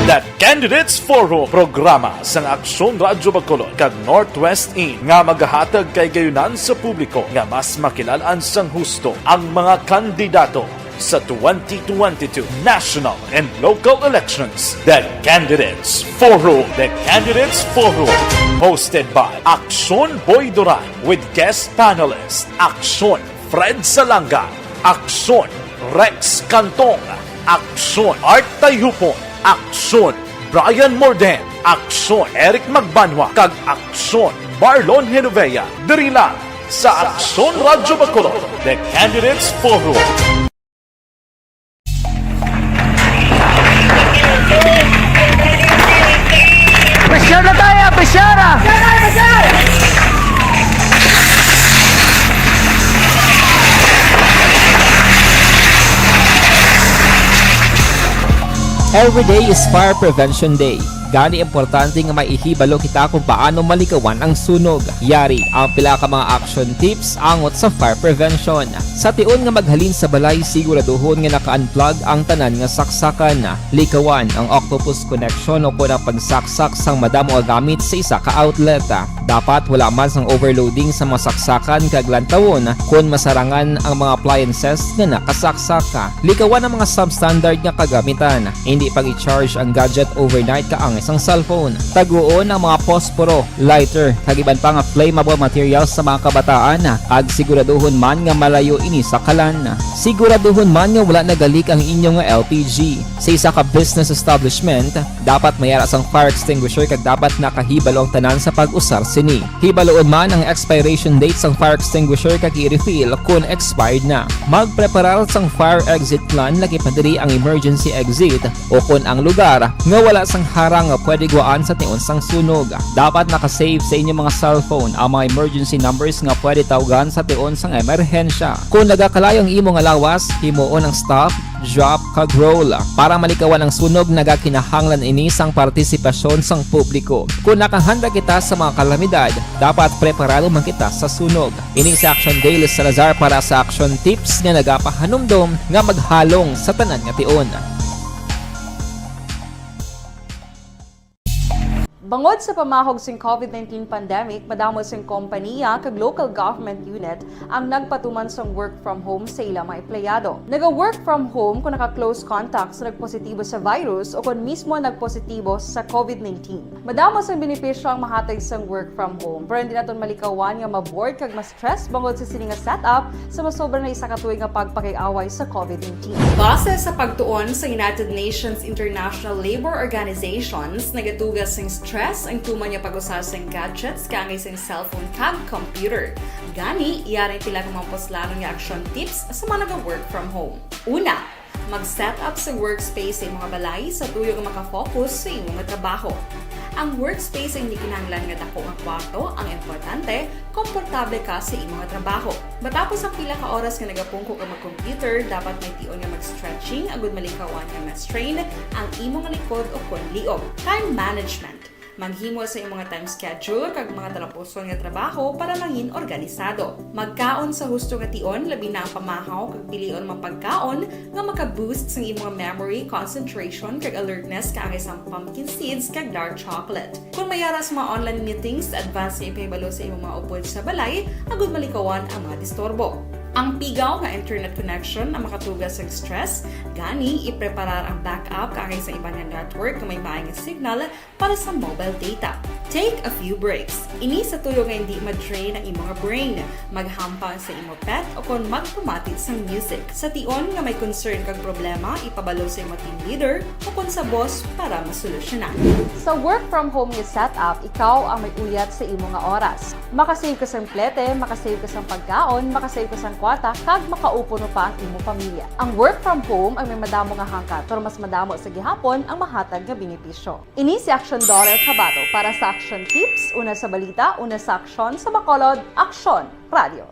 The Candidates Forum, programa sang Aksyon Radyo Bacolod kag Northwest In nga magahatag kahigayonan sa publiko nga mas makilal-an sang husto ang mga kandidato sa twenty twenty-two national and local elections. The Candidates Forum. The Candidates Forum, hosted by Aksyon Boy Duran with guest panelist Aksyon Fred Salanga, Aksyon Rex Cantong, Aksyon Art Tayupon, Aksyon Brian Morden, Aksyon Eric Magbanwa, kag Aksyon Marlon Genovea. Diri lang sa Aksyon Radyo Bacolod, The Candidates Forum. Pressure na tayo! Pressure na! Every day is Fire Prevention Day. Gani, importante nga may ihibalo kita kung paano malikawan ang sunog. Yari ang pila ka mga action tips angot sa fire prevention. Sa tion nga maghalin sa balay, siguraduhon nga naka-unplug ang tanan nga saksakan. Likawan ang octopus connection o kon ang pagsaksak sang madamo nga gamit sa isa ka outlet. Dapat wala man sang overloading sa mga saksakan kag lantawon kon masarangan ang mga appliances nga nakasaksak. Likawan ang mga substandard nga kagamitan. Hindi pag-i-charge ang gadget overnight kaangay sang cellphone. Taguon ang mga posporo, lighter, kag iban pa nga flammable materials sa mga kabataan, kag siguraduhon man nga malayo ini sa kalan. Siguraduhon man nga wala nagalik ang inyo nga L P G. Sa isa ka business establishment, dapat may ara sang fire extinguisher kag dapat nakahibalo ang tanan sa pag-usar sini. Hibaluon man ang expiration date sang fire extinguisher kag i-refill kon expired na. Magpreparar sang fire exit plan, lagi pa diri ang emergency exit o kon ang lugar nga wala sang harang nga pwede guwaan sa tion sang sunog. Dapat naka-save sa inyo mga cellphone ang mga emergency numbers nga pwede tawgan sa tion sang emerhensya. Kon nagakalayo ang imo nga lawas, himuon ang stop, drop, kag roll. Para malikawan ang sunog, nagakinahanglan ini sang partisipasyon sang publiko. Kon nakahanda kita sa mga kalamidad, dapat preparado man kita sa sunog. Ini si Action Dale Salazar para sa Action Tips nga nagapahanumdom nga maghalong sa tanan nga tion. Bangod sa pamahog sing COVID nineteen pandemic, madamo sing kompaniya kag local government unit ang nagpatuman sang work from home sa ila mga empleyado. Naga-work from home kon naka-close contact sa nagpositibo sa virus o kon mismo nagpositibo sa COVID nineteen. Madamo sang benepisyo ang mahatag sang work from home, pero hindi naton malikawan nga ma-bored kag ma-stress bangod sa sini nga setup sa masobra na isa ka tuig nga pagpakig-away sa COVID nineteen. Base sa pagtuon sa United Nations International Labour Organizations, nagatuga sing stress ang tuman nga pag-usa sing gadgets kaangay sing cellphone kag computer. Gani, yari ang pila ka mga puslanon nga action tips sa mga naga-work from home. Una, mag-set up sa workspace sa imong balay sa tuyo nga makafocus sa imo nga trabaho. Ang workspace ay hindi kinahanglan nga dako nga kwarto, ang importante, komportable ka sa imo nga trabaho. Matapos ang pila ka oras nga nagapungko ka mag-computer, dapat may tion nga mag-stretching agud malikawan nga ma-strain ang imo nga likod o kon liog. Time management. Maghimo sa imo nga time schedule kag mga talapuson nga trabaho para mangin organisado. Magkaon sa husto nga tion, labi na ang pamahaw kag pilion mga pagkaon nga maka-boost sang imo nga memory, concentration, kag alertness kaangay sang pumpkin seeds kag dark chocolate. Kon may ara sa mga online meetings, advance nga ipahibalo sa imo mga upod sa balay agud malikawan ang mga disturbo. Ang pigaw nga internet connection ang makatuga sa stress, gani ipreparar ang backup kaangay sa iban nga network nga may maayong signal para sa mobile data. Take a few breaks. Ini sa tuyo nga hindi ma-drain ang imo nga brain, maghampang sa imo pet, o kon magpamati sang music. Sa tion nga may concern kag problema, ipabalo sa imo team leader o kon sa boss para masolusyonan. Sa work from home nga setup, ikaw ang may uyat sa imo nga oras. Makasave ka sang plete, makasave ka sang pagkaon, makasave ka sang kwarta, kag makaupo pa ang imo pamilya. Ang work from home ang may madamo nga hangkat, pero mas madamo sa gihapon ang mahatag nga benepisyo. Ini si Action Daughter Kabato para sa Action Tips, una sa balita, una sa aksyon, sa Bacolod, Aksyon Radio.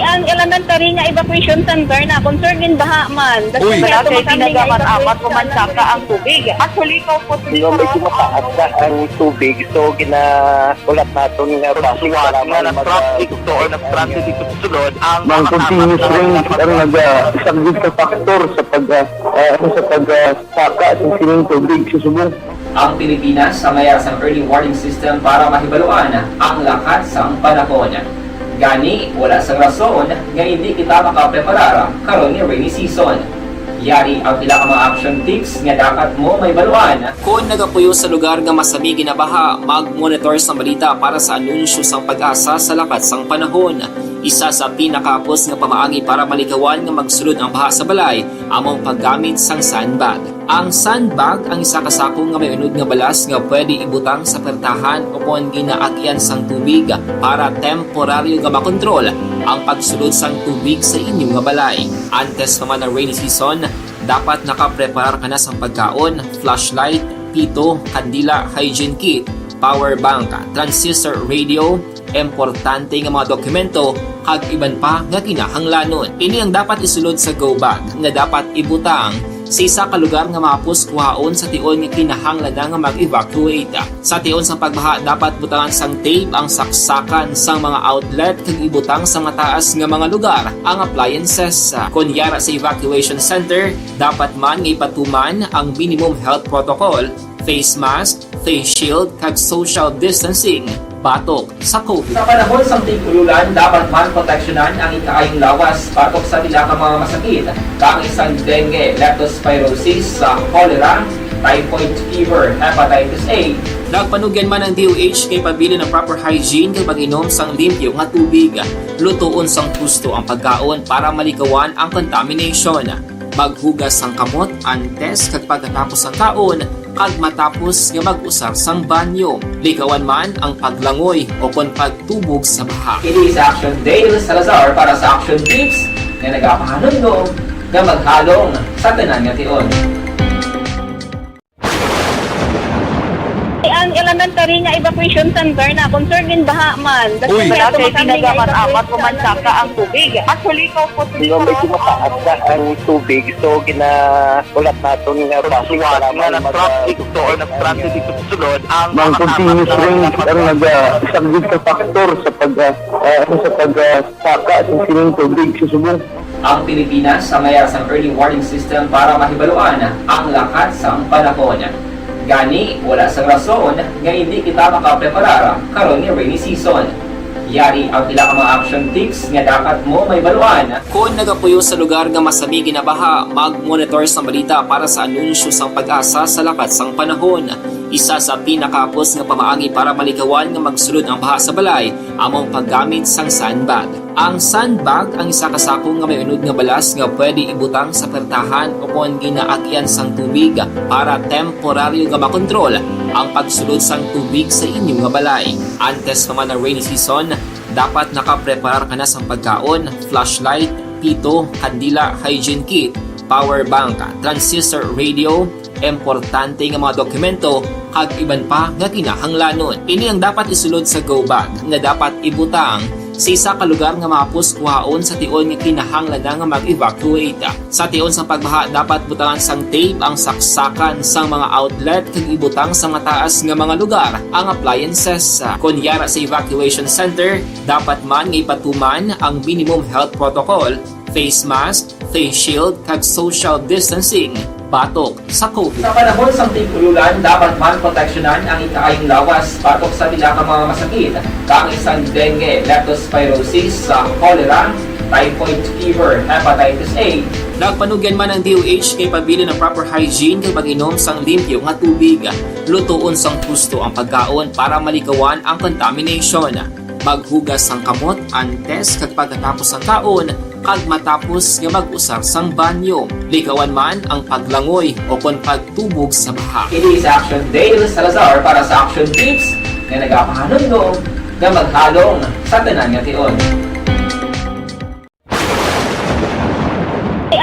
Ang elementary nga evacuation center na concern din baha man. Uy! Wala kay ginagamat-amat o mansaka ang tubig. Actually, ikaw po, medyo mataas na ang tubig, so ginaulat naton nga basi nga nag-traffic to or nag-transit dito sa sulod ang mga continuous rain ang nag-, ah, isang big factor sa pag, ah, ah, sa pag, ah, saka sa sining tubig sa subong. Ang Pilipinas ang may sang early warning system para mahibaluan ang lakat sang panahon. Gani, wala sang rason nga hindi kita makapreparar karon nga rainy season. Yari ang pila ka mga action tips nga dapat mo mahibaluan. Kon nagapuyo sa lugar nga masami ginabaha, mag-monitor sang balita para sa anunsyo sang PAGASA sa lakat sang panahon. Isa sa pinakahapos nga pamaagi para malikawan nga magsulod ang baha sa balay amo ang paggamit sang sandbag. Ang sandbag ang isa ka sako nga may unod nga balas nga pwede ibutang sa pertahan o kon ginaagyan sang tubig para temporaryo nga makontrol ang pagsulod sang tubig sa inyo nga balay. Antes pa man ang rainy season, dapat nakapreparar ka na sang pagkaon, flashlight, pito, kandila, hygiene kit, power bank, transistor radio, importante nga mga dokumento, kag iban pa nga kinahanglanon. Ini ang dapat isulod sa go bag nga dapat ibutang sa isa ka lugar nga mahapos kuhaon sa tion nga kinahanglan na nga mag-evacuate. Sa tion sang pagbaha, dapat butangan sang tape ang saksakan sang mga outlet kag ibutang sa mataas nga mga lugar ang appliances. Kon yara sa evacuation center, dapat man nga ipatuman ang minimum health protocol, face mask, face shield, kag social distancing batok sa COVID. Sa panahon sang tig-ululan, dapat man proteksyonan ang ikaayong lawas batok sa pila ka mga masakit, kaangay sang dengue, leptospirosis, sa cholera, typhoid fever, hepatitis A. Nagpanugyan man ang D O H kay pabilin ang proper hygiene kag pag-inom sang limpyo nga tubig. Lutoon sang husto ang pagkaon para malikawan ang contamination. Maghugas sang kamot antes kag pagkatapos sang kaon, kag matapos nga mag-usar sang banyo. Likawan man ang paglangoy o kon pagtubog sa baha. Ini si Action Dale Salazar para sa Action Tips nga nagapahanumdom nga maghalong sa tanan nga tion. Ang elementary nga evacuation center na concern din baha man. Uy! Wala kay ginagamat-amat o mansaka ang tubig. Actually, ikaw po, medyo mataas na ang tubig, so ginaulat naton nga basi nga nag-traffic to or nag-transit dito sa sulod ang mga continuous rain ang nag-, ah, isang big factor sa pag, ah, ah, sa pag, ah, saka sa sining tubig sa subong. Ang Pilipinas ang may sang early warning system para mahibaluan ang lakat sang panahon. Gani, wala sang rason nga hindi kita makapreparar karon nga rainy season. Yari ang pila ka mga action tips nga dapat mo mahibaluan. Kon nagapuyo sa lugar nga masami ginabaha, mag-monitor sang balita para sa anunsyo sang PAGASA sa lakat sang panahon. Isa sa pinakahapos nga pamaagi para malikawan nga magsulod ang baha sa balay amo ang paggamit sang sandbag. Ang sandbag ang isa ka sako nga may unod nga balas nga pwede ibutang sa pertahan o kon ginaagyan sang tubig para temporaryo nga makontrol ang pagsulod sang tubig sa inyo nga balay. Antes pa man ang rainy season, dapat nakapreparar ka na sang pagkaon, flashlight, pito, kandila, hygiene kit, power bank, transistor radio, importante nga mga dokumento, kag iban pa nga kinahanglanon. Ini ang dapat isulod sa go bag nga dapat ibutang sa isa ka lugar nga mahapos kuhaon sa tion nga kinahanglan na nga mag-evacuate. Sa tion sang pagbaha, dapat butangan sang tape ang saksakan sang mga outlet kag ibutang sa mataas nga mga lugar ang appliances. Kon yara sa evacuation center, dapat man nga ipatuman ang minimum health protocol, face mask, face shield, kag social distancing batok sa COVID. Sa panahon sang tig-ululan, dapat man proteksyonan ang ikaayong lawas batok sa pila ka mga masakit, kaangay sang dengue, leptospirosis, sa cholera, typhoid fever, hepatitis A. Nagpanugyan man ang D O H kay pabilin ang proper hygiene kag pag-inom sang limpyo nga tubig. Lutoon sang husto ang pagkaon para malikawan ang contamination. Maghugas sang kamot antes kag pagkatapos sang kaon kag matapos nga mag-usar sang banyo. Likawan man ang paglangoy o kon pagtubog sa baha. Ini si Action Dale Salazar para sa Action Tips nga nagapahanumdom nga maghalong sa tanan nga tion.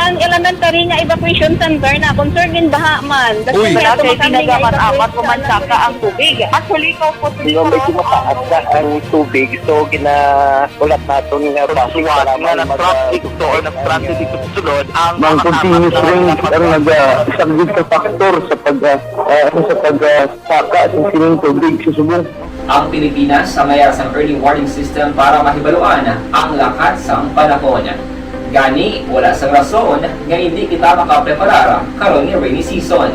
Ang elementary nga evacuation center na concerned in baha man. That's Uy. why Wala ato kay makami nga ginagaman-amat evacuation ko man center. Saka ang tubig. Actually, ko po Di ba medyo mataas na ang tubig, so ginaulat naton nga basi Suwat para nga mag- na-traffic to or na-stranded dito sa sulod ang Ang continuous rain ang nagasaglit sa factor sa pag ah, ah, sa pag ah, saka sa sining tubig sa subong. Ang Pilipinas sa mayar sang early warning system para mahibaluan ang lakat sang panahon. Gani, wala sang rason nga hindi kita makapreparar karon nga rainy season.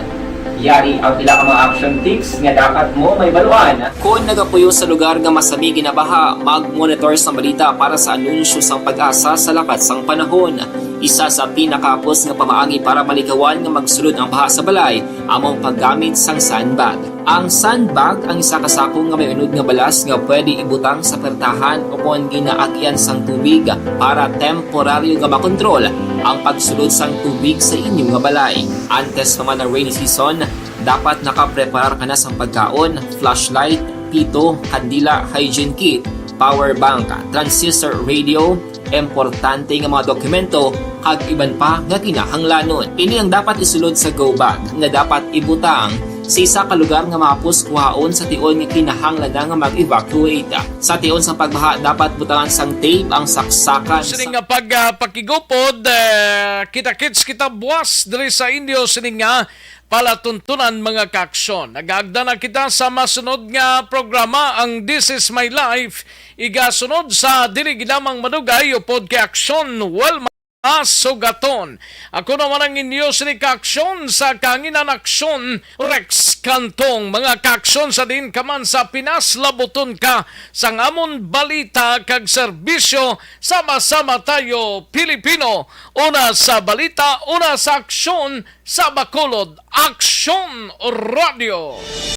Yari ang pila ka mga action tips nga dapat mo mahibaluan. Kon nagapuyo sa lugar nga masami ginabaha, mag-monitor sang balita para sa anunsyo sang PAGASA sa lakat sang panahon. Isa sa pinakahapos nga pamaagi para malikawan nga magsulod ang baha sa balay amo ang paggamit sang sandbag. Ang sandbag ang isa ka sako nga may unod nga balas nga pwede ibutang sa pertahan o kon ginaagyan sang tubig para temporaryo nga makontrol ang pagsulod sang tubig sa inyo nga balay. Antes pa man ang rainy season, dapat nakapreparar ka na sang pagkaon, flashlight, pito, kandila, hygiene kit, power bank, transistor radio, importante nga mga dokumento, kag iban pa nga kinahanglanon. Ini ang dapat isulod sa go bag nga dapat ibutang sa isa ka lugar nga mahapos kuhaon sa tion nga kinahanglan na nga mag-evacuate. Sa tion sang pagbaha, dapat butangan sang tape ang saksakan Sini sa nga pagpakigupod, eh, kita-kits kita buwas diri sa inyo sini nga palatuntunan, mga kaaksyon. Nagaagda na kita sa masunod nga programa, ang This Is My Life. Igasunod sa dili lamang madugay upod kay Aksyon Welma Sugaton. Ako naman ang inyo sini kaaksyon sa Kanginan Aksyon, Rex Cantong. Mga kaaksyon, sa diin ka man sa Pinas, labuton ka sang amon balita kag serbisyo. Sama-sama tayo, Pilipino. Una sa balita, una sa aksyon, sa Bacolod, Aksyon Radio.